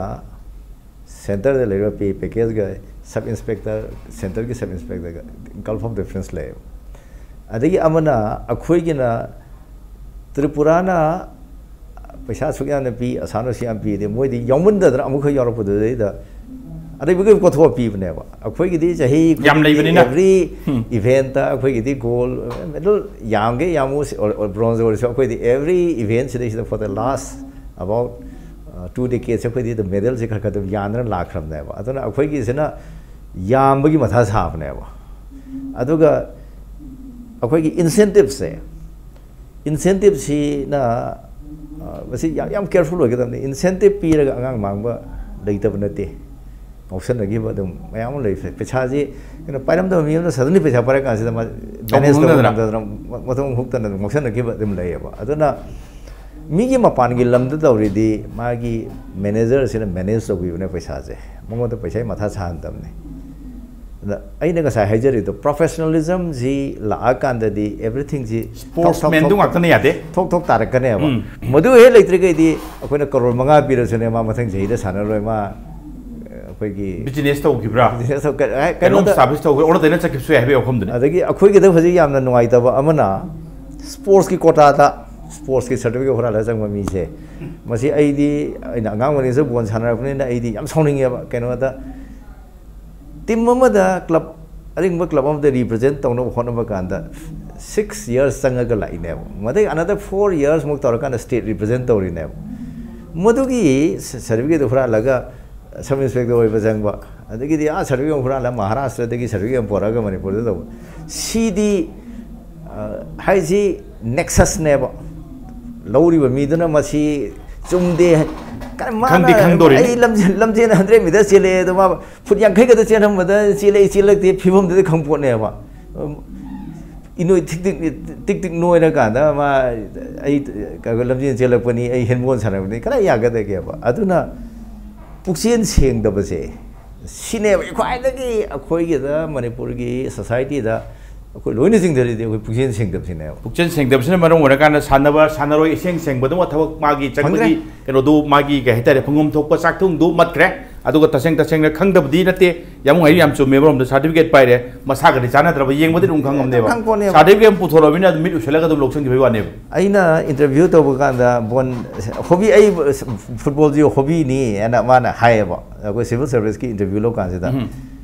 ꯁꯦꯟꯇꯔꯗ ꯂꯩꯔꯤꯕ ꯄꯦ ꯄꯦꯀꯦꯖꯒ ꯁꯕ ꯏꯟꯁꯄꯦꯛꯇꯔ, ꯁꯦꯟꯇꯔꯒꯤ ꯁꯕ ꯏꯟꯁꯄꯦꯛꯇꯔꯒ ꯒꯜꯐ ꯑꯣꯐ ꯗꯤꯐ꯭ꯔꯦꯟꯁ ꯂꯩꯌꯦꯕ꯫ ꯑꯗꯒꯤ ꯑꯃꯅ ꯑꯩꯈꯣꯏꯒꯤꯅ ꯇ꯭ꯔꯤꯄꯨꯔꯥꯅ ꯄꯩꯁꯥ ꯑꯁꯨꯛ ꯌꯥꯝꯅ ꯄꯤ, ꯑꯁꯥꯝꯅ ꯑꯁꯨꯛ ꯌꯥꯝ ꯄꯤꯗꯤ ꯃꯣꯏꯗꯤ ꯌꯥꯎꯃꯟꯗꯗꯅ ꯑꯃꯨꯛꯈꯛ ꯌꯥꯎꯔꯛꯄꯗꯨꯗꯩꯗ ꯑꯗꯩꯕꯨꯒꯤ ꯀꯣꯊꯣꯛꯑ ꯄꯤꯕꯅꯦꯕ꯫ ꯑꯩꯈꯣꯏꯒꯤꯗꯤ ꯆꯍꯤ ꯌꯥꯝ ꯈꯨꯗꯤꯡꯒꯤ ꯂꯩꯕꯅꯤꯅ꯫ ꯑꯦꯚ꯭ꯔꯤ ꯎꯝ꯫ ꯏꯚꯦꯟꯠꯇ ꯑꯩꯈꯣꯏꯒꯤꯗꯤ ꯒꯣꯜ ꯃꯦꯗꯜ ꯌꯥꯝꯒꯦ ꯌꯥꯝꯃꯨ ꯕ꯭ꯔꯣꯟꯖ ꯑꯣꯏꯔꯁꯨ ꯑꯩꯈꯣꯏꯗꯤ ꯑꯦꯚ꯭ꯔꯤ ꯏꯚꯦꯟꯠ ꯁꯤꯗꯩꯁꯤꯗ for the last about two decades ꯑꯩꯈꯣꯏꯗꯤ ꯑꯗꯨꯝ ꯃꯦꯗꯜꯁꯦ ꯈꯔ ꯈꯔ ꯑꯗꯨꯝ ꯌꯥꯟꯗꯅ ꯂꯥꯛꯈ꯭ꯔꯕꯅꯦꯕ꯫ ꯑꯗꯨꯅ ꯑꯩꯈꯣꯏꯒꯤꯁꯤꯅ ꯌꯥꯝꯕꯒꯤ ꯃꯊꯥ ꯁꯥꯕꯅꯦꯕ꯫ ꯑꯗꯨꯒ ꯑꯩꯈꯣꯏꯒꯤ ꯏꯟꯁꯦꯟꯇꯤꯞꯁꯦ, ꯏꯟꯁꯦꯟꯇꯤꯞꯁꯤꯅ ꯃꯁꯤ ꯌꯥꯝ ꯌꯥꯝ ꯀꯦꯌꯔꯐꯨꯜ ꯑꯣꯏꯒꯗꯕꯅꯤ꯫ ꯏꯟꯁꯦꯟꯇꯤꯞ ꯄꯤꯔꯒ ꯑꯉꯥꯡ ꯃꯥꯡꯕ ꯂꯩꯇꯕ ꯅꯠꯇꯦ꯫ ꯉꯥꯎꯁꯟꯅꯈꯤꯕ ꯑꯗꯨꯝ ꯃꯌꯥꯝ ꯑꯃ ꯂꯩ꯫ ꯄꯩꯁꯥꯁꯤ ꯀꯩꯅꯣ ꯄꯥꯏꯔꯝꯗꯕ ꯃꯤ ꯑꯃꯅ ꯁꯗꯟꯂꯤ ꯄꯩꯁꯥ ꯄꯥꯏꯔ ꯀꯥꯟꯁꯤꯗ ꯃꯥ ꯃꯦꯅꯦꯖ ꯇꯧꯕ ꯉꯝꯗꯗꯅ꯫ ꯉꯝꯗꯗꯅ ꯃꯊꯣꯡ ꯍꯨꯛꯇꯅ ꯑꯗꯨꯝ ꯉꯥꯎꯁꯟꯅꯈꯤꯕ ꯑꯗꯨꯝ ꯂꯩꯌꯦꯕ꯫ ꯑꯗꯨꯅ ꯃꯤꯒꯤ ꯃꯄꯥꯟꯒꯤ ꯂꯝꯗ ꯇꯧꯔꯤꯗꯤ ꯃꯥꯒꯤ ꯃꯦꯅꯦꯖꯔꯁꯤꯅ ꯃꯦꯅꯦꯖ ꯇꯧꯕꯤꯕꯅꯦ ꯄꯩꯁꯥꯁꯦ, ꯃꯉꯣꯟꯗ ꯄꯩꯁꯥꯒꯤ ꯃꯊꯥ ꯁꯥꯍꯟꯗꯕꯅꯦ꯫ ꯑꯗ ꯑꯩꯅ ꯉꯁꯥꯏ ꯍꯥꯏꯖꯔꯤꯗꯣ ꯄ꯭ꯔꯣꯐꯦꯁꯅꯦꯂꯤꯖꯝꯁꯤ ꯂꯥꯛꯑꯀꯥꯟꯗꯗꯤ ꯑꯦꯚ꯭ꯔꯤꯊꯤꯡꯁꯤ ꯊꯣꯛ ꯊꯣꯛ ꯁ꯭ꯄꯣꯔꯠꯁꯃꯦꯟꯗꯨ ꯊꯣꯛ ꯉꯥꯛꯇꯅ ꯌꯥꯗꯦ꯫ ꯊꯣꯛ ꯊꯣꯛ ꯇꯥꯔꯛꯀꯅꯦꯕ꯫ ꯎꯝ꯫ ꯃꯗꯨ ꯍꯦꯛ ꯂꯩꯇ꯭ꯔꯤꯈꯩꯗꯤ ꯑꯩꯈꯣꯏꯅ ꯀꯔꯣꯔ ꯃꯉꯥ ꯄꯤꯔꯁꯨꯅꯦ ꯃꯥ ꯃꯊꯪ ꯆꯍꯤꯗ ꯁꯥꯟꯅꯔꯣꯏ꯫ ꯃꯥ ꯑꯩꯈꯣꯏꯒꯤ ꯕꯤꯖꯤꯅꯦꯁ ꯇꯧꯈꯤꯕ꯭ꯔꯥ? ꯕꯤꯖꯤꯅꯦꯁ ꯇꯧ-, ꯀ-, ꯀ-, ꯀꯩꯅꯣꯝ ꯀꯩꯅꯣꯗ ꯁꯥꯔꯚꯤꯁ ꯇꯧꯈ꯭ꯔꯦ, ꯑꯣꯟꯅ ꯇꯩꯅ ꯆꯠꯈꯤꯕꯁꯨ ꯌꯥꯏ ꯍꯥꯏꯕꯒꯤ ꯋꯥꯐꯝꯗꯨꯅꯤ꯫ ꯑꯗꯒꯤ ꯑꯩꯈꯣꯏꯒꯤꯗ ꯍꯧꯖꯤꯛ ꯌꯥꯝꯅ ꯅꯨꯡꯉꯥꯏꯇꯕ ꯑꯃꯅ ꯁ꯭ꯄꯣꯔꯠꯁꯀꯤ ꯀꯣꯇꯥꯗ ꯁ꯭ꯄꯣꯔꯠꯁꯀꯤ ꯁꯥꯔꯇꯤꯐꯤꯀꯦꯠ ꯍꯨꯔꯥꯜꯂꯒ ꯆꯪꯕ ꯃꯤꯁꯦ, ꯃꯁꯤ ꯑꯩꯗꯤ, ꯑꯩꯅ ꯑꯉꯥꯡ ꯑꯣꯏꯔꯤꯉꯩꯗꯁꯨ ꯕꯣꯜ ꯁꯥꯟꯅꯔꯛꯄꯅꯤꯅ ꯑꯩꯗꯤ ꯌꯥꯝ ꯁꯥꯎꯅꯤꯡꯉꯦꯕ꯫ ꯀꯩꯅꯣꯗ ꯇꯤꯝ ꯑꯃꯗ ꯀ꯭ꯂꯕ, ꯑꯔꯤꯡꯕ ꯀ꯭ꯂꯕ ꯑꯃꯗ ꯔꯤꯄ꯭ꯔꯖꯦꯟꯠ ꯇꯧꯅꯕ ꯍꯣꯠꯅꯕ ꯀꯥꯟꯗ ꯁꯤꯛꯁ ꯌꯔꯁ ꯆꯪꯉꯒ ꯂꯥꯛꯏꯅꯦꯕ꯫ ꯃꯗꯩ another four years ꯃꯨꯛ ꯇꯧꯔꯀꯥꯟꯗ ꯁ꯭ꯇꯦꯠ ꯔꯤꯄ꯭ꯔꯖꯦꯟꯠ ꯇꯧꯔꯤꯅꯦꯕ꯫ ꯃꯗꯨꯒꯤ ꯁ-, ꯁꯥꯔꯇꯤꯐꯤꯀꯦꯠꯇꯨ ꯍꯨꯔꯥꯜꯂꯒ ꯁꯕ ꯏꯟꯁꯄꯦꯛꯇꯔ ꯑꯣꯏꯕ ꯆꯪꯕ, ꯑꯗꯒꯤꯗꯤ ꯑꯥ ꯁꯥꯔꯇꯤꯐꯤꯀꯦꯠ ꯑꯃ ꯍꯨꯔꯥꯜꯂꯒ ꯃꯍꯥꯔꯥꯁꯇ꯭ꯔꯗꯒꯤ ꯁꯥꯔꯇꯤꯐꯤꯀꯦꯠ ꯑꯃ ꯄꯨꯔꯛꯑꯒ ꯃꯅꯤꯄꯨꯔꯗ ꯇꯧꯕ꯫ ꯁꯤꯗꯤ, ꯑ, ꯍꯥꯏꯁꯤ ꯅꯦꯛꯁꯁꯅꯦꯕ꯫ ꯂꯧꯔꯤꯕ ꯃꯤꯗꯨꯅ ꯃꯁꯤ ꯆꯨꯝꯗꯦ ꯍꯥꯏ-, ꯀ-, ꯃꯥꯅ ꯈꯪꯗꯤ ꯈꯪꯗꯣꯔꯤꯅꯤ꯫ "ꯑꯩ ꯂꯝꯖꯦꯟ, ꯂꯝꯖꯦꯟ ꯍꯟꯗ꯭ꯔꯦꯠ ꯃꯤꯇꯔ ꯆꯦꯜꯂꯛꯑꯦ" ꯑꯗꯣ ꯃꯥ ꯐꯨꯠ ꯌꯥꯡꯈꯩ ꯈꯛꯇ ꯆꯦꯜꯂꯝꯕꯗ ꯆꯦꯜꯂꯛꯏ ꯆꯦꯜꯂꯛꯇꯦ ꯐꯤꯕꯝꯗꯨꯗꯤ ꯈꯪꯄꯣꯠꯅꯦꯕ꯫ ꯏꯅꯣꯏ ꯊꯤꯛ ꯊꯤꯛ, ꯇꯤꯛ ꯇꯤꯛ ꯅꯣꯏꯔꯀꯥꯟꯗ ꯃꯥ, "ꯑꯩ ꯀꯩꯅꯣ ꯂꯝꯖꯦꯟ ꯆꯦꯜꯂꯛꯄꯅꯤ, ꯑꯩ ꯍꯦꯟꯕꯣꯟ ꯁꯥꯟꯅꯕꯅꯤ", ꯀꯗꯥꯏ ꯌꯥꯒꯗꯒꯦꯕ? ꯑꯗꯨꯅ ꯄꯨꯛꯆꯦꯜ ꯁꯦꯡꯗꯕꯁꯦ, ꯁꯤꯅꯦꯕ ꯈ꯭ꯋꯥꯏꯗꯒꯤ ꯑꯩꯈꯣꯏꯒꯤꯗ, ꯃꯅꯤꯄꯨꯔꯒꯤ ꯁꯣꯁꯥꯏꯇꯤꯗ ꯑꯩꯈꯣꯏ ꯂꯣꯏꯅ ꯆꯤꯡꯊꯔꯤꯗꯤ ꯑꯩꯈꯣꯏ ꯄꯨꯛꯆꯦꯜ ꯁꯦꯡꯗꯕꯁꯤꯅꯦꯕ꯫ ꯄꯨꯛꯆꯦꯜ ꯁꯦꯡꯗꯕꯁꯤꯅ ꯃꯔꯝ ꯑꯣꯏꯔꯀꯥꯟꯗ ꯁꯥꯟꯅꯕ, ꯁꯥꯟꯅꯔꯣꯏ ꯏꯁꯦꯡ ꯁꯦꯡꯕꯗꯨꯃ ꯊꯕꯛ ꯃꯥꯒꯤ ꯆꯪꯕꯒꯤ ꯐꯪꯗ꯭ꯔꯦ꯫ ꯀꯩꯅꯣꯗꯨ, ꯃꯥꯒꯤ ꯀꯩ ꯍꯥꯏꯇꯥꯔꯦ, ꯐꯪꯐꯝ ꯊꯣꯛꯄ ꯆꯥꯛꯊꯨꯡꯗꯨ ꯃꯠꯈ꯭ꯔꯦ꯫ ꯑꯗꯨꯒ ꯇꯁꯦꯡ ꯇꯁꯦꯡꯅ ꯈꯪꯗꯕꯗꯤ ꯅꯠꯇꯦ, ꯌꯥꯝ ꯍꯩ, ꯌꯥꯝ ꯆꯨꯝꯃꯦ, ꯑꯃꯔꯣꯝꯗ ꯁꯥꯔꯇꯤꯐꯤꯀꯦꯠ ꯄꯥꯏꯔꯦ, ꯃꯁꯥꯒꯗꯤ ꯆꯥꯟꯅꯗ꯭ꯔꯕ ꯌꯦꯡꯕꯗꯤ ꯑꯗꯨꯝ ꯈꯪꯉꯝꯅꯦꯕ꯫ ꯈꯪꯄꯣꯠꯅꯦꯕ꯫ ꯁꯥꯔꯇꯤꯐꯤꯀꯦꯠ ꯑꯃ ꯄꯨꯊꯣꯔꯛꯑꯕꯅꯤꯅ ꯑꯗꯨꯝ ꯃꯤꯠ ꯎꯏꯁꯜꯂꯒ ꯑꯗꯨꯝ ꯂꯧꯁꯤꯟꯈꯤꯕꯒꯤ ꯋꯥꯅꯦꯕ꯫ ꯑꯩꯅ ꯏꯟꯇꯔꯚ꯭ꯌꯨ ꯇꯧꯕ ꯀꯥꯟꯗ ꯕꯣꯟ, ꯍꯣꯕꯤ, ꯑꯩ ꯐꯨꯠꯕꯣꯜꯁꯤ ꯍꯣꯕꯤꯅꯤ ꯍꯥꯏꯅ ꯃꯥꯅ ꯍꯥꯏꯌꯦꯕ, ꯑꯩꯈꯣꯏ ꯁꯤꯚꯤꯜ ꯁꯔꯚꯤꯁꯀꯤ ꯏꯟꯇꯔꯚ꯭ꯌꯨ ꯂꯧꯀꯥꯟꯁꯤꯗ꯫ ꯎꯝ꯫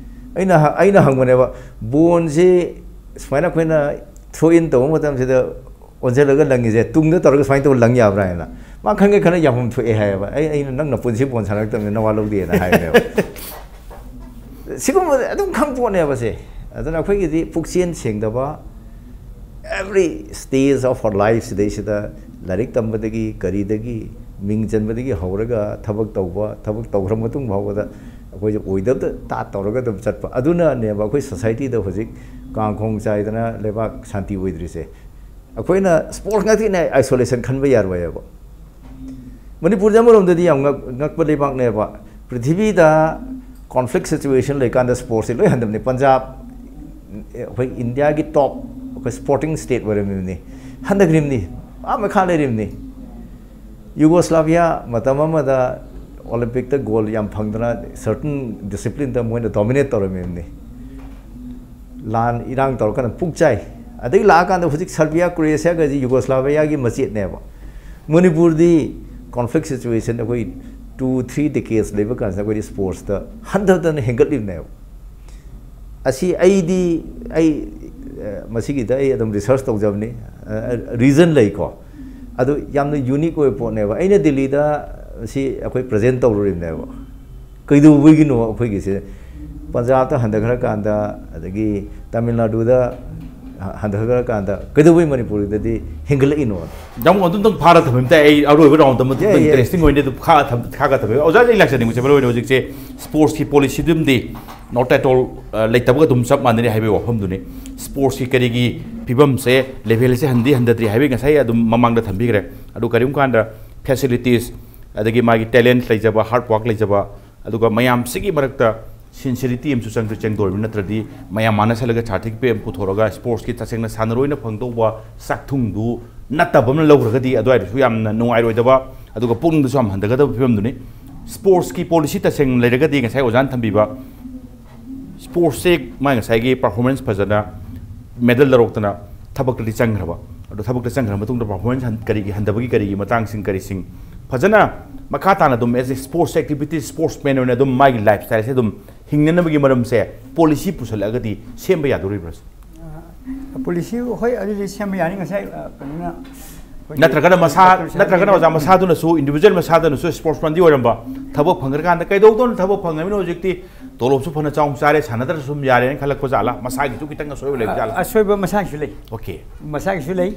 ꯑꯩꯅ ꯍ-, ꯑꯩꯅ ꯍꯪꯕꯅꯦꯕ, ꯕꯣꯟꯁꯤ ꯁꯨꯃꯥꯏꯅ ꯑꯩꯈꯣꯏꯅ ꯊ꯭ꯔꯣ ꯏꯟ ꯇꯧꯕ ꯃꯇꯝꯁꯤꯗ ꯑꯣꯟꯁꯤꯜꯂꯒ ꯂꯪꯉꯤꯁꯦ ꯇꯨꯡꯗ ꯇꯧꯔꯒ ꯁꯨꯃꯥꯏꯅ ꯇꯧꯔ ꯂꯪ ꯌꯥꯕ꯭ꯔꯥ ꯍꯥꯏꯅ꯫ ꯃꯥ ꯈꯪꯒꯦ ꯈꯟꯅ ꯌꯥꯝꯐꯝ ꯊꯣꯛꯑꯦ ꯍꯥꯏꯌꯦꯕ꯫ ꯑꯩ, ꯑꯩꯅ, "ꯅꯪ ꯅꯄꯨꯟꯁꯤ ꯕꯣꯟ ꯁꯥꯟꯅꯔꯛꯇꯕꯅꯤ, ꯅꯋꯥ ꯂꯧꯗꯦꯅ" ꯍꯥꯏꯕꯅꯦꯕ꯫ ꯁꯤꯒꯨꯝꯕ ꯑꯗꯨꯝ ꯈꯪ ꯄꯣꯠꯅꯦꯕ ꯁꯦ꯫ ꯑꯗꯨꯅ ꯑꯩꯈꯣꯏꯒꯤꯗꯤ ꯄꯨꯛꯆꯦꯜ ꯁꯦꯡꯗꯕ, every stage of our life ꯁꯤꯗꯩꯁꯤꯗ ꯂꯥꯏꯔꯤꯛ ꯇꯝꯕꯗꯒꯤ, ꯀꯔꯤꯗꯒꯤ, ꯃꯤꯡ ꯆꯟꯕꯗꯒꯤ ꯍꯧꯔꯒ ꯊꯕꯛ ꯇꯧꯕ, ꯊꯕꯛ ꯇꯧꯈ꯭ꯔ ꯃꯇꯨꯡ ꯐꯥꯎꯕꯗ ꯑꯩꯈꯣꯏꯁꯦ ꯑꯣꯏꯗꯕꯗ ꯇꯥꯠ ꯇꯧꯔꯒ ꯑꯗꯨꯝ ꯆꯠꯄ꯫ ꯑꯗꯨꯅꯅꯦꯕ ꯑꯩꯈꯣꯏ ꯁꯣꯁꯥꯏꯇꯤꯗ ꯍꯧꯖꯤꯛ ꯀꯥꯡ ꯈꯣꯡ ꯆꯥꯏꯗꯅ ꯂꯩꯕꯥꯛ ꯁꯥꯟꯇꯤ ꯑꯣꯏꯗ꯭ꯔꯤꯁꯦ꯫ ꯑꯩꯈꯣꯏꯅ ꯁ꯭ꯄꯣꯔꯠꯁ ꯉꯥꯛꯇꯅꯦ ꯑꯥꯏꯁꯣꯂꯦꯁꯟ ꯈꯟꯕ ꯌꯥꯔꯣꯏꯕ꯫ ꯃꯅꯤꯄꯨꯔꯁꯦ ꯑꯃꯔꯣꯝꯗꯗꯤ ꯌꯥꯝ ꯉꯛ-, ꯉꯛꯄ ꯂꯩꯕꯥꯛꯅꯦꯕ꯫ ꯄ꯭ꯔꯤꯊꯤꯕꯤꯗ ꯀꯣꯟꯐ꯭ꯂꯤꯛ ꯁꯤꯆꯨꯋꯦꯁꯟ ꯂꯩꯀꯥꯟꯗ ꯁ꯭ꯄꯣꯔꯠꯁꯁꯦ ꯂꯣꯏ ꯍꯟꯊꯕꯅꯤ꯫ ꯄꯟꯖꯥꯕ, ꯑꯩꯈꯣꯏ ꯏꯟꯗꯤꯌꯥꯒꯤ ꯇꯣꯞ, ꯑꯩꯈꯣꯏ ꯁ꯭ꯄꯣꯔꯇꯤꯡ ꯁ꯭ꯇꯦꯠ ꯑꯣꯏꯔꯝꯃꯤꯕꯅꯤ, ꯍꯟꯊꯈ꯭ꯔꯤꯕꯅꯤ, ꯑꯥ ꯃꯈꯥ ꯂꯩꯔꯤꯕꯅꯤ꯫ ꯌꯨꯒꯣꯁ꯭ꯂꯥꯚꯤꯌꯥ ꯃꯇꯝ ꯑꯃꯗ ꯑꯣꯂꯤꯝꯄꯤꯛꯇ ꯒꯣꯜ ꯌꯥꯝ ꯐꯪꯗꯅ, ꯁꯔꯇꯟ ꯗꯤꯁꯤꯄ꯭ꯂꯤꯟꯗ ꯃꯣꯏꯅ ꯗꯣꯃꯤꯅꯦꯠ ꯇꯧꯔꯝꯃꯤꯕꯅꯤ꯫ ꯂꯥꯟ ꯏꯔꯥꯡ ꯇꯧꯔꯀꯥꯟꯗ ꯄꯨꯛ ꯆꯥꯏ꯫ ꯑꯗꯒꯤ ꯂꯥꯛꯑꯀꯥꯟꯗ ꯍꯧꯖꯤꯛ ꯁꯔꯕꯤꯌꯥ, ꯀ꯭ꯔꯣꯑꯦꯁꯤꯌꯥꯒꯁꯤ ꯌꯨꯒꯣꯁ꯭ꯂꯥꯚꯤꯌꯥꯒꯤ ꯃꯆꯦꯠꯅꯦꯕ꯫ ꯃꯅꯤꯄꯨꯔꯗꯤ ꯀꯣꯟꯐ꯭ꯂꯤꯛ ꯁꯤꯆꯨꯋꯦꯁꯟ ꯑꯩꯈꯣꯏ ꯇꯨ ꯊ꯭ꯔꯤ ꯗꯦꯀꯦꯗꯁ ꯂꯩꯕ ꯀꯥꯟꯁꯤꯗ ꯑꯩꯈꯣꯏꯗꯤ ꯁ꯭ꯄꯣꯔꯠꯁꯇ ꯍꯟꯊꯗꯅ ꯍꯦꯟꯒꯠꯂꯤꯕꯅꯦꯕ꯫ ꯑꯁꯤ ꯑꯩꯗꯤ, ꯑꯩ, ꯑ, ꯃꯁꯤꯒꯤꯗ ꯑꯩ ꯑꯗꯨꯝ ꯔꯤꯁꯔꯁ ꯇꯧꯖꯕꯅꯤ꯫ ꯑ, ꯔꯤꯖꯟ ꯂꯩꯀꯣ꯫ ꯑꯗꯨ ꯌꯥꯝꯅ ꯌꯨꯅꯤꯛ ꯑꯣꯏꯕ ꯄꯣꯠꯅꯦꯕ꯫ ꯑꯩꯅ ꯗꯤꯜꯂꯤꯗ ꯁꯤ ꯑꯩꯈꯣꯏ ꯄ꯭ꯔꯖꯦꯟ ꯇꯧꯔꯨꯔꯤꯕꯅꯦꯕ꯫ ꯀꯩꯗꯧꯕꯒꯤꯅꯣ ꯑꯩꯈꯣꯏꯒꯤꯁꯦ ꯄꯟꯖꯥꯕꯇ ꯍꯟꯊꯈ꯭ꯔꯀꯥꯟꯗ, ꯑꯗꯒꯤ ꯇꯥꯃꯤꯜ ꯅꯥꯗꯨꯗ ꯍꯟꯊꯈ꯭ꯔꯀꯥꯟꯗ, ꯀꯩꯗꯧꯕꯩ ꯃꯅꯤꯄꯨꯔꯗꯗꯤ ꯍꯦꯟꯒꯠꯂꯛꯏꯅꯣ? ꯌꯥꯝ ꯑꯗꯨꯝꯇꯪ ꯐꯥꯔ ꯊꯝꯕ ꯇꯥꯏ꯫ ꯑꯩ ꯑꯔꯣꯏꯕ ꯔꯥꯎꯟꯗ ꯑꯃ ꯏꯟꯇꯔꯦꯁꯇꯤꯡ ꯑꯣꯏꯅ ꯑꯗꯨꯝ ꯈꯥꯒ ꯊꯝꯕꯤꯌꯨ꯫ ꯑꯣꯖꯥ, ꯑꯩ ꯂꯥꯛꯆꯅꯤꯡꯕꯁꯦ ꯃꯔꯨ ꯑꯣꯏꯅ ꯍꯧꯖꯤꯛꯁꯦ ꯁ꯭ꯄꯣꯔꯠꯁꯀꯤ ꯄꯣꯂꯤꯁꯤꯗꯨꯝꯗꯤ not at all, ꯑ, ꯂꯩꯇꯕꯒ ꯑꯗꯨꯝ ꯆꯞ ꯃꯥꯟꯅꯔꯤ ꯍꯥꯏꯕꯒꯤ ꯋꯥꯐꯝꯗꯨꯅꯤ꯫ ꯁ꯭ꯄꯣꯔꯠꯁꯀꯤ ꯀꯔꯤꯒꯤ ꯐꯤꯕꯝꯁꯦ, ꯂꯦꯚꯦꯜꯁꯦ ꯍꯟꯗꯤ ꯍꯟꯊꯗ꯭ꯔꯤ ꯍꯥꯏꯕꯒꯤ ꯉꯁꯥꯏ ꯑꯗꯨꯝ ꯃꯃꯥꯡꯗ ꯊꯝꯕꯤꯈ꯭ꯔꯦ꯫ ꯑꯗꯨ ꯀꯔꯤꯒꯨꯝꯕ ꯀꯥꯟꯗ ꯐꯦꯁꯤꯂꯤꯇꯤꯁ, ꯑꯗꯒꯤ ꯃꯥꯒꯤ ꯇꯦꯂꯦꯟꯠ ꯂꯩꯖꯕ, ꯍꯥꯔꯗ ꯋꯥꯔꯛ ꯂꯩꯖꯕ, ꯑꯗꯨꯒ ꯃꯌꯥꯝꯁꯤꯒꯤ ꯃꯔꯛꯇ ꯁꯤꯟꯁꯤꯔꯤꯇꯤ ꯑꯃꯁꯨ ꯆꯪꯗꯣꯏ ꯆꯪꯗꯣꯔꯤꯕꯅꯤ꯫ ꯅꯠꯇ꯭ꯔꯗꯤ ꯃꯌꯥꯝ ꯃꯥꯟꯅꯁꯜꯂꯒ ꯁꯥꯔꯇꯤꯐꯤꯀꯦꯠ ꯑꯃ ꯄꯨꯊꯣꯔꯒ ꯁ꯭ꯄꯣꯔꯠꯁꯀꯤ ꯇꯁꯦꯡꯅ ꯁꯥꯟꯅꯔꯣꯏꯅ ꯐꯪꯗꯧꯕ ꯆꯥꯛꯊꯨꯡꯗꯨ ꯅꯠꯇꯕ ꯑꯃ ꯂꯧꯈ꯭ꯔꯒꯗꯤ ꯑꯗꯨꯋꯥꯏꯗꯁꯨ ꯌꯥꯝꯅ ꯅꯨꯡꯉꯥꯏꯔꯣꯏꯗꯕ, ꯑꯗꯨꯒ ꯄꯨꯛꯅꯤꯡꯗꯁꯨ ꯌꯥꯝ ꯍꯟꯊꯒꯗꯕ ꯐꯤꯕꯝꯗꯨꯅꯤ꯫ ꯁ꯭ꯄꯣꯔꯠꯁꯀꯤ ꯄꯣꯂꯤꯁꯤ ꯇꯁꯦꯡꯅ ꯂꯩꯔꯒꯗꯤ ꯉꯁꯥꯏ ꯑꯣꯖꯥꯅ ꯊꯝꯕꯤꯕ ꯁ꯭ꯄꯣꯔꯠꯁꯁꯦ ꯃꯥꯏ ꯉꯁꯥꯏꯒꯤ ꯄꯔꯐꯣꯔꯃꯦꯟꯁ ꯐꯖꯅ ꯃꯦꯗꯜ ꯂꯧꯔꯛꯇꯅ ꯊꯕꯛꯇꯗꯤ ꯆꯪꯈ꯭ꯔꯕ, ꯑꯗꯣ ꯊꯕꯛꯇ ꯆꯪꯈ꯭ꯔ ꯃꯇꯨꯡꯗ ꯄꯔꯐꯣꯔꯃꯦꯟꯁ ꯍꯟ-, ꯀꯔꯤꯒꯤ ꯍꯟꯊꯕꯒꯤ ꯀꯔꯤꯒꯤ ꯃꯇꯥꯡꯁꯤꯡ ꯀꯔꯤꯁꯤꯡ ꯐꯖꯅ ꯃꯈꯥ ꯇꯥꯅ ꯑꯗꯨꯝ as a sports activity, sportsman ꯑꯣꯏꯅ ꯑꯗꯨꯝ ꯃꯥꯒꯤ ꯂꯥꯏꯐ ꯁ꯭ꯇꯥꯏꯜꯁꯦ ꯑꯗꯨꯝ ꯍꯤꯡꯅꯅꯕꯒꯤ ꯃꯔꯝꯁꯦ ꯄꯣꯂꯤꯁꯤ ꯄꯨꯁꯜꯂꯛꯑꯒꯗꯤ ꯁꯦꯝꯕ ꯌꯥꯗꯣꯔꯤꯕ꯭ꯔꯥ? ꯄꯣꯂꯤꯁꯤ ꯍꯣꯏ, ꯑꯗꯨꯗꯤ ꯁꯦꯝꯕ ꯌꯥꯅꯤ꯫ ꯉꯁꯥꯏ, ꯑ, ꯀꯩꯅꯣꯅ ꯑꯩꯈꯣꯏꯒꯤ ꯅꯠꯇ꯭ꯔꯒꯅ ꯃꯁꯥ, ꯗꯣꯛꯇꯔ ꯅꯠꯇ꯭ꯔꯒꯅ ꯁꯥꯟꯇꯅ ꯑꯣꯖꯥ ꯃꯁꯥꯗꯨꯅꯁꯨ, ꯏꯟꯗꯤꯕꯤꯖꯨꯋꯦꯜ ꯃꯁꯥꯗꯨꯅꯁꯨ ꯁ꯭ꯄꯣꯔꯠꯁꯃꯟꯗꯤ ꯑꯣꯏꯔꯝꯕ, ꯊꯕꯛ ꯐꯪꯈ꯭ꯔꯀꯥꯟꯗ ꯀꯩꯗꯧꯗꯣꯏꯅꯣ, ꯊꯕꯛ ꯐꯪꯉꯕꯅꯤꯅ ꯍꯧꯖꯤꯛꯇꯤ ꯇꯣꯂꯣꯞꯁꯨ ꯐꯅ ꯆꯥꯎꯅ ꯆꯥꯔꯦ, ꯁꯥꯟꯅꯗ꯭ꯔꯁꯨ ꯁꯨꯝ ꯌꯥꯔꯦꯅ ꯈꯜꯂꯛꯄ ꯖꯥꯠꯂꯥ? ꯃꯁꯥꯒꯤꯁꯨ ꯈꯤꯇꯪ ꯑꯁꯣꯏꯕ ꯂꯩꯕ ꯖꯥꯠꯂꯥ? ꯑꯁꯣꯏꯕ ꯃꯁꯥꯒꯤꯁꯨ ꯂꯩ꯫ ꯑꯣꯀꯦ꯫ ꯃꯁꯥꯒꯤꯁꯨ ꯂꯩ꯫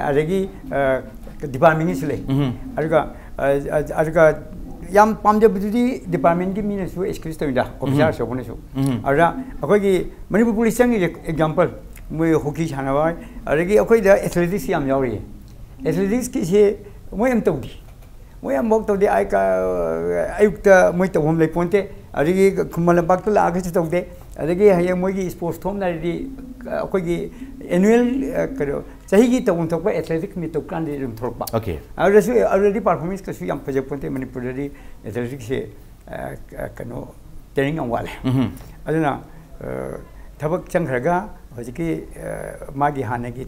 ꯑꯗꯒꯤ, ꯑ, ꯗꯤꯄꯥꯔꯠꯃꯦꯟꯒꯤꯁꯨ ꯂꯩ꯫ ꯎꯝ꯫ ꯑꯗꯨꯒ, ꯑ, ꯑ, ꯑꯗꯨꯒ ꯌꯥꯝ ꯄꯥꯝꯖꯕꯗꯨꯗꯤ ꯗꯤꯄꯥꯔꯠꯃꯦꯟꯒꯤ ꯃꯤꯅꯁꯨ ꯑꯦꯛꯁꯀ꯭ꯌꯨꯁ ꯇꯧꯋꯤꯗ, ꯑꯣꯐꯤꯁꯥꯔ ꯑꯆꯧꯕꯅꯁꯨ꯫ ꯎꯝ꯫ ꯑꯗꯨꯗ ꯑꯩꯈꯣꯏꯒꯤ ꯃꯅꯤꯄꯨꯔ ꯄꯨꯂꯤꯁ ꯆꯪꯉꯤꯁꯦ ꯑꯦꯛꯖꯥꯝꯄꯜ, ꯃꯣꯏ ꯍꯣꯀꯤ ꯁꯥꯟꯅꯕ, ꯑꯗꯒꯤ ꯑꯩꯈꯣꯏꯗ ꯑꯦꯊꯂꯦꯇꯤꯛꯁ ꯌꯥꯝ ꯌꯥꯎꯔꯤꯌꯦ꯫ ꯑꯦꯊꯂꯦꯇꯤꯛꯁꯀꯤꯁꯦ ꯃꯣꯏ ꯌꯥꯝ ꯇꯧꯗꯦ꯫ ꯃꯣꯏ ꯑꯃꯐꯥꯎ ꯇꯧꯗꯦ꯫ ꯑꯩ ꯀ-, ꯑꯌꯨꯛꯇ ꯃꯣꯏ ꯇꯧꯐꯝ ꯂꯩꯄꯣꯟꯇꯦ꯫ ꯑꯗꯒꯤ ꯈꯨꯃꯟ ꯂꯝꯄꯥꯛꯇ ꯂꯥꯛꯑꯒꯁꯨ ꯇꯧꯗꯦ꯫ ꯑꯗꯒꯤ ꯍꯌꯦꯡ ꯃꯣꯏꯒꯤ ꯁ꯭ꯄꯣꯔꯠꯁ ꯊꯣꯛꯑꯝꯗꯥꯏꯗꯗꯤ ꯑꯩꯈꯣꯏꯒꯤ ꯑꯦꯅꯨꯋꯦꯜ, ꯑ, ꯀꯩꯅꯣ, ꯆꯍꯤꯒꯤ ꯇꯧꯐꯝ ꯊꯣꯛꯄ ꯑꯦꯊꯂꯦꯇꯤꯛꯁ ꯃꯤꯠ ꯇꯧꯕ ꯀꯥꯟꯗꯗꯤ ꯑꯗꯨꯝ ꯊꯣꯛꯂꯛꯄ꯫ ꯑꯣꯀꯦ꯫ ꯑꯗꯨꯗꯁꯨ already ꯄꯔꯐꯣꯔꯃꯦꯟꯁ ꯀꯩꯁꯨ ꯌꯥꯝ ꯐꯖꯄꯣꯟꯇꯦ ꯃꯅꯤꯄꯨꯔꯗꯗꯤ ꯑꯦꯊꯂꯦꯇꯤꯛꯁꯁꯦ, ꯑ, ꯑ, ꯀꯩꯅꯣ, ꯇ꯭ꯔꯦꯅꯤꯡ ꯌꯥꯝ ꯋꯥꯠꯂꯦ꯫ ꯎꯝ꯫ ꯑꯗꯨꯅ, ꯑ, ꯊꯕꯛ ꯆꯪꯈ꯭ꯔꯒ ꯍꯧꯖꯤꯛꯀꯤ, ꯑ, ꯃꯥꯒꯤ ꯍꯥꯟꯅꯒꯤ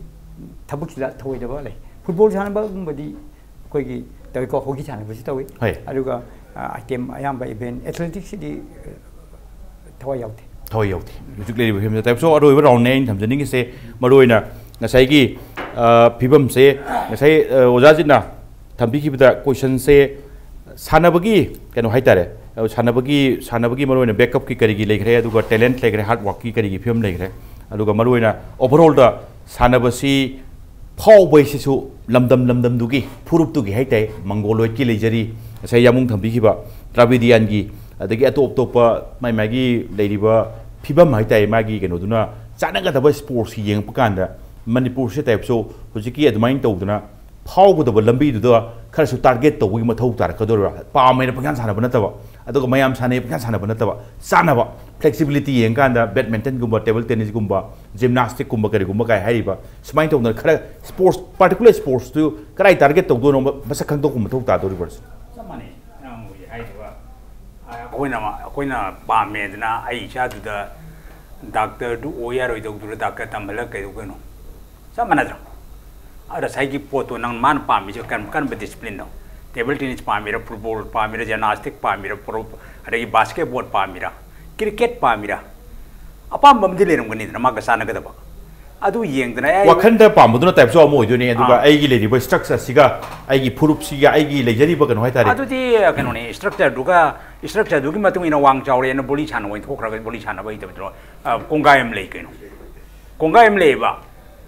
ꯊꯕꯛꯁꯤꯗ ꯊꯧꯑꯣꯏꯗꯕ ꯂꯩ꯫ ꯐꯨꯠꯕꯣꯜ ꯁꯥꯟꯅꯕꯒꯨꯝꯕꯗꯤ ꯑꯩꯈꯣꯏꯒꯤ ꯇꯧꯏꯀꯣ, ꯍꯣꯀꯤ ꯁꯥꯟꯅꯕꯁꯨ ꯇꯧꯏ꯫ ꯍꯣꯏ꯫ ꯑꯗꯨꯒ, ꯑ, ꯑꯥꯏꯇꯦꯝ ꯑꯌꯥꯝꯕ ꯏꯚꯦꯟ ꯑꯦꯊꯂꯦꯇꯤꯛꯁꯀꯤꯗꯤ, ꯑ, ꯊꯋꯥꯏ ꯌꯥꯎꯗꯦ꯫ ꯊꯋꯥꯏ ꯌꯥꯎꯗꯦ꯫ ꯍꯧꯖꯤꯛ ꯂꯩꯔꯤꯕ ꯐꯤꯕꯝꯁꯤꯗ ꯇꯥꯏꯞꯁꯣ ꯑꯔꯣꯏꯕ ꯔꯥꯎꯟꯅꯦ ꯑꯩꯅ ꯊꯝꯖꯅꯤꯡꯉꯤꯁꯦ꯫ ꯃꯔꯨꯑꯣꯏꯅ ꯉꯁꯥꯏꯒꯤ, ꯑ, ꯐꯤꯕꯝꯁꯦ ꯉꯁꯥꯏ, ꯑ, ꯑꯣꯖꯥꯁꯤꯅ ꯊꯝꯕꯤꯈꯤꯕꯗ ꯀꯣꯏꯁꯟꯁꯦ ꯁꯥꯟꯅꯕꯒꯤ ꯀꯩꯅꯣ ꯍꯥꯏꯇꯥꯔꯦ, ꯑꯗꯨ ꯁꯥꯟꯅꯕꯒꯤ ꯁꯥꯟꯅꯕꯒꯤ ꯃꯔꯨꯑꯣꯏꯅ ꯕꯦꯛꯀꯞꯀꯤ ꯀꯔꯤꯒꯤ ꯂꯩꯈ꯭ꯔꯦ, ꯑꯗꯨꯒ ꯇꯦꯂꯦꯟꯠ ꯂꯩꯈ꯭ꯔꯦ, ꯍꯥꯔꯗ ꯋꯥꯔꯛꯀꯤ ꯀꯔꯤꯒꯤ ꯐꯤꯕꯝ ꯂꯩꯈ꯭ꯔꯦ, ꯑꯗꯨꯒ ꯃꯔꯨꯑꯣꯏꯅ ꯑꯣꯚꯔꯑꯣꯜꯗ ꯁꯥꯟꯅꯕꯁꯤ ꯐꯥꯎꯕ ꯍꯥꯏꯁꯤꯁꯨ ꯂꯝꯗꯝ ꯂꯝꯗꯝꯗꯨꯒꯤ ꯐꯨꯔꯨꯞꯇꯨꯒꯤ ꯍꯥꯏꯇꯥꯔꯦ, ꯃꯪꯒꯣꯂꯣꯏꯗꯀꯤ ꯂꯩꯖꯔꯤ, ꯉꯁꯥꯏ ꯌꯥꯝꯕꯨꯡ ꯊꯝꯕꯤꯈꯤꯕ ꯗ꯭ꯔꯥꯕꯤꯗꯤꯌꯥꯟꯒꯤ, ꯑꯗꯒꯤ ꯑꯇꯣꯞ ꯑꯇꯣꯞꯄ ꯃꯥꯏ ꯃꯥꯒꯤ ꯂꯩꯔꯤꯕ ꯐꯤꯕꯝ ꯍꯥꯏꯇꯥꯔꯦ, ꯃꯥꯒꯤ ꯀꯩꯅꯣꯗꯨꯅ ꯆꯥꯟꯅꯒꯗꯕ ꯁ꯭ꯄꯣꯔꯠꯁꯀꯤ ꯌꯦꯡꯉꯛꯄ ꯀꯥꯟꯗ ꯃꯅꯤꯄꯨꯔꯁꯦ ꯇꯥꯏꯞꯁꯨ ꯍꯧꯖꯤꯛꯀꯤ ꯑꯗꯨꯃꯥꯏꯅ ꯇꯧꯗꯅ ꯐꯥꯎꯒꯗꯕ ꯂꯝꯕꯤꯗꯨꯗ ꯈꯔꯁꯨ ꯇꯥꯔꯒꯦꯠ ꯇꯧꯕꯒꯤ ꯃꯊꯧ ꯇꯥꯔꯛꯀꯗꯧꯔꯤꯕ꯭ꯔꯥ? ꯄꯥꯝꯃꯦꯅ ꯄꯪꯁꯥꯟ ꯁꯥꯟꯅꯕ ꯅꯠꯇꯕ, ꯑꯗꯨꯒ ꯃꯌꯥꯝ ꯁꯥꯟꯅꯩ ꯄꯪꯁꯥꯟ ꯁꯥꯟꯅꯕ ꯅꯠꯇꯕ, ꯆꯥꯟꯅꯕ ꯐ꯭ꯂꯦꯛꯁꯤꯕꯤꯂꯤꯇꯤ ꯌꯦꯡꯀꯥꯟꯗ ꯕꯦꯗꯃꯤꯟꯇꯟꯒꯨꯝꯕ, ꯇꯦꯕꯜ ꯇꯦꯅꯤꯁꯒꯨꯝꯕ, ꯖꯤꯝꯅꯥꯁꯇꯤꯛꯀꯨꯝꯕ, ꯀꯔꯤꯒꯨꯝꯕ ꯀꯥꯏ ꯍꯥꯏꯔꯤꯕ, ꯁꯨꯃꯥꯏꯅ ꯇꯧꯗꯅ ꯈꯔ ꯁ꯭ꯄꯣꯔꯠꯁ, ꯄꯥꯔꯇꯤꯀꯨꯂꯔ ꯁ꯭ꯄꯣꯔꯠꯁꯇꯨ ꯀꯗꯥꯏ ꯇꯥꯔꯒꯦꯠ ꯇꯧꯗꯣꯏꯅꯣ, ꯃꯁꯛ ꯈꯪꯗꯣꯛꯄ ꯃꯊꯧ ꯇꯥꯗꯧꯔꯤꯕ꯭ꯔꯥ? ꯆꯞ ꯃꯥꯟꯅꯩ, ꯅꯪ ꯍꯧꯖꯤꯛ ꯍꯥꯏꯔꯤꯕ, ꯑꯩꯈꯣꯏꯅ ꯑꯩꯈꯣꯏꯅ ꯄꯥꯝꯃꯦꯗꯅ ꯑꯩ ꯏꯆꯥꯗꯨꯗ ꯗꯥꯛꯇꯔꯗꯨ ꯑꯣꯏ ꯌꯥꯔꯣꯏꯗꯧꯗꯨꯗ ꯗꯥꯛꯇꯔ ꯇꯝꯍꯜꯂꯒ ꯀꯩꯗꯧꯗꯣꯏꯅꯣ? ꯆꯞ ꯃꯥꯟꯅꯗ꯭ꯔꯣ? ꯑꯗ ꯉꯁꯥꯏꯒꯤ ꯄꯣꯠꯇꯣ ꯅꯪ ꯃꯥꯅ ꯄꯥꯝꯃꯤꯁꯦ ꯀꯔꯝ ꯀꯔꯝꯕ ꯗꯤꯁꯤꯄ꯭ꯂꯤꯟꯅꯣ? ꯇꯦꯕꯜ ꯇꯦꯅꯤꯁ ꯄꯥꯝꯃꯤꯔꯥ, ꯐꯨꯠꯕꯣꯜ ꯄꯥꯝꯃꯤꯔꯥ, ꯖꯤꯝꯅꯥꯁꯇꯤꯛ ꯄꯥꯝꯃꯤꯔꯥ, ꯐꯨꯔꯨꯞ-, ꯑꯗꯒꯤ ꯕꯥꯁꯀꯦꯠꯕꯣꯜ ꯄꯥꯝꯃꯤꯔꯥ, ꯀ꯭ꯔꯤꯀꯦꯠ ꯄꯥꯝꯃꯤꯔꯥ? ꯑꯄꯥꯝꯕ ꯑꯃꯗꯤ ꯂꯩꯔꯝꯒꯅꯤꯗꯅ ꯃꯥꯒ ꯆꯥꯟꯅꯒꯗꯕ꯫ ꯑꯗꯨ ꯌꯦꯡꯗꯅ ꯑꯩ ꯋꯥꯈꯟꯗ ꯄꯥꯝꯕꯗꯨꯅ ꯇꯥꯏꯞꯁꯨ ꯑꯃ ꯑꯣꯏꯗꯣꯏꯅꯦ, ꯑꯗꯨꯒ ꯑꯥ꯫ ꯑꯩꯒꯤ ꯂꯩꯔꯤꯕ ꯁ꯭ꯇ꯭ꯔꯛꯆꯔꯁꯤꯒ, ꯑꯩꯒꯤ ꯐꯨꯔꯨꯞꯁꯤꯒ, ꯑꯩꯒꯤ ꯂꯩꯖꯔꯤꯕ ꯀꯩꯅꯣ ꯍꯥꯏꯇꯥꯔꯦ꯫ ꯑꯗꯨꯗꯤ ꯀꯩꯅꯣꯅꯦ, ꯁ꯭ꯇ꯭ꯔꯛꯆꯔꯗꯨꯒ, ꯁ꯭ꯇ꯭ꯔꯛꯆꯔꯗꯨꯒꯤ ꯃꯇꯨꯡ ꯏꯟꯅ ꯋꯥꯡ ꯆꯥꯎꯔꯦꯅ ꯕꯣꯂꯤ ꯁꯥꯟꯅꯕ ꯑꯣꯏꯅ ꯊꯣꯛꯈ꯭ꯔꯒ ꯕꯣꯂꯤ ꯁꯥꯟꯅꯕ ꯍꯩꯇꯕꯗꯨꯅ, ꯑ, ꯀꯣꯡꯒꯥꯏ ꯑꯃ ꯂꯩ ꯀꯩꯅꯣ꯫ ꯀꯣꯡꯒꯥꯏ ꯑꯃ ꯂꯩꯌꯦꯕ꯫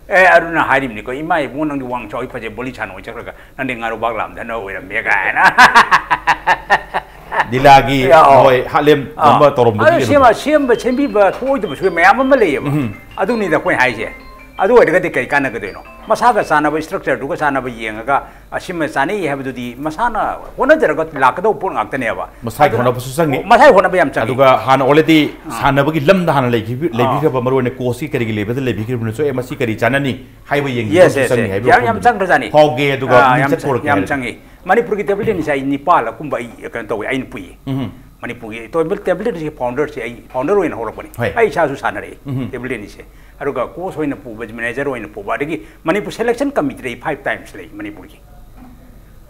ꯑꯦ, ꯑꯗꯨꯅ ꯍꯥꯏꯔꯤꯕꯅꯤꯀꯣ, "ꯏꯃꯥ ꯏꯕꯨꯡ, ꯅꯪꯗꯤ ꯋꯥꯡ ꯆꯥꯎꯋꯤ, ꯐꯖꯩ, ꯕꯣꯂꯤ ꯁꯥꯟꯅꯕ ꯆꯠꯈ꯭ꯔꯒ ꯅꯪꯗꯤ ꯉꯥꯔꯨꯕꯥꯛ ꯂꯥꯝꯗꯅ ꯑꯣꯏꯔꯝꯃꯦ" ꯀꯥꯏꯅ꯫ ꯂꯤꯂꯥꯒꯤ ꯑꯧ꯫ ꯍꯣꯏ, ꯍꯥꯠꯂꯦꯝ ꯑꯥ꯫ ꯅꯝꯕ ꯇꯧꯔꯝꯕꯒꯤ ꯑꯗꯨ ꯀꯩꯅꯣꯗꯣ꯫ ꯁꯦꯝꯕ, ꯁꯦꯝꯕ, ꯁꯦꯝꯕꯤꯕ ꯊꯣꯛꯑꯣꯏꯗꯕꯁꯨ ꯃꯌꯥꯝ ꯑꯃ ꯂꯩꯌꯦꯕ꯫ ꯎꯝ꯫ ꯑꯗꯨꯅꯤꯗ ꯑꯩꯈꯣꯏꯅ ꯍꯥꯏꯁꯦ꯫ ꯑꯗꯨ ꯑꯣꯏꯔꯒꯗꯤ ꯀꯩ ꯀꯥꯟꯅꯒꯗꯣꯏꯅꯣ? ꯃꯁꯥꯒ ꯆꯥꯟꯅꯕ, ꯁ꯭ꯇ꯭ꯔꯛꯆꯔꯗꯨꯒ ꯆꯥꯟꯅꯕ ꯌꯦꯡꯉꯒ, ꯑꯁꯤꯃ ꯆꯥꯅꯩ ꯍꯥꯏꯕꯗꯨꯗꯤ ꯃꯁꯥꯅ ꯍꯣꯠꯅꯖꯔꯒ ꯂꯥꯛꯀꯗꯧꯕ ꯄꯣꯠ ꯉꯥꯛꯇꯅꯦꯕ꯫ ꯃꯁꯥꯒꯤ ꯑꯗꯨꯅ ꯍꯣꯠꯅꯕꯁꯨ ꯆꯪꯉꯤ꯫ ꯃꯁꯥꯒꯤ ꯍꯣꯠꯅꯕ ꯌꯥꯝ ꯆꯪꯉꯤ꯫ ꯑꯗꯨꯒ ꯍꯥꯟꯅ already ꯑꯥ꯫ ꯁꯥꯟꯅꯕꯒꯤ ꯂꯝꯗ ꯍꯥꯟꯅ ꯂꯩꯈꯤꯕ-, ꯑꯥ꯫ ꯂꯩꯕꯤꯈ꯭ꯔꯕ, ꯃꯔꯨ ꯑꯣꯏꯅ ꯀꯣꯆꯀꯤ ꯀꯔꯤꯒꯤ ꯂꯦꯚꯦꯜꯗ ꯂꯩꯕꯤꯈ꯭ꯔꯕꯅꯁꯨ, "ꯑꯦ, ꯃꯁꯤ ꯀꯔꯤ ꯆꯥꯟꯅꯅꯤ?" ꯍꯥꯏꯕ ꯌꯦꯡꯕ ꯌꯦꯁ, ꯑꯃꯁꯨ ꯌꯦꯁ, ꯆꯪꯉꯤ ꯌꯦꯁ꯫ ꯍꯥꯏꯕ ꯌꯥꯝ, ꯌꯥꯝ ꯋꯥꯐꯝꯗꯨꯅꯤ꯫ ꯆꯪꯈ꯭ꯔꯖꯥꯠꯅꯤ꯫ ꯐꯥꯎꯒꯦ ꯑꯗꯨꯒ ꯑꯥ, ꯃꯤ ꯌꯥꯝ ꯆꯠꯄ ꯆꯪ-, ꯍꯧꯔꯛꯀꯦ ꯌꯥꯝ ꯍꯥꯏꯔꯗꯤ꯫ ꯆꯪꯉꯤ꯫ ꯃꯅꯤꯄꯨꯔꯒꯤ ꯇꯦꯕꯜ ꯇꯦꯅꯤꯁ ꯑꯩ ꯅꯤꯄꯥꯜꯂ ꯀꯨꯝꯕ ꯑꯩ ꯀꯩꯅꯣ ꯇꯧꯋꯦ, ꯑꯩꯅ ꯄꯨꯏꯌꯦ꯫ ꯎꯝ꯫ ꯃꯅꯤꯄꯨꯔꯒꯤ ꯇꯦꯕꯜ, ꯇꯦꯕꯜ ꯇꯦꯅꯤꯁꯀꯤ ꯐꯥꯎꯟꯗꯔꯁꯦ ꯑꯩ ꯐꯥꯎꯟꯗꯔ ꯑꯣꯏꯅ ꯍꯧꯔꯛꯄꯅꯤ꯫ ꯍꯣꯏ꯫ ꯑꯩ ꯏꯁꯥꯁꯨ ꯁꯥꯟꯅꯔꯛꯏ ꯎꯝ꯫ ꯇꯦꯕꯜ ꯇꯦꯅꯤꯁꯁꯦ꯫ ꯑꯗꯨꯒ ꯀꯣꯆ ꯑꯣꯏꯅ ꯄꯨꯕ, ꯃꯦꯅꯦꯖꯔ ꯑꯣꯏꯅ ꯄꯨꯕ, ꯑꯗꯒꯤ ꯃꯅꯤꯄꯨꯔ ꯁꯦꯂꯦꯛꯁꯟ ꯀꯃꯤꯇꯤꯗ ꯑꯩ ꯐꯥꯏꯚ ꯇꯥꯏꯝꯁ ꯂꯩ ꯃꯅꯤꯄꯨꯔꯒꯤ꯫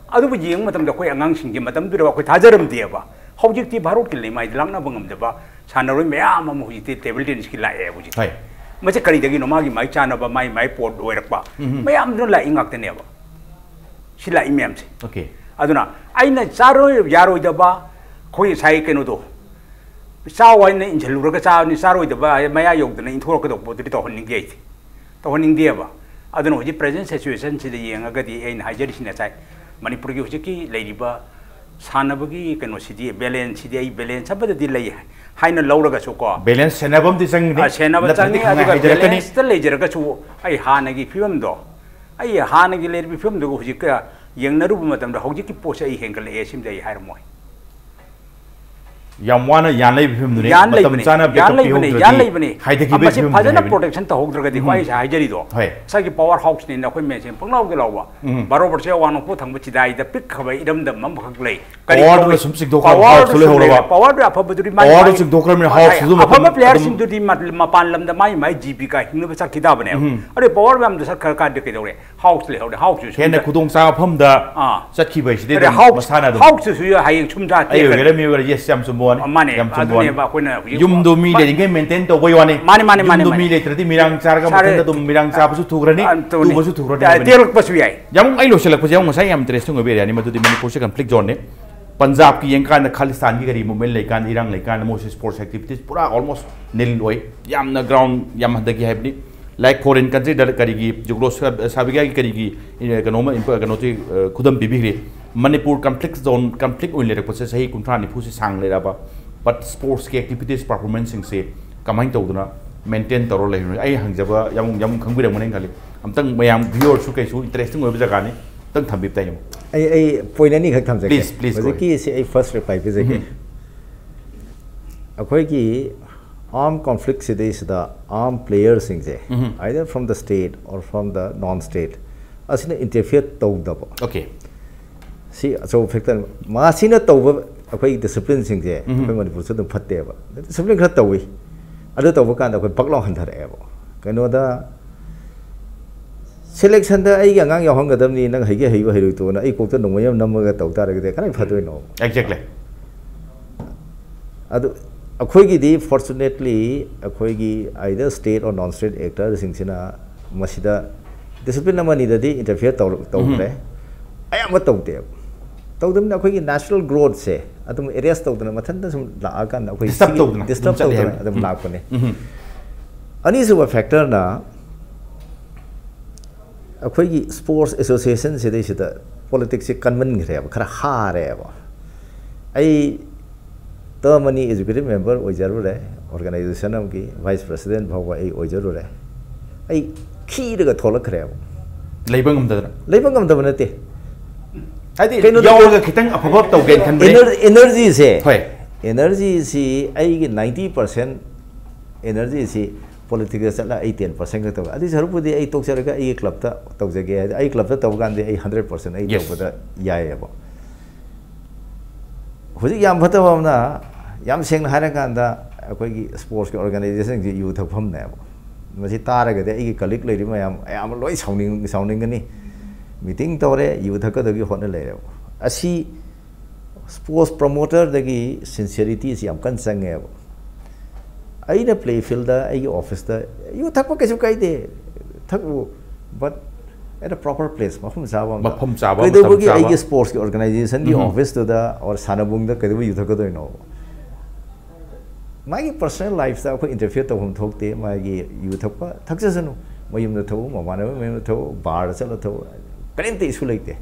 ꯑꯗꯨꯕꯨ ꯌꯦꯡꯕ ꯃꯇꯝꯗ ꯑꯩꯈꯣꯏ ꯑꯉꯥꯡꯁꯤꯡꯁꯦ ꯃꯇꯝꯗꯨꯗ ꯑꯩꯈꯣꯏ ꯊꯥꯖꯔꯝꯗꯦꯕ꯫ ꯍꯧꯖꯤꯛꯇꯤ ꯚꯥꯔꯠꯀꯤ ꯂꯩꯃꯥꯏꯗ ꯂꯥꯛꯅꯕ ꯉꯝꯗꯕ ꯁꯥꯟꯅꯔꯣꯏ ꯃꯌꯥꯝ ꯑꯃ ꯍꯧꯖꯤꯛꯇꯤ ꯇꯦꯕꯜ ꯇꯦꯅꯤꯁꯀꯤ ꯂꯥꯛꯑꯦ ꯍꯧꯖꯤꯛ꯫ ꯍꯣꯏ꯫ ꯃꯁꯤ ꯀꯔꯤꯗꯒꯤꯅꯣ? ꯃꯥꯒꯤ ꯃꯥꯏ ꯆꯥꯟꯅꯕ, ꯃꯥꯏ ꯃꯥꯏ ꯄꯣꯠ ꯑꯣꯏꯔꯛꯄ ꯎꯝ꯫ ꯃꯌꯥꯝꯗꯨꯅ ꯂꯥꯛꯏ ꯉꯥꯛꯇꯅꯦꯕ꯫ ꯁꯤ ꯂꯥꯛꯏ ꯃꯌꯥꯝꯁꯦ꯫ ꯑꯣꯀꯦ꯫ ꯑꯗꯨꯅ ꯑꯩꯅ ꯆꯥꯔꯣꯏ ꯌꯥꯔꯣꯏꯗꯕ, ꯑꯩꯈꯣꯏ ꯉꯁꯥꯏ ꯀꯩꯅꯣꯗꯣ, ꯆꯥꯎ ꯍꯥꯏꯅ ꯏꯟꯁꯤꯜꯂꯨꯔꯒ ꯆꯥꯕꯅꯤ, ꯆꯥꯔꯣꯏꯗꯕ ꯃꯌꯥ ꯌꯧꯗꯅ ꯏꯟꯊꯣꯔꯛꯀꯗꯧꯕ ꯄꯣꯠꯇꯨꯗꯤ ꯇꯧꯍꯟꯅꯤꯡꯗꯦ ꯑꯩꯗꯤ꯫ ꯇꯧꯍꯟꯅꯤꯡꯗꯦꯕ꯫ ꯑꯗꯨꯅ ꯍꯧꯖꯤꯛ present situationꯁꯤꯗ ꯌꯦꯡꯉꯒꯗꯤ ꯑꯩꯅ ꯍꯥꯏꯖꯔꯤꯁꯤ ꯉꯁꯥꯏ, ꯃꯅꯤꯄꯨꯔꯒꯤ ꯍꯧꯖꯤꯛꯀꯤ ꯂꯩꯔꯤꯕ ꯁꯥꯟꯅꯕꯒꯤ ꯀꯩꯅꯣꯁꯤꯗꯤ, balanceꯁꯤꯗꯤ ꯑꯩ balance ꯑꯃꯗꯗꯤ ꯂꯩ ꯍꯥꯏꯅ ꯂꯧꯔꯒꯁꯨꯀꯣ, balance ꯁꯦꯟꯅꯕ ꯑꯃꯗꯤ ꯆꯪꯒꯅꯤ꯫ ꯑ, ꯁꯦꯟꯅꯕ ꯅꯠꯇ꯭ꯔꯗꯤ ꯆꯪꯉꯤ, ꯈꯪꯉꯥꯏ ꯑꯗꯨꯒ ꯍꯥꯏꯖꯔꯛꯀꯅꯤ꯫ Balanceꯇ ꯂꯩꯖꯔꯒꯁꯨ ꯑꯩ ꯍꯥꯟꯅꯒꯤ ꯐꯤꯕꯝꯗꯣ, ꯑꯩ ꯍꯥꯟꯅꯒꯤ ꯂꯩꯔꯤꯕ ꯐꯤꯕꯝꯗꯨꯒ ꯍꯧꯖꯤꯛꯀ ꯌꯦꯡꯅꯔꯨꯕ ꯃꯇꯝꯗ ꯍꯧꯖꯤꯛꯀꯤ ꯄꯣꯠꯁꯦ ꯑꯩ ꯍꯦꯟꯒꯠꯂꯛꯑꯦ ꯁꯤꯃꯗꯤ ꯑꯩ ꯍꯥꯏꯔꯝꯃꯣꯏ꯫ ꯌꯥꯝ ꯋꯥꯅ ꯌꯥꯟ ꯂꯩꯕ ꯐꯤꯕꯝꯗꯨꯅꯤ꯫ ꯌꯥꯟ ꯃꯇꯝ ꯂꯩꯕꯅꯤ, ꯆꯥꯅ ꯌꯥꯟ backup ꯂꯩꯕꯅꯤ, ꯄꯤꯍꯧꯗ꯭ꯔꯗꯤ ꯌꯥꯟ ꯂꯩꯕꯅꯤ꯫ ꯍꯥꯏꯊꯈꯤꯕꯒꯤ ꯃꯁꯤ ꯐꯤꯕꯝꯗꯨꯅꯤ ꯐꯖꯅ ꯍꯥꯏꯕꯅꯤ꯫ Protection ꯇꯧꯍꯧꯗ꯭ꯔꯒꯗꯤ ꯎꯝ꯫ ꯑꯩ ꯉꯁꯥꯏ ꯍꯥꯏꯖꯔꯤꯗꯣ, ꯍꯣꯏ꯫ ꯉꯁꯥꯏꯒꯤ power houseꯅꯤꯅ ꯑꯩꯈꯣꯏ ꯃꯌꯥꯝꯁꯦ ꯄꯪꯂꯥꯎꯗ ꯂꯥꯎꯕ꯫ ꯎꯝ꯫ ꯕꯥꯔꯣ ꯕꯔꯁꯦ ꯑꯋꯥꯡ ꯅꯣꯡꯄꯣꯛ ꯊꯪꯕ ꯆꯤꯗꯥꯏꯗ ꯄꯤꯛꯈ꯭ꯔꯕ ꯏꯔꯝꯗꯝ ꯑꯃꯈꯛ ꯂꯩ꯫ ꯀꯔꯤ powerꯗꯨꯅ ꯇꯧꯔꯤ? Sum ꯆꯤꯡꯊꯣꯛꯈ꯭ꯔꯕ, powerꯗꯨ house ꯁꯨꯝ ꯂꯩꯍꯧꯔꯕ꯫ ꯂꯩꯔꯦ꯫ Powerꯗꯨ ꯑꯐꯕꯗꯨꯗꯤ ꯃꯥꯒꯤ powerꯗꯨ ꯃꯥꯒꯤ ꯆꯤꯡꯊꯣꯛꯈ꯭ꯔꯕꯅꯤꯅ ꯍꯣꯏ, houseꯇꯨꯁꯨ ꯑꯐꯕ ꯃꯐꯝ ꯑꯗꯨꯝ playerꯁꯤꯡꯗꯨꯗꯤ ꯃ-, ꯃꯄꯥꯟ ꯂꯝꯗ ꯃꯥꯒꯤ ꯃꯥꯒꯤ ꯖꯤꯕꯤꯀꯥ ꯍꯤꯡꯅꯕ ꯆꯠꯈꯤ ꯇꯥꯕꯅꯦꯕ꯫ ꯎꯝ꯫ ꯑꯗꯨ power ꯃꯌꯥꯝꯗꯣ ꯆꯠꯈ꯭ꯔ ꯀꯥꯟꯗ ꯀꯩꯗꯧꯔꯦ? Houseꯇ ꯂꯩꯍꯧꯔꯦ꯫ Houseꯁꯨ ꯁꯨꯝ ꯍꯦꯟꯅ ꯆꯠ- ꯈꯨꯗꯣꯡꯆꯥꯕ ꯃꯐꯝꯗ ꯑꯥ꯫ ꯆꯠꯈꯤꯕ ꯍꯥꯏꯁꯤꯗꯤ ꯑꯗꯩ ꯑꯗꯨꯝ house, ꯃꯁꯥꯅ ꯑꯗꯨꯝ houseꯇꯨꯁꯨ ꯍꯌꯦꯡ ꯁꯨꯝ ꯆꯥ ꯑꯩ ꯇꯦꯛꯈ꯭ꯔꯅꯤ꯫ ꯑꯣꯏꯒꯦꯔꯥ ꯃꯤ ꯑꯣꯏꯒꯦꯔꯥ, yes, ꯌꯥꯝ ꯆꯨꯝꯕ ꯋꯥꯅꯤ꯫ ꯃꯥꯅꯦ, ꯌꯥꯝ ꯆꯨꯝꯕ ꯋꯥꯅꯤ꯫ ꯑꯗꯨꯅꯦꯕ ꯑꯩꯈꯣꯏꯅ ꯍꯧꯖꯤꯛ ꯌꯨꯝꯗꯣ ꯃꯤ ꯃꯥ-, ꯂꯩꯔꯤꯉꯩ maintain ꯇꯧꯕꯩ ꯋꯥꯅꯤ꯫ ꯃꯥꯅꯦ, ꯃꯥꯅꯦ, ꯃꯥꯅꯦ, ꯌꯨꯝꯗꯣ ꯃꯥꯅꯦ꯫ ꯃꯤ ꯂꯩꯇ꯭ꯔꯗꯤ ꯃꯤꯔꯥꯡ ꯆꯥꯔꯒ ꯁꯥꯔꯦ꯫ ꯃꯊꯟꯇ ꯑꯗꯨꯝ ꯃꯤꯔꯥꯡ ꯆꯥꯕꯁꯨ ꯊꯨꯈ꯭ꯔꯅꯤ, ꯑ, ꯇꯧꯅꯤ꯫ ꯇꯨꯕꯁꯨ ꯊꯨꯈ꯭ꯔꯅꯤ ꯑ, ꯍꯥꯏꯕꯅꯤ꯫ ꯇꯦꯛꯂꯛꯄꯁꯨ ꯌꯥꯏ꯫ ꯌꯥꯝ ꯑꯩ ꯂꯣꯏꯁꯤꯜꯂꯛꯄꯁꯦ ꯌꯥꯝ ꯉꯁꯥꯏ ꯌꯥꯝ interesting ꯑꯣꯏꯕ areaꯅꯤ ꯃꯗꯨꯗꯤ, ꯃꯅꯤꯄꯨꯔꯁꯦ conflict zoneꯅꯤ꯫ ꯄꯟꯖꯥꯕꯀꯤ ꯌꯦꯡꯀꯥꯟꯗ ꯈꯥꯂꯤꯁꯇꯥꯟꯒꯤ ꯀꯔꯤ movement ꯂꯩꯀꯥꯟꯗ, ꯏꯔꯥꯡ ꯂꯩꯀꯥꯟꯗ ꯃꯣꯏꯁꯦ sports activities ꯄꯨꯔꯥ almost nil ꯑꯣꯏ꯫ ꯌꯥꯝꯅ ground ꯌꯥꯝ ꯍꯟꯊꯈꯤ ꯍꯥꯏꯕꯅꯤ꯫ Like foreign countryꯗ ꯀꯔꯤꯒꯤ ꯖꯨꯒ꯭ꯔꯣ ꯁꯥ-, ꯁꯥꯕꯤꯌꯥꯒꯤ ꯀꯔꯤꯒꯤ, ꯑꯦ, ꯀꯩꯅꯣꯃ ꯏꯝꯄ-, ꯀꯩꯅꯣꯁꯤ, ꯑ, ꯈꯨꯗꯝ ꯄꯤꯕꯤꯈ꯭ꯔꯦ꯫ ꯃꯅꯤꯄꯨꯔ conflict zone, conflict ꯑꯣꯏꯅ ꯂꯩꯔꯛꯄꯁꯦ ꯆꯍꯤ ꯀꯨꯟꯊ꯭ꯔꯥ ꯅꯤꯐꯨꯁꯤ ꯁꯥꯡ ꯂꯩꯔꯛꯑꯕ, but sportsꯀꯤ activities performanceꯁꯤꯡꯁꯦ ꯀꯃꯥꯏꯅ ꯇꯧꯗꯅ maintain ꯇꯧꯔ ꯂꯩꯔꯤꯅꯣ? ꯑꯩ ꯍꯪꯖꯕ ꯌꯥꯝ, ꯌꯥꯝ ꯈꯪꯕꯤꯔꯝꯒꯅꯤ ꯈꯜꯂꯤ꯫ ꯑꯝꯇꯪ ꯃꯌꯥꯝ viewerꯁꯨ ꯀꯩꯁꯨ interesting ꯑꯣꯏꯕ ꯖꯒꯥꯅꯤ꯫ ꯑꯝꯇꯪ ꯊꯝꯕꯤꯕ ꯇꯥꯏ꯫ ꯑꯩ, ꯑꯩ point ꯑꯅꯤꯈꯛ ꯊꯝꯖꯒꯦ꯫ Please, please, go ahead꯫ ꯍꯧꯖꯤꯛꯀꯤ ꯁꯤ ꯑꯩ first reply ꯄꯤꯖꯒꯦ꯫ ꯎꯝ꯫ ꯑꯩꯈꯣꯏꯒꯤ armed conflict ꯁꯤꯗꯩꯁꯤꯗ armed playerꯁꯤꯡꯁꯦ, um. Either from the state or from the non state, ꯑꯁꯤꯅ interfere ꯇꯧꯗꯕ꯫ Okay꯫ ꯁꯤ ꯑꯆꯧꯕ factor꯫ ꯃꯁꯤꯅ ꯇꯧꯕ ꯑꯩꯈꯣꯏ disciplineꯁꯤꯡꯁꯦ ꯎꯝ꯫ ꯑꯩꯈꯣꯏ ꯃꯅꯤꯄꯨꯔꯁꯨ ꯑꯗꯨꯝ ꯐꯠꯇꯦꯕ꯫ Discipline ꯈꯔ ꯇꯧꯏ꯫ ꯑꯗꯨ ꯇꯧꯕ ꯀꯥꯟꯗ ꯑꯩꯈꯣꯏ ꯕꯛ ꯂꯥꯎ ꯍꯟꯊꯔꯛꯑꯦꯕ꯫ ꯀꯩꯅꯣꯗ selectionꯗ ꯑꯩꯒꯤ ꯑꯉꯥꯡ ꯌꯥꯎꯍꯟꯒꯗꯕꯅꯤ, ꯅꯪ ꯍꯩꯒꯦ ꯍꯩꯕ ꯍꯩꯔꯣꯏ ꯇꯣꯛꯑꯣꯅ ꯑꯩ ꯀꯣꯛꯇ ꯅꯣꯡꯃꯩ ꯑꯃ ꯅꯝꯃꯒ ꯇꯧ ꯇꯥꯔꯒꯗꯤ ꯀꯃꯥꯏꯅ ꯐꯗꯣꯏꯅꯣ? Exactly꯫ ꯑꯗꯨ ꯑꯩꯈꯣꯏꯒꯤꯗꯤ fortunately ꯑꯩꯈꯣꯏꯒꯤ either state or non state actorꯁꯤꯡꯁꯤꯅ ꯃꯁꯤꯗ discipline ꯑꯃ ꯑꯅꯤꯗꯗꯤ interfere ꯇꯧꯔ-, ꯇꯧꯗ꯭ꯔꯦ꯫ ꯎꯝ꯫ ꯑꯌꯥꯝꯕ ꯇꯧꯗꯦꯕ꯫ ꯇꯧꯗꯕꯅꯤꯅ ꯑꯩꯈꯣꯏꯒꯤ natural growthꯁꯦ, ꯑꯗꯨꯝ ꯑꯦꯔꯦꯁ ꯇꯧꯗꯅ ꯃꯊꯟꯇ ꯁꯨꯝ ꯂꯥꯛꯑꯀꯥꯟꯗ ꯑꯩꯈꯣꯏ Disturb ꯁꯤꯒꯤ ꯇꯧꯗꯅ ꯗꯤꯁꯇꯔꯕ ꯑꯗꯨꯝ ꯆꯠꯂꯦ ꯇꯧꯗꯅ ꯍꯥꯏꯕ꯫ ꯑꯗꯨꯝ ꯎꯝ꯫ ꯂꯥꯛꯄꯅꯦ꯫ ꯎꯝ꯫ ꯑꯅꯤꯁꯨꯕ ꯐꯦꯛꯇꯔꯅ ꯑꯩꯈꯣꯏꯒꯤ ꯁ꯭ꯄꯣꯔꯠꯁ ꯑꯦꯁꯣꯁꯤꯌꯦꯁꯟ ꯁꯤꯗꯩꯁꯤꯗ ꯄꯣꯂꯤꯇꯤꯛꯁꯁꯦ ꯀꯟꯃꯟꯈ꯭ꯔꯦꯕ, ꯈꯔ ꯍꯥꯔꯦꯕ꯫ ꯑꯩ ꯇꯔꯝ ꯑꯅꯤ ꯑꯦꯛꯖꯤꯀ꯭ꯌꯨꯇꯤꯚ ꯃꯦꯝꯕꯔ ꯑꯣꯏꯖꯔꯨꯔꯦ, ꯑꯣꯔꯒꯅꯥꯏꯖꯦꯁꯟ ꯑꯃꯒꯤ ꯚꯥꯏꯁ ꯄ꯭ꯔꯁꯤꯗꯦꯟ ꯐꯥꯎꯕ ꯑꯩ ꯑꯣꯏꯖꯔꯨꯔꯦ꯫ ꯑꯩ ꯈꯤꯔꯒ ꯊꯣꯛꯂꯛꯈ꯭ꯔꯦꯕ꯫ ꯂꯩꯕ ꯉꯝꯗꯗꯅ꯫ ꯂꯩꯕ ꯉꯝꯗꯕ ꯅꯠꯇꯦ꯫ ꯍꯥꯏꯗꯤ ꯀꯩꯅꯣꯗ ꯌꯥꯎꯔꯒ ꯈꯤꯇꯪ ꯑꯐꯕ ꯇꯧꯒꯦꯅ ꯈꯟꯕꯅꯦ꯫ ꯏꯅꯔ- ꯏꯅꯔꯖꯤꯁꯦ ꯍꯣꯏ꯫ ꯏꯅꯔꯖꯤꯁꯤ ꯑꯩꯒꯤ ꯅꯥꯏꯟꯇꯤ ꯄꯥꯔꯁꯦꯟ ꯏꯅꯔꯖꯤꯁꯤ ꯄꯣꯂꯤꯇꯤꯛꯁꯇ ꯆꯠꯂ ꯑꯩ ꯇꯦꯟ ꯄꯥꯔꯁꯦꯟ ꯈꯛ ꯇꯧꯋꯦ꯫ ꯑꯗꯨꯏ ꯁꯔꯨꯛꯄꯨꯗꯤ ꯑꯩ ꯇꯣꯛꯆꯔꯒ ꯑꯩꯒꯤ ꯀ꯭ꯂꯕꯇ ꯇꯧꯖꯒꯦ ꯍꯥꯏꯗꯤ ꯑꯩ ꯀ꯭ꯂꯕꯇ ꯇꯧꯕ ꯀꯥꯟꯗꯤ ꯑꯩ ꯍꯟꯗ꯭ꯔꯦꯠ ꯄꯥꯔꯁꯦꯟ ꯑꯩ Yes. ꯇꯧꯕꯗ ꯌꯥꯏꯑꯕ꯫ ꯍꯧꯖꯤꯛ ꯌꯥꯝ ꯐꯠꯇꯕ ꯑꯃꯅ, ꯌꯥꯝ ꯁꯦꯡꯅ ꯍꯥꯏꯔꯀꯥꯟꯗ, ꯑꯩꯈꯣꯏꯒꯤ ꯁ꯭ꯄꯣꯔꯠꯁꯀꯤ ꯑꯣꯔꯒꯅꯥꯏꯖꯦꯁꯟꯁꯤꯡꯁꯤ ꯌꯨ ꯊꯛꯐꯝꯅꯦꯕ꯫ ꯃꯁꯤ ꯇꯥꯔꯒꯗꯤ ꯑꯩꯒꯤ ꯀꯂꯤꯛ ꯂꯩꯔꯤꯕ ꯃꯌꯥꯝ ꯑꯌꯥꯝꯕ ꯂꯣꯏ ꯁꯥꯎꯅꯤꯡ-, ꯁꯥꯎꯅꯤꯡꯒꯅꯤ꯫ ꯃꯤꯇꯤꯡ ꯇꯧꯔꯦ, ꯌꯨ ꯊꯛꯀꯗꯕꯒꯤ ꯍꯣꯠꯅ ꯂꯩꯔꯦꯕ꯫ ꯑꯁꯤ ꯁ꯭ꯄꯣꯔꯠꯁ ꯄ꯭ꯔꯃꯣꯇꯔꯗꯒꯤ ꯁꯤꯟꯁꯤꯌꯔꯤꯇꯤꯁꯤ ꯌꯥꯝ ꯀꯟꯅ ꯆꯪꯉꯦꯕ꯫ ꯑꯩꯅ ꯄ꯭ꯂꯦ ꯐꯤꯜꯗ, ꯑꯩꯒꯤ ꯑꯣꯐꯤꯁꯇ ꯌꯨ ꯊꯛꯄ ꯀꯩꯁꯨ ꯀꯥꯏꯗꯦ, ꯊꯛꯎ, but at a proper place, ꯃꯐꯝ ꯆꯥꯕ ꯑꯃꯗ꯫ ꯃꯐꯝ ꯆꯥꯕ, ꯃꯇꯝ ꯀꯩꯗꯧꯕꯒꯤ ꯆꯥꯕ꯫ ꯑꯩꯒꯤ ꯁ꯭ꯄꯣꯔꯠꯁꯀꯤ ꯑꯣꯔꯒꯅꯥꯏꯖꯦꯁꯟꯒꯤ ꯎꯝ꯫ ꯑꯣꯐꯤꯁꯇꯨꯗ or ꯁꯥꯟꯅꯕꯨꯡꯗ ꯀꯩꯗꯧꯕ ꯌꯨ ꯊꯛꯀꯗꯣꯏꯅꯣ? ꯃꯥꯒꯤ ꯄꯔꯁꯣꯅꯦꯜ ꯂꯥꯏꯐꯇ ꯑꯩꯈꯣꯏ ꯏꯟꯇꯔꯐꯤꯌꯔ ꯇꯧꯐꯝ ꯊꯣꯛꯇꯦ꯫ ꯃꯥꯒꯤ ꯌꯨ ꯊꯛꯄ ꯊꯛꯆꯁꯅꯨ, ꯃꯌꯨꯝꯗ ꯊꯛꯎ, ꯃꯃꯥꯟꯅꯕ ꯃꯌꯨꯝꯗ ꯊꯛꯎ, ꯕꯥꯔꯗ ꯆꯠꯂ ꯊꯛꯎ, ꯀꯔꯤꯝꯇ ꯏꯁꯨ ꯂꯩꯇꯦ꯫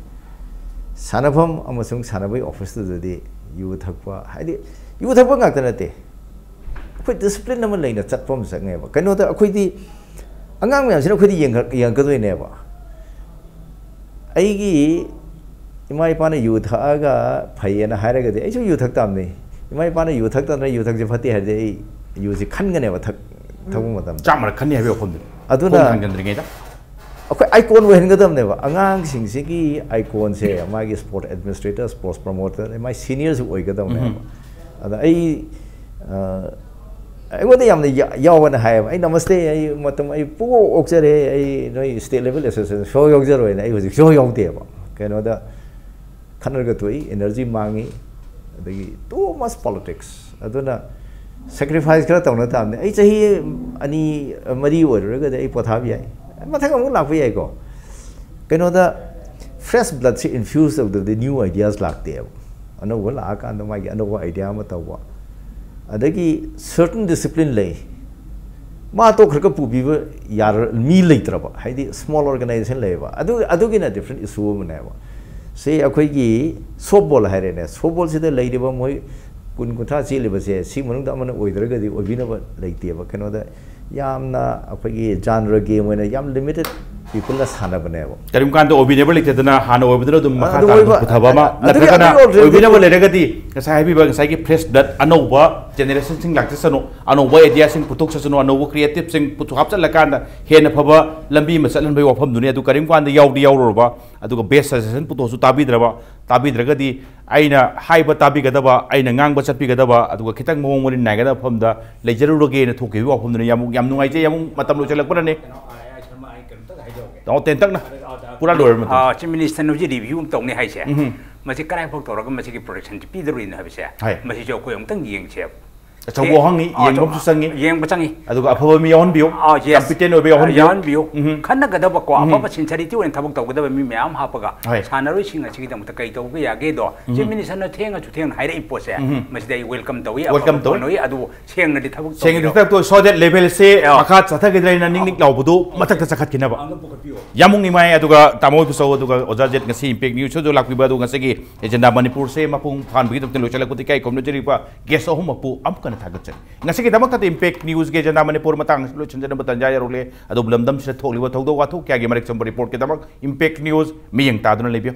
ꯁꯥꯟꯅꯐꯝ ꯑꯃꯁꯨꯡ ꯁꯥꯟꯅꯕꯒꯤ ꯑꯣꯐꯤꯁꯇꯨꯗꯗꯤ ꯌꯨ ꯊꯛꯄ, ꯍꯥꯏꯗꯤ ꯌꯨ ꯊꯛꯄ ꯉꯥꯛꯇ ꯅꯠꯇꯦ, ꯑꯩꯈꯣꯏ ꯗꯤꯁꯤꯄ꯭ꯂꯤꯟ ꯑꯃ ꯂꯩꯅ ꯆꯠꯄ ꯑꯃ ꯆꯪꯉꯦꯕ꯫ ꯀꯩꯅꯣꯗ ꯑꯩꯈꯣꯏꯗꯤ ꯑꯉꯥꯡ ꯃꯌꯥꯝꯁꯤꯅ ꯑꯩꯈꯣꯏꯗꯤ ꯌꯦꯡꯉꯛ-, ꯌꯦꯡꯉꯛꯀꯗꯣꯏꯅꯦꯕ꯫ ꯑꯩꯒꯤ ꯏꯃꯥ ꯏꯄꯥꯅ ꯌꯨ ꯊꯛꯑꯒ ꯐꯩꯌꯦꯅ ꯍꯥꯏꯔꯒꯗꯤ ꯑꯩꯁꯨ ꯌꯨ ꯊꯛ ꯇꯥꯕꯅꯤ꯫ ꯏꯃꯥ ꯏꯄꯥꯅ ꯌꯨ ꯊꯛꯇꯗꯅ ꯌꯨ ꯊꯛꯁꯦ ꯐꯠꯇꯦ ꯍꯥꯏꯔꯗꯤ ꯑꯩ ꯌꯨꯁꯤ ꯈꯟꯒꯅꯦꯕ, ꯊꯛ-, ꯊꯛꯄ ꯃꯇꯝꯗ꯫ ꯆꯥꯝꯃꯔꯛ ꯈꯟꯅꯤ ꯍꯥꯏꯕꯒꯤ ꯋꯥꯐꯝꯗꯨꯅꯤ꯫ ꯑꯗꯨꯅ ꯈꯣꯡ ꯊꯥꯡꯖꯟꯗ꯭ꯔꯤꯉꯩꯗ꯫ ꯑꯩꯈꯣꯏ ꯑꯥꯏꯀꯣꯟ ꯑꯣꯏꯍꯟꯒꯗꯕꯅꯦꯕ꯫ ꯑꯉꯥꯡꯁꯤꯡꯁꯤꯒꯤ ꯑꯥꯏꯀꯣꯟꯁꯦ ꯃꯥꯒꯤ ꯁ꯭ꯄꯣꯔꯠ ꯑꯦꯗꯃꯤꯅꯤꯁꯇ꯭ꯔꯦꯇꯔ, ꯁ꯭ꯄꯣꯔꯠꯁ ꯄ꯭ꯔꯃꯣꯇꯔ, ꯃꯥꯒꯤ ꯁꯤꯅꯤꯌꯔꯁꯨ ꯑꯣꯏꯒꯗꯕꯅꯦꯕ꯫ ꯑꯗ ꯑꯩ, ꯑ, ꯑꯩꯉꯣꯟꯗ ꯌꯥꯝꯅ ꯌꯥ-, ꯌꯥꯎꯕꯅ ꯍꯥꯏꯌꯦꯕ, "ꯑꯩ ꯅꯃꯁꯇꯦ, ꯑꯩ ꯃꯇꯝ, ꯑꯩ ꯄꯨꯡꯑꯣꯛ ꯑꯣꯛꯆꯔꯦ, ꯑꯩ ꯅꯣꯏ ꯁ꯭ꯇꯦꯠ ꯂꯦꯚꯦꯜ ꯑꯦꯁꯣꯁꯤꯌꯦꯁꯟ ꯁꯨꯡꯌꯥꯎ ꯌꯥꯎꯖꯔꯣꯏꯅ ꯑꯩ ꯍꯧꯖꯤꯛ ꯁꯨꯡꯌꯥꯎ ꯌꯥꯎꯗꯦꯕ꯫ ꯀꯩꯅꯣꯗ ꯈꯠꯅꯔꯒ ꯇꯣꯛꯏ, ꯏꯅꯔꯖꯤ ꯃꯥꯡꯉꯤ, ꯑꯗꯒꯤ too much politics꯫ ꯑꯗꯨꯅ ꯁꯦꯀ꯭ꯔꯤꯐꯥꯏꯁ ꯈꯔ ꯇꯧꯅ ꯇꯥꯕꯅꯤ꯫ ꯑꯩ ꯆꯍꯤ ꯑꯅꯤ, ꯃꯔꯤ ꯑꯣꯏꯔꯨꯔꯒꯗꯤ ꯑꯩ ꯄꯣꯊꯥꯕ ꯌꯥꯏ, ꯃꯊꯪ ꯑꯃꯨꯛ ꯂꯥꯛꯄ ꯌꯥꯏꯀꯣ꯫ ꯀꯩꯅꯣꯗ ꯐ꯭ꯔꯦꯁ ꯕ꯭ꯂꯗꯁꯤ ꯏꯟꯐ꯭ꯌꯨꯁ ꯇꯧꯗ꯭ꯔꯗꯤ ꯅ꯭ꯌꯨ ꯑꯥꯏꯗꯤꯌꯥꯁ ꯂꯥꯛꯇꯦꯕ꯫ ꯑꯅꯧꯕ ꯂꯥꯛꯑꯀꯥꯟꯗ ꯃꯥꯒꯤ ꯑꯅꯧꯕ idea ꯑꯃ ꯇꯧꯕ, ꯑꯗꯒꯤ certain discipline ꯂꯩ꯫ ꯃꯥ ꯇꯣꯛꯈ꯭ꯔꯒ ꯄꯨꯕꯤꯕ ꯌꯥꯔ-, ꯃꯤ ꯂꯩꯇ꯭ꯔꯕ, ꯍꯥꯏꯗꯤ small organization ꯂꯩꯌꯦꯕ꯫ ꯑꯗꯨ, ꯑꯗꯨꯒꯤꯅ different issue ꯑꯃꯅꯦꯕ꯫ ꯁꯤ ꯑꯩꯈꯣꯏꯒꯤ softball ꯍꯥꯏꯔꯦꯅꯦ, softballꯁꯤꯗ ꯂꯩꯔꯤꯕ ꯃꯣꯏ ꯀꯨꯟ ꯀꯨꯟꯊ꯭ꯔꯥ ꯆꯦꯜꯂꯤꯕꯁꯦ, ꯁꯤ ꯃꯅꯨꯡꯗ ꯑꯃꯅ ꯑꯣꯏꯗ꯭ꯔꯒꯗꯤ ꯑꯣꯏꯕꯤꯅꯕ ꯂꯩꯇꯦꯕ꯫ ꯀꯩꯅꯣꯗ ꯌꯥꯝꯅ ꯑꯩꯈꯣꯏꯒꯤ genre game ꯑꯣꯏꯅ ꯌꯥꯝ limited peopleꯅ ꯁꯥꯟꯅꯕꯅꯦꯕ꯫ ꯀꯔꯤꯒꯨꯝ ꯀꯥꯟꯗ ꯑꯣꯏꯕꯤꯅꯕ ꯂꯩꯇꯗꯅ ꯍꯥꯟꯅ ꯑꯣꯏꯕꯗꯨꯅ ꯑꯗꯨꯝ ꯃꯈꯥ ꯑꯗꯨ ꯇꯥꯅ ꯑꯣꯏꯕ-, ꯄꯨꯊꯕ ꯑꯃ, ꯑꯗꯨꯒꯤ ꯅꯠꯇ꯭ꯔꯒꯅ ꯑꯗꯨꯒꯤ already ꯑꯣꯏꯕꯤꯅꯕ ꯂꯩꯔꯒꯗꯤ ꯉꯁꯥꯏ ꯍꯥꯏꯕꯤꯕ ꯉꯁꯥꯏꯒꯤ fresh blood, ꯑꯅꯧꯕ generationꯁꯤꯡ ꯂꯥꯛꯆꯁꯅꯨ, ꯑꯅꯧꯕ ideaꯁꯤꯡ ꯄꯨꯊꯣꯛꯆꯁꯅꯨ, ꯑꯅꯧꯕ creativeꯁꯤꯡ ꯄꯨꯊꯣꯛ ꯍꯥꯞꯆꯤꯜꯂꯀꯥꯟꯗ ꯍꯦꯟꯅ ꯐꯕ ꯂꯝꯕꯤ ꯑꯃ ꯆꯠꯍꯟꯕꯒꯤ ꯋꯥꯐꯝꯗꯨꯅꯤ꯫ ꯑꯗꯨ ꯀꯔꯤꯒꯨꯝ ꯀꯥꯟꯗ ꯌꯥꯎꯗꯤ ꯌꯥꯎꯔꯨꯔꯕ, ꯑꯗꯨꯒ best suggestion ꯄꯨꯊꯣꯛꯑꯁꯨ ꯇꯥꯕꯤꯗ꯭ꯔꯕ, ꯇꯥꯕꯤꯗ꯭ꯔꯒꯗꯤ ꯑꯩꯅ ꯍꯥꯏꯕ ꯇꯥꯕꯤꯒꯗꯕ, ꯑꯩꯅ ꯉꯥꯡꯕ ꯆꯠꯄꯤꯒꯗꯕ, ꯑꯗꯨꯒ ꯈꯤꯇꯪ ꯃꯑꯣꯡ ꯃꯔꯤꯟ ꯅꯥꯏꯒꯗꯕ ꯃꯐꯝꯗ ꯂꯩꯖꯔꯨꯔꯒꯦꯅ ꯊꯣꯛꯈꯤꯕ ꯋꯥꯐꯝꯗꯨꯅꯤ꯫ ꯌꯥꯝ, ꯌꯥꯝ ꯅꯨꯡꯉꯥꯏꯖꯩ꯫ ꯌꯥꯝ ꯃꯇꯝ ꯂꯣꯏꯁꯤꯜꯂꯛꯄꯅꯅꯦ꯫ ꯀꯩꯅꯣ, ꯑꯥ, ꯑꯩ ꯁꯔꯃ, ꯑꯩ ꯀꯩꯅꯣꯝꯇꯒ ꯍꯥꯏꯖꯍꯧꯒꯦ꯫ ꯇꯥꯃꯣ, ꯇꯦꯟꯇꯛꯅ꯫ ꯑꯗ, ꯑꯗ, ꯄꯨꯔꯥ ꯂꯣꯏꯔꯕ ꯃꯇꯨꯡ꯫ ꯑꯥ, Chief Ministerꯅ ꯍꯧꯖꯤꯛ review ꯑꯃ ꯇꯧꯅꯤ ꯍꯥꯏꯁꯦ꯫ ꯎꯝ꯫ ꯃꯁꯤ ꯀꯗꯥꯏꯐꯥꯎ ꯇꯧꯔꯒ ꯃꯁꯤꯒꯤ protectionꯁꯤ ꯄꯤꯗꯧꯔꯤꯅꯣ ꯍꯥꯏꯕꯁꯦ, ꯍꯥꯏ꯫ ꯃꯁꯤꯁꯨ ꯑꯩꯈꯣꯏ ꯑꯃꯨꯛꯇꯪ ꯌꯦꯡꯁꯦꯕ꯫ ꯑꯆꯧꯕ ꯋꯥꯍꯪꯅꯤ, ꯑꯥ, ꯌꯦꯡꯕ ꯑꯃꯁꯨ ꯆꯪꯉꯤ꯫ ꯌꯦꯡꯕ ꯆꯪꯉꯤ꯫ ꯑꯗꯨꯒ ꯑꯐꯕ ꯃꯤ ꯌꯥꯎꯍꯟꯕꯤꯌꯨ꯫ ꯑꯥ, yes꯫ Competent ꯑꯣꯏꯕ ꯌꯥꯎꯍꯟꯕꯤꯌꯨ꯫ ꯌꯥꯎꯍꯟꯕꯤꯌꯨ꯫ ꯎꯝ꯫ ꯈꯟꯅꯒꯗꯕꯀꯣ, ꯎꯝ꯫ ꯑꯐꯕ sincerity ꯑꯣꯏꯅ ꯊꯕꯛ ꯇꯧꯒꯗꯕ ꯃꯤ ꯃꯌꯥꯝ ꯍꯥꯞꯄꯒ ꯍꯣꯏ꯫ ꯁꯥꯟꯅꯔꯣꯏꯁꯤꯡ ꯑꯁꯤꯒꯤꯗꯃꯛꯇ ꯀꯩ ꯇꯧꯕ ꯌꯥꯒꯦꯗꯣ, ꯎꯝ꯫ Chief Ministerꯅ ꯊꯦꯡꯉꯁꯨ ꯊꯦꯡꯅ ꯍꯥꯏꯔꯛꯏ ꯄꯣꯠꯁꯦ, ꯎꯝ꯫ ꯃꯁꯤꯗ ꯑꯩ welcome ꯇꯧꯏ, welcome ꯑꯐꯕ ꯇꯧꯏ꯫ ꯄꯣꯠꯅꯤ꯫ ꯑꯗꯨꯕꯨ ꯁꯦꯡꯅꯗꯤ ꯊꯕꯛ ꯁꯦꯡꯅꯗꯤ ꯇꯧꯕꯤꯔꯣ꯫ ꯊꯕꯛ ꯇꯧꯏ꯫ ꯁꯣ that levelꯁꯦ ꯑꯥ꯫ ꯃꯈꯥ ꯆꯠꯊꯈꯤꯗ꯭ꯔꯦꯅ ꯅꯤꯛ ꯅꯤꯛ ꯂꯥꯎꯕꯗꯨ ꯃꯊꯛꯇ ꯆꯈꯠꯈꯤꯅꯕ꯫ ꯑꯃꯨꯛꯇ ꯄꯨꯈꯠꯄꯤꯌꯣ꯫ ꯌꯥꯝ ꯅꯨꯡꯉꯥꯏ꯫ ꯑꯗꯨꯒ ꯇꯥꯃꯣ ꯍꯣꯏꯕꯨꯁꯨ, ꯑꯗꯨꯒ ꯑꯣꯖꯥ ꯖꯦꯠ, ꯉꯁꯤ Impact Newsꯁꯨ ꯂꯥꯛꯄꯤꯕ, ꯑꯗꯨꯒ ꯉꯁꯤꯒꯤ Agenda ꯃꯅꯤꯄꯨꯔꯁꯦ ꯃꯄꯨꯡ ꯐꯥꯍꯟꯕꯒꯤꯗꯃꯛꯇ ꯂꯣꯏꯁꯤꯜꯂꯛꯄꯗ ꯏꯀꯥꯏ ꯈꯨꯝꯅꯖꯔꯤꯕ guest ꯑꯍꯨꯝꯃꯛꯄꯨ ꯑꯃꯨꯛꯀ ꯍꯟꯅ ꯊꯥꯒꯠꯆꯔꯤ꯫ ꯉꯁꯤꯒꯤꯗꯃꯛꯇꯗꯤ Impact Newsꯀꯤ Agenda ꯃꯅꯤꯄꯨꯔ ꯃꯇꯥꯡ ꯑꯁꯤ ꯂꯣꯏꯁꯤꯟꯖꯅꯕ ꯇꯥꯟꯖꯥ ꯌꯧꯔꯛꯂꯦ꯫ ꯑꯗꯨꯕꯨ ꯂꯝꯗꯝꯁꯤꯗ ꯊꯣꯛꯂꯤꯕ ꯊꯧꯗꯣꯛ ꯋꯥꯊꯣꯛ ꯀꯌꯥꯒꯤ ꯃꯔꯤꯛ ꯆꯨꯝꯕ reportꯀꯤꯗꯃꯛ Impact News ꯃꯤꯠꯌꯦꯡ ꯇꯥꯗꯨꯅ ꯂꯩꯕꯤꯌꯨ꯫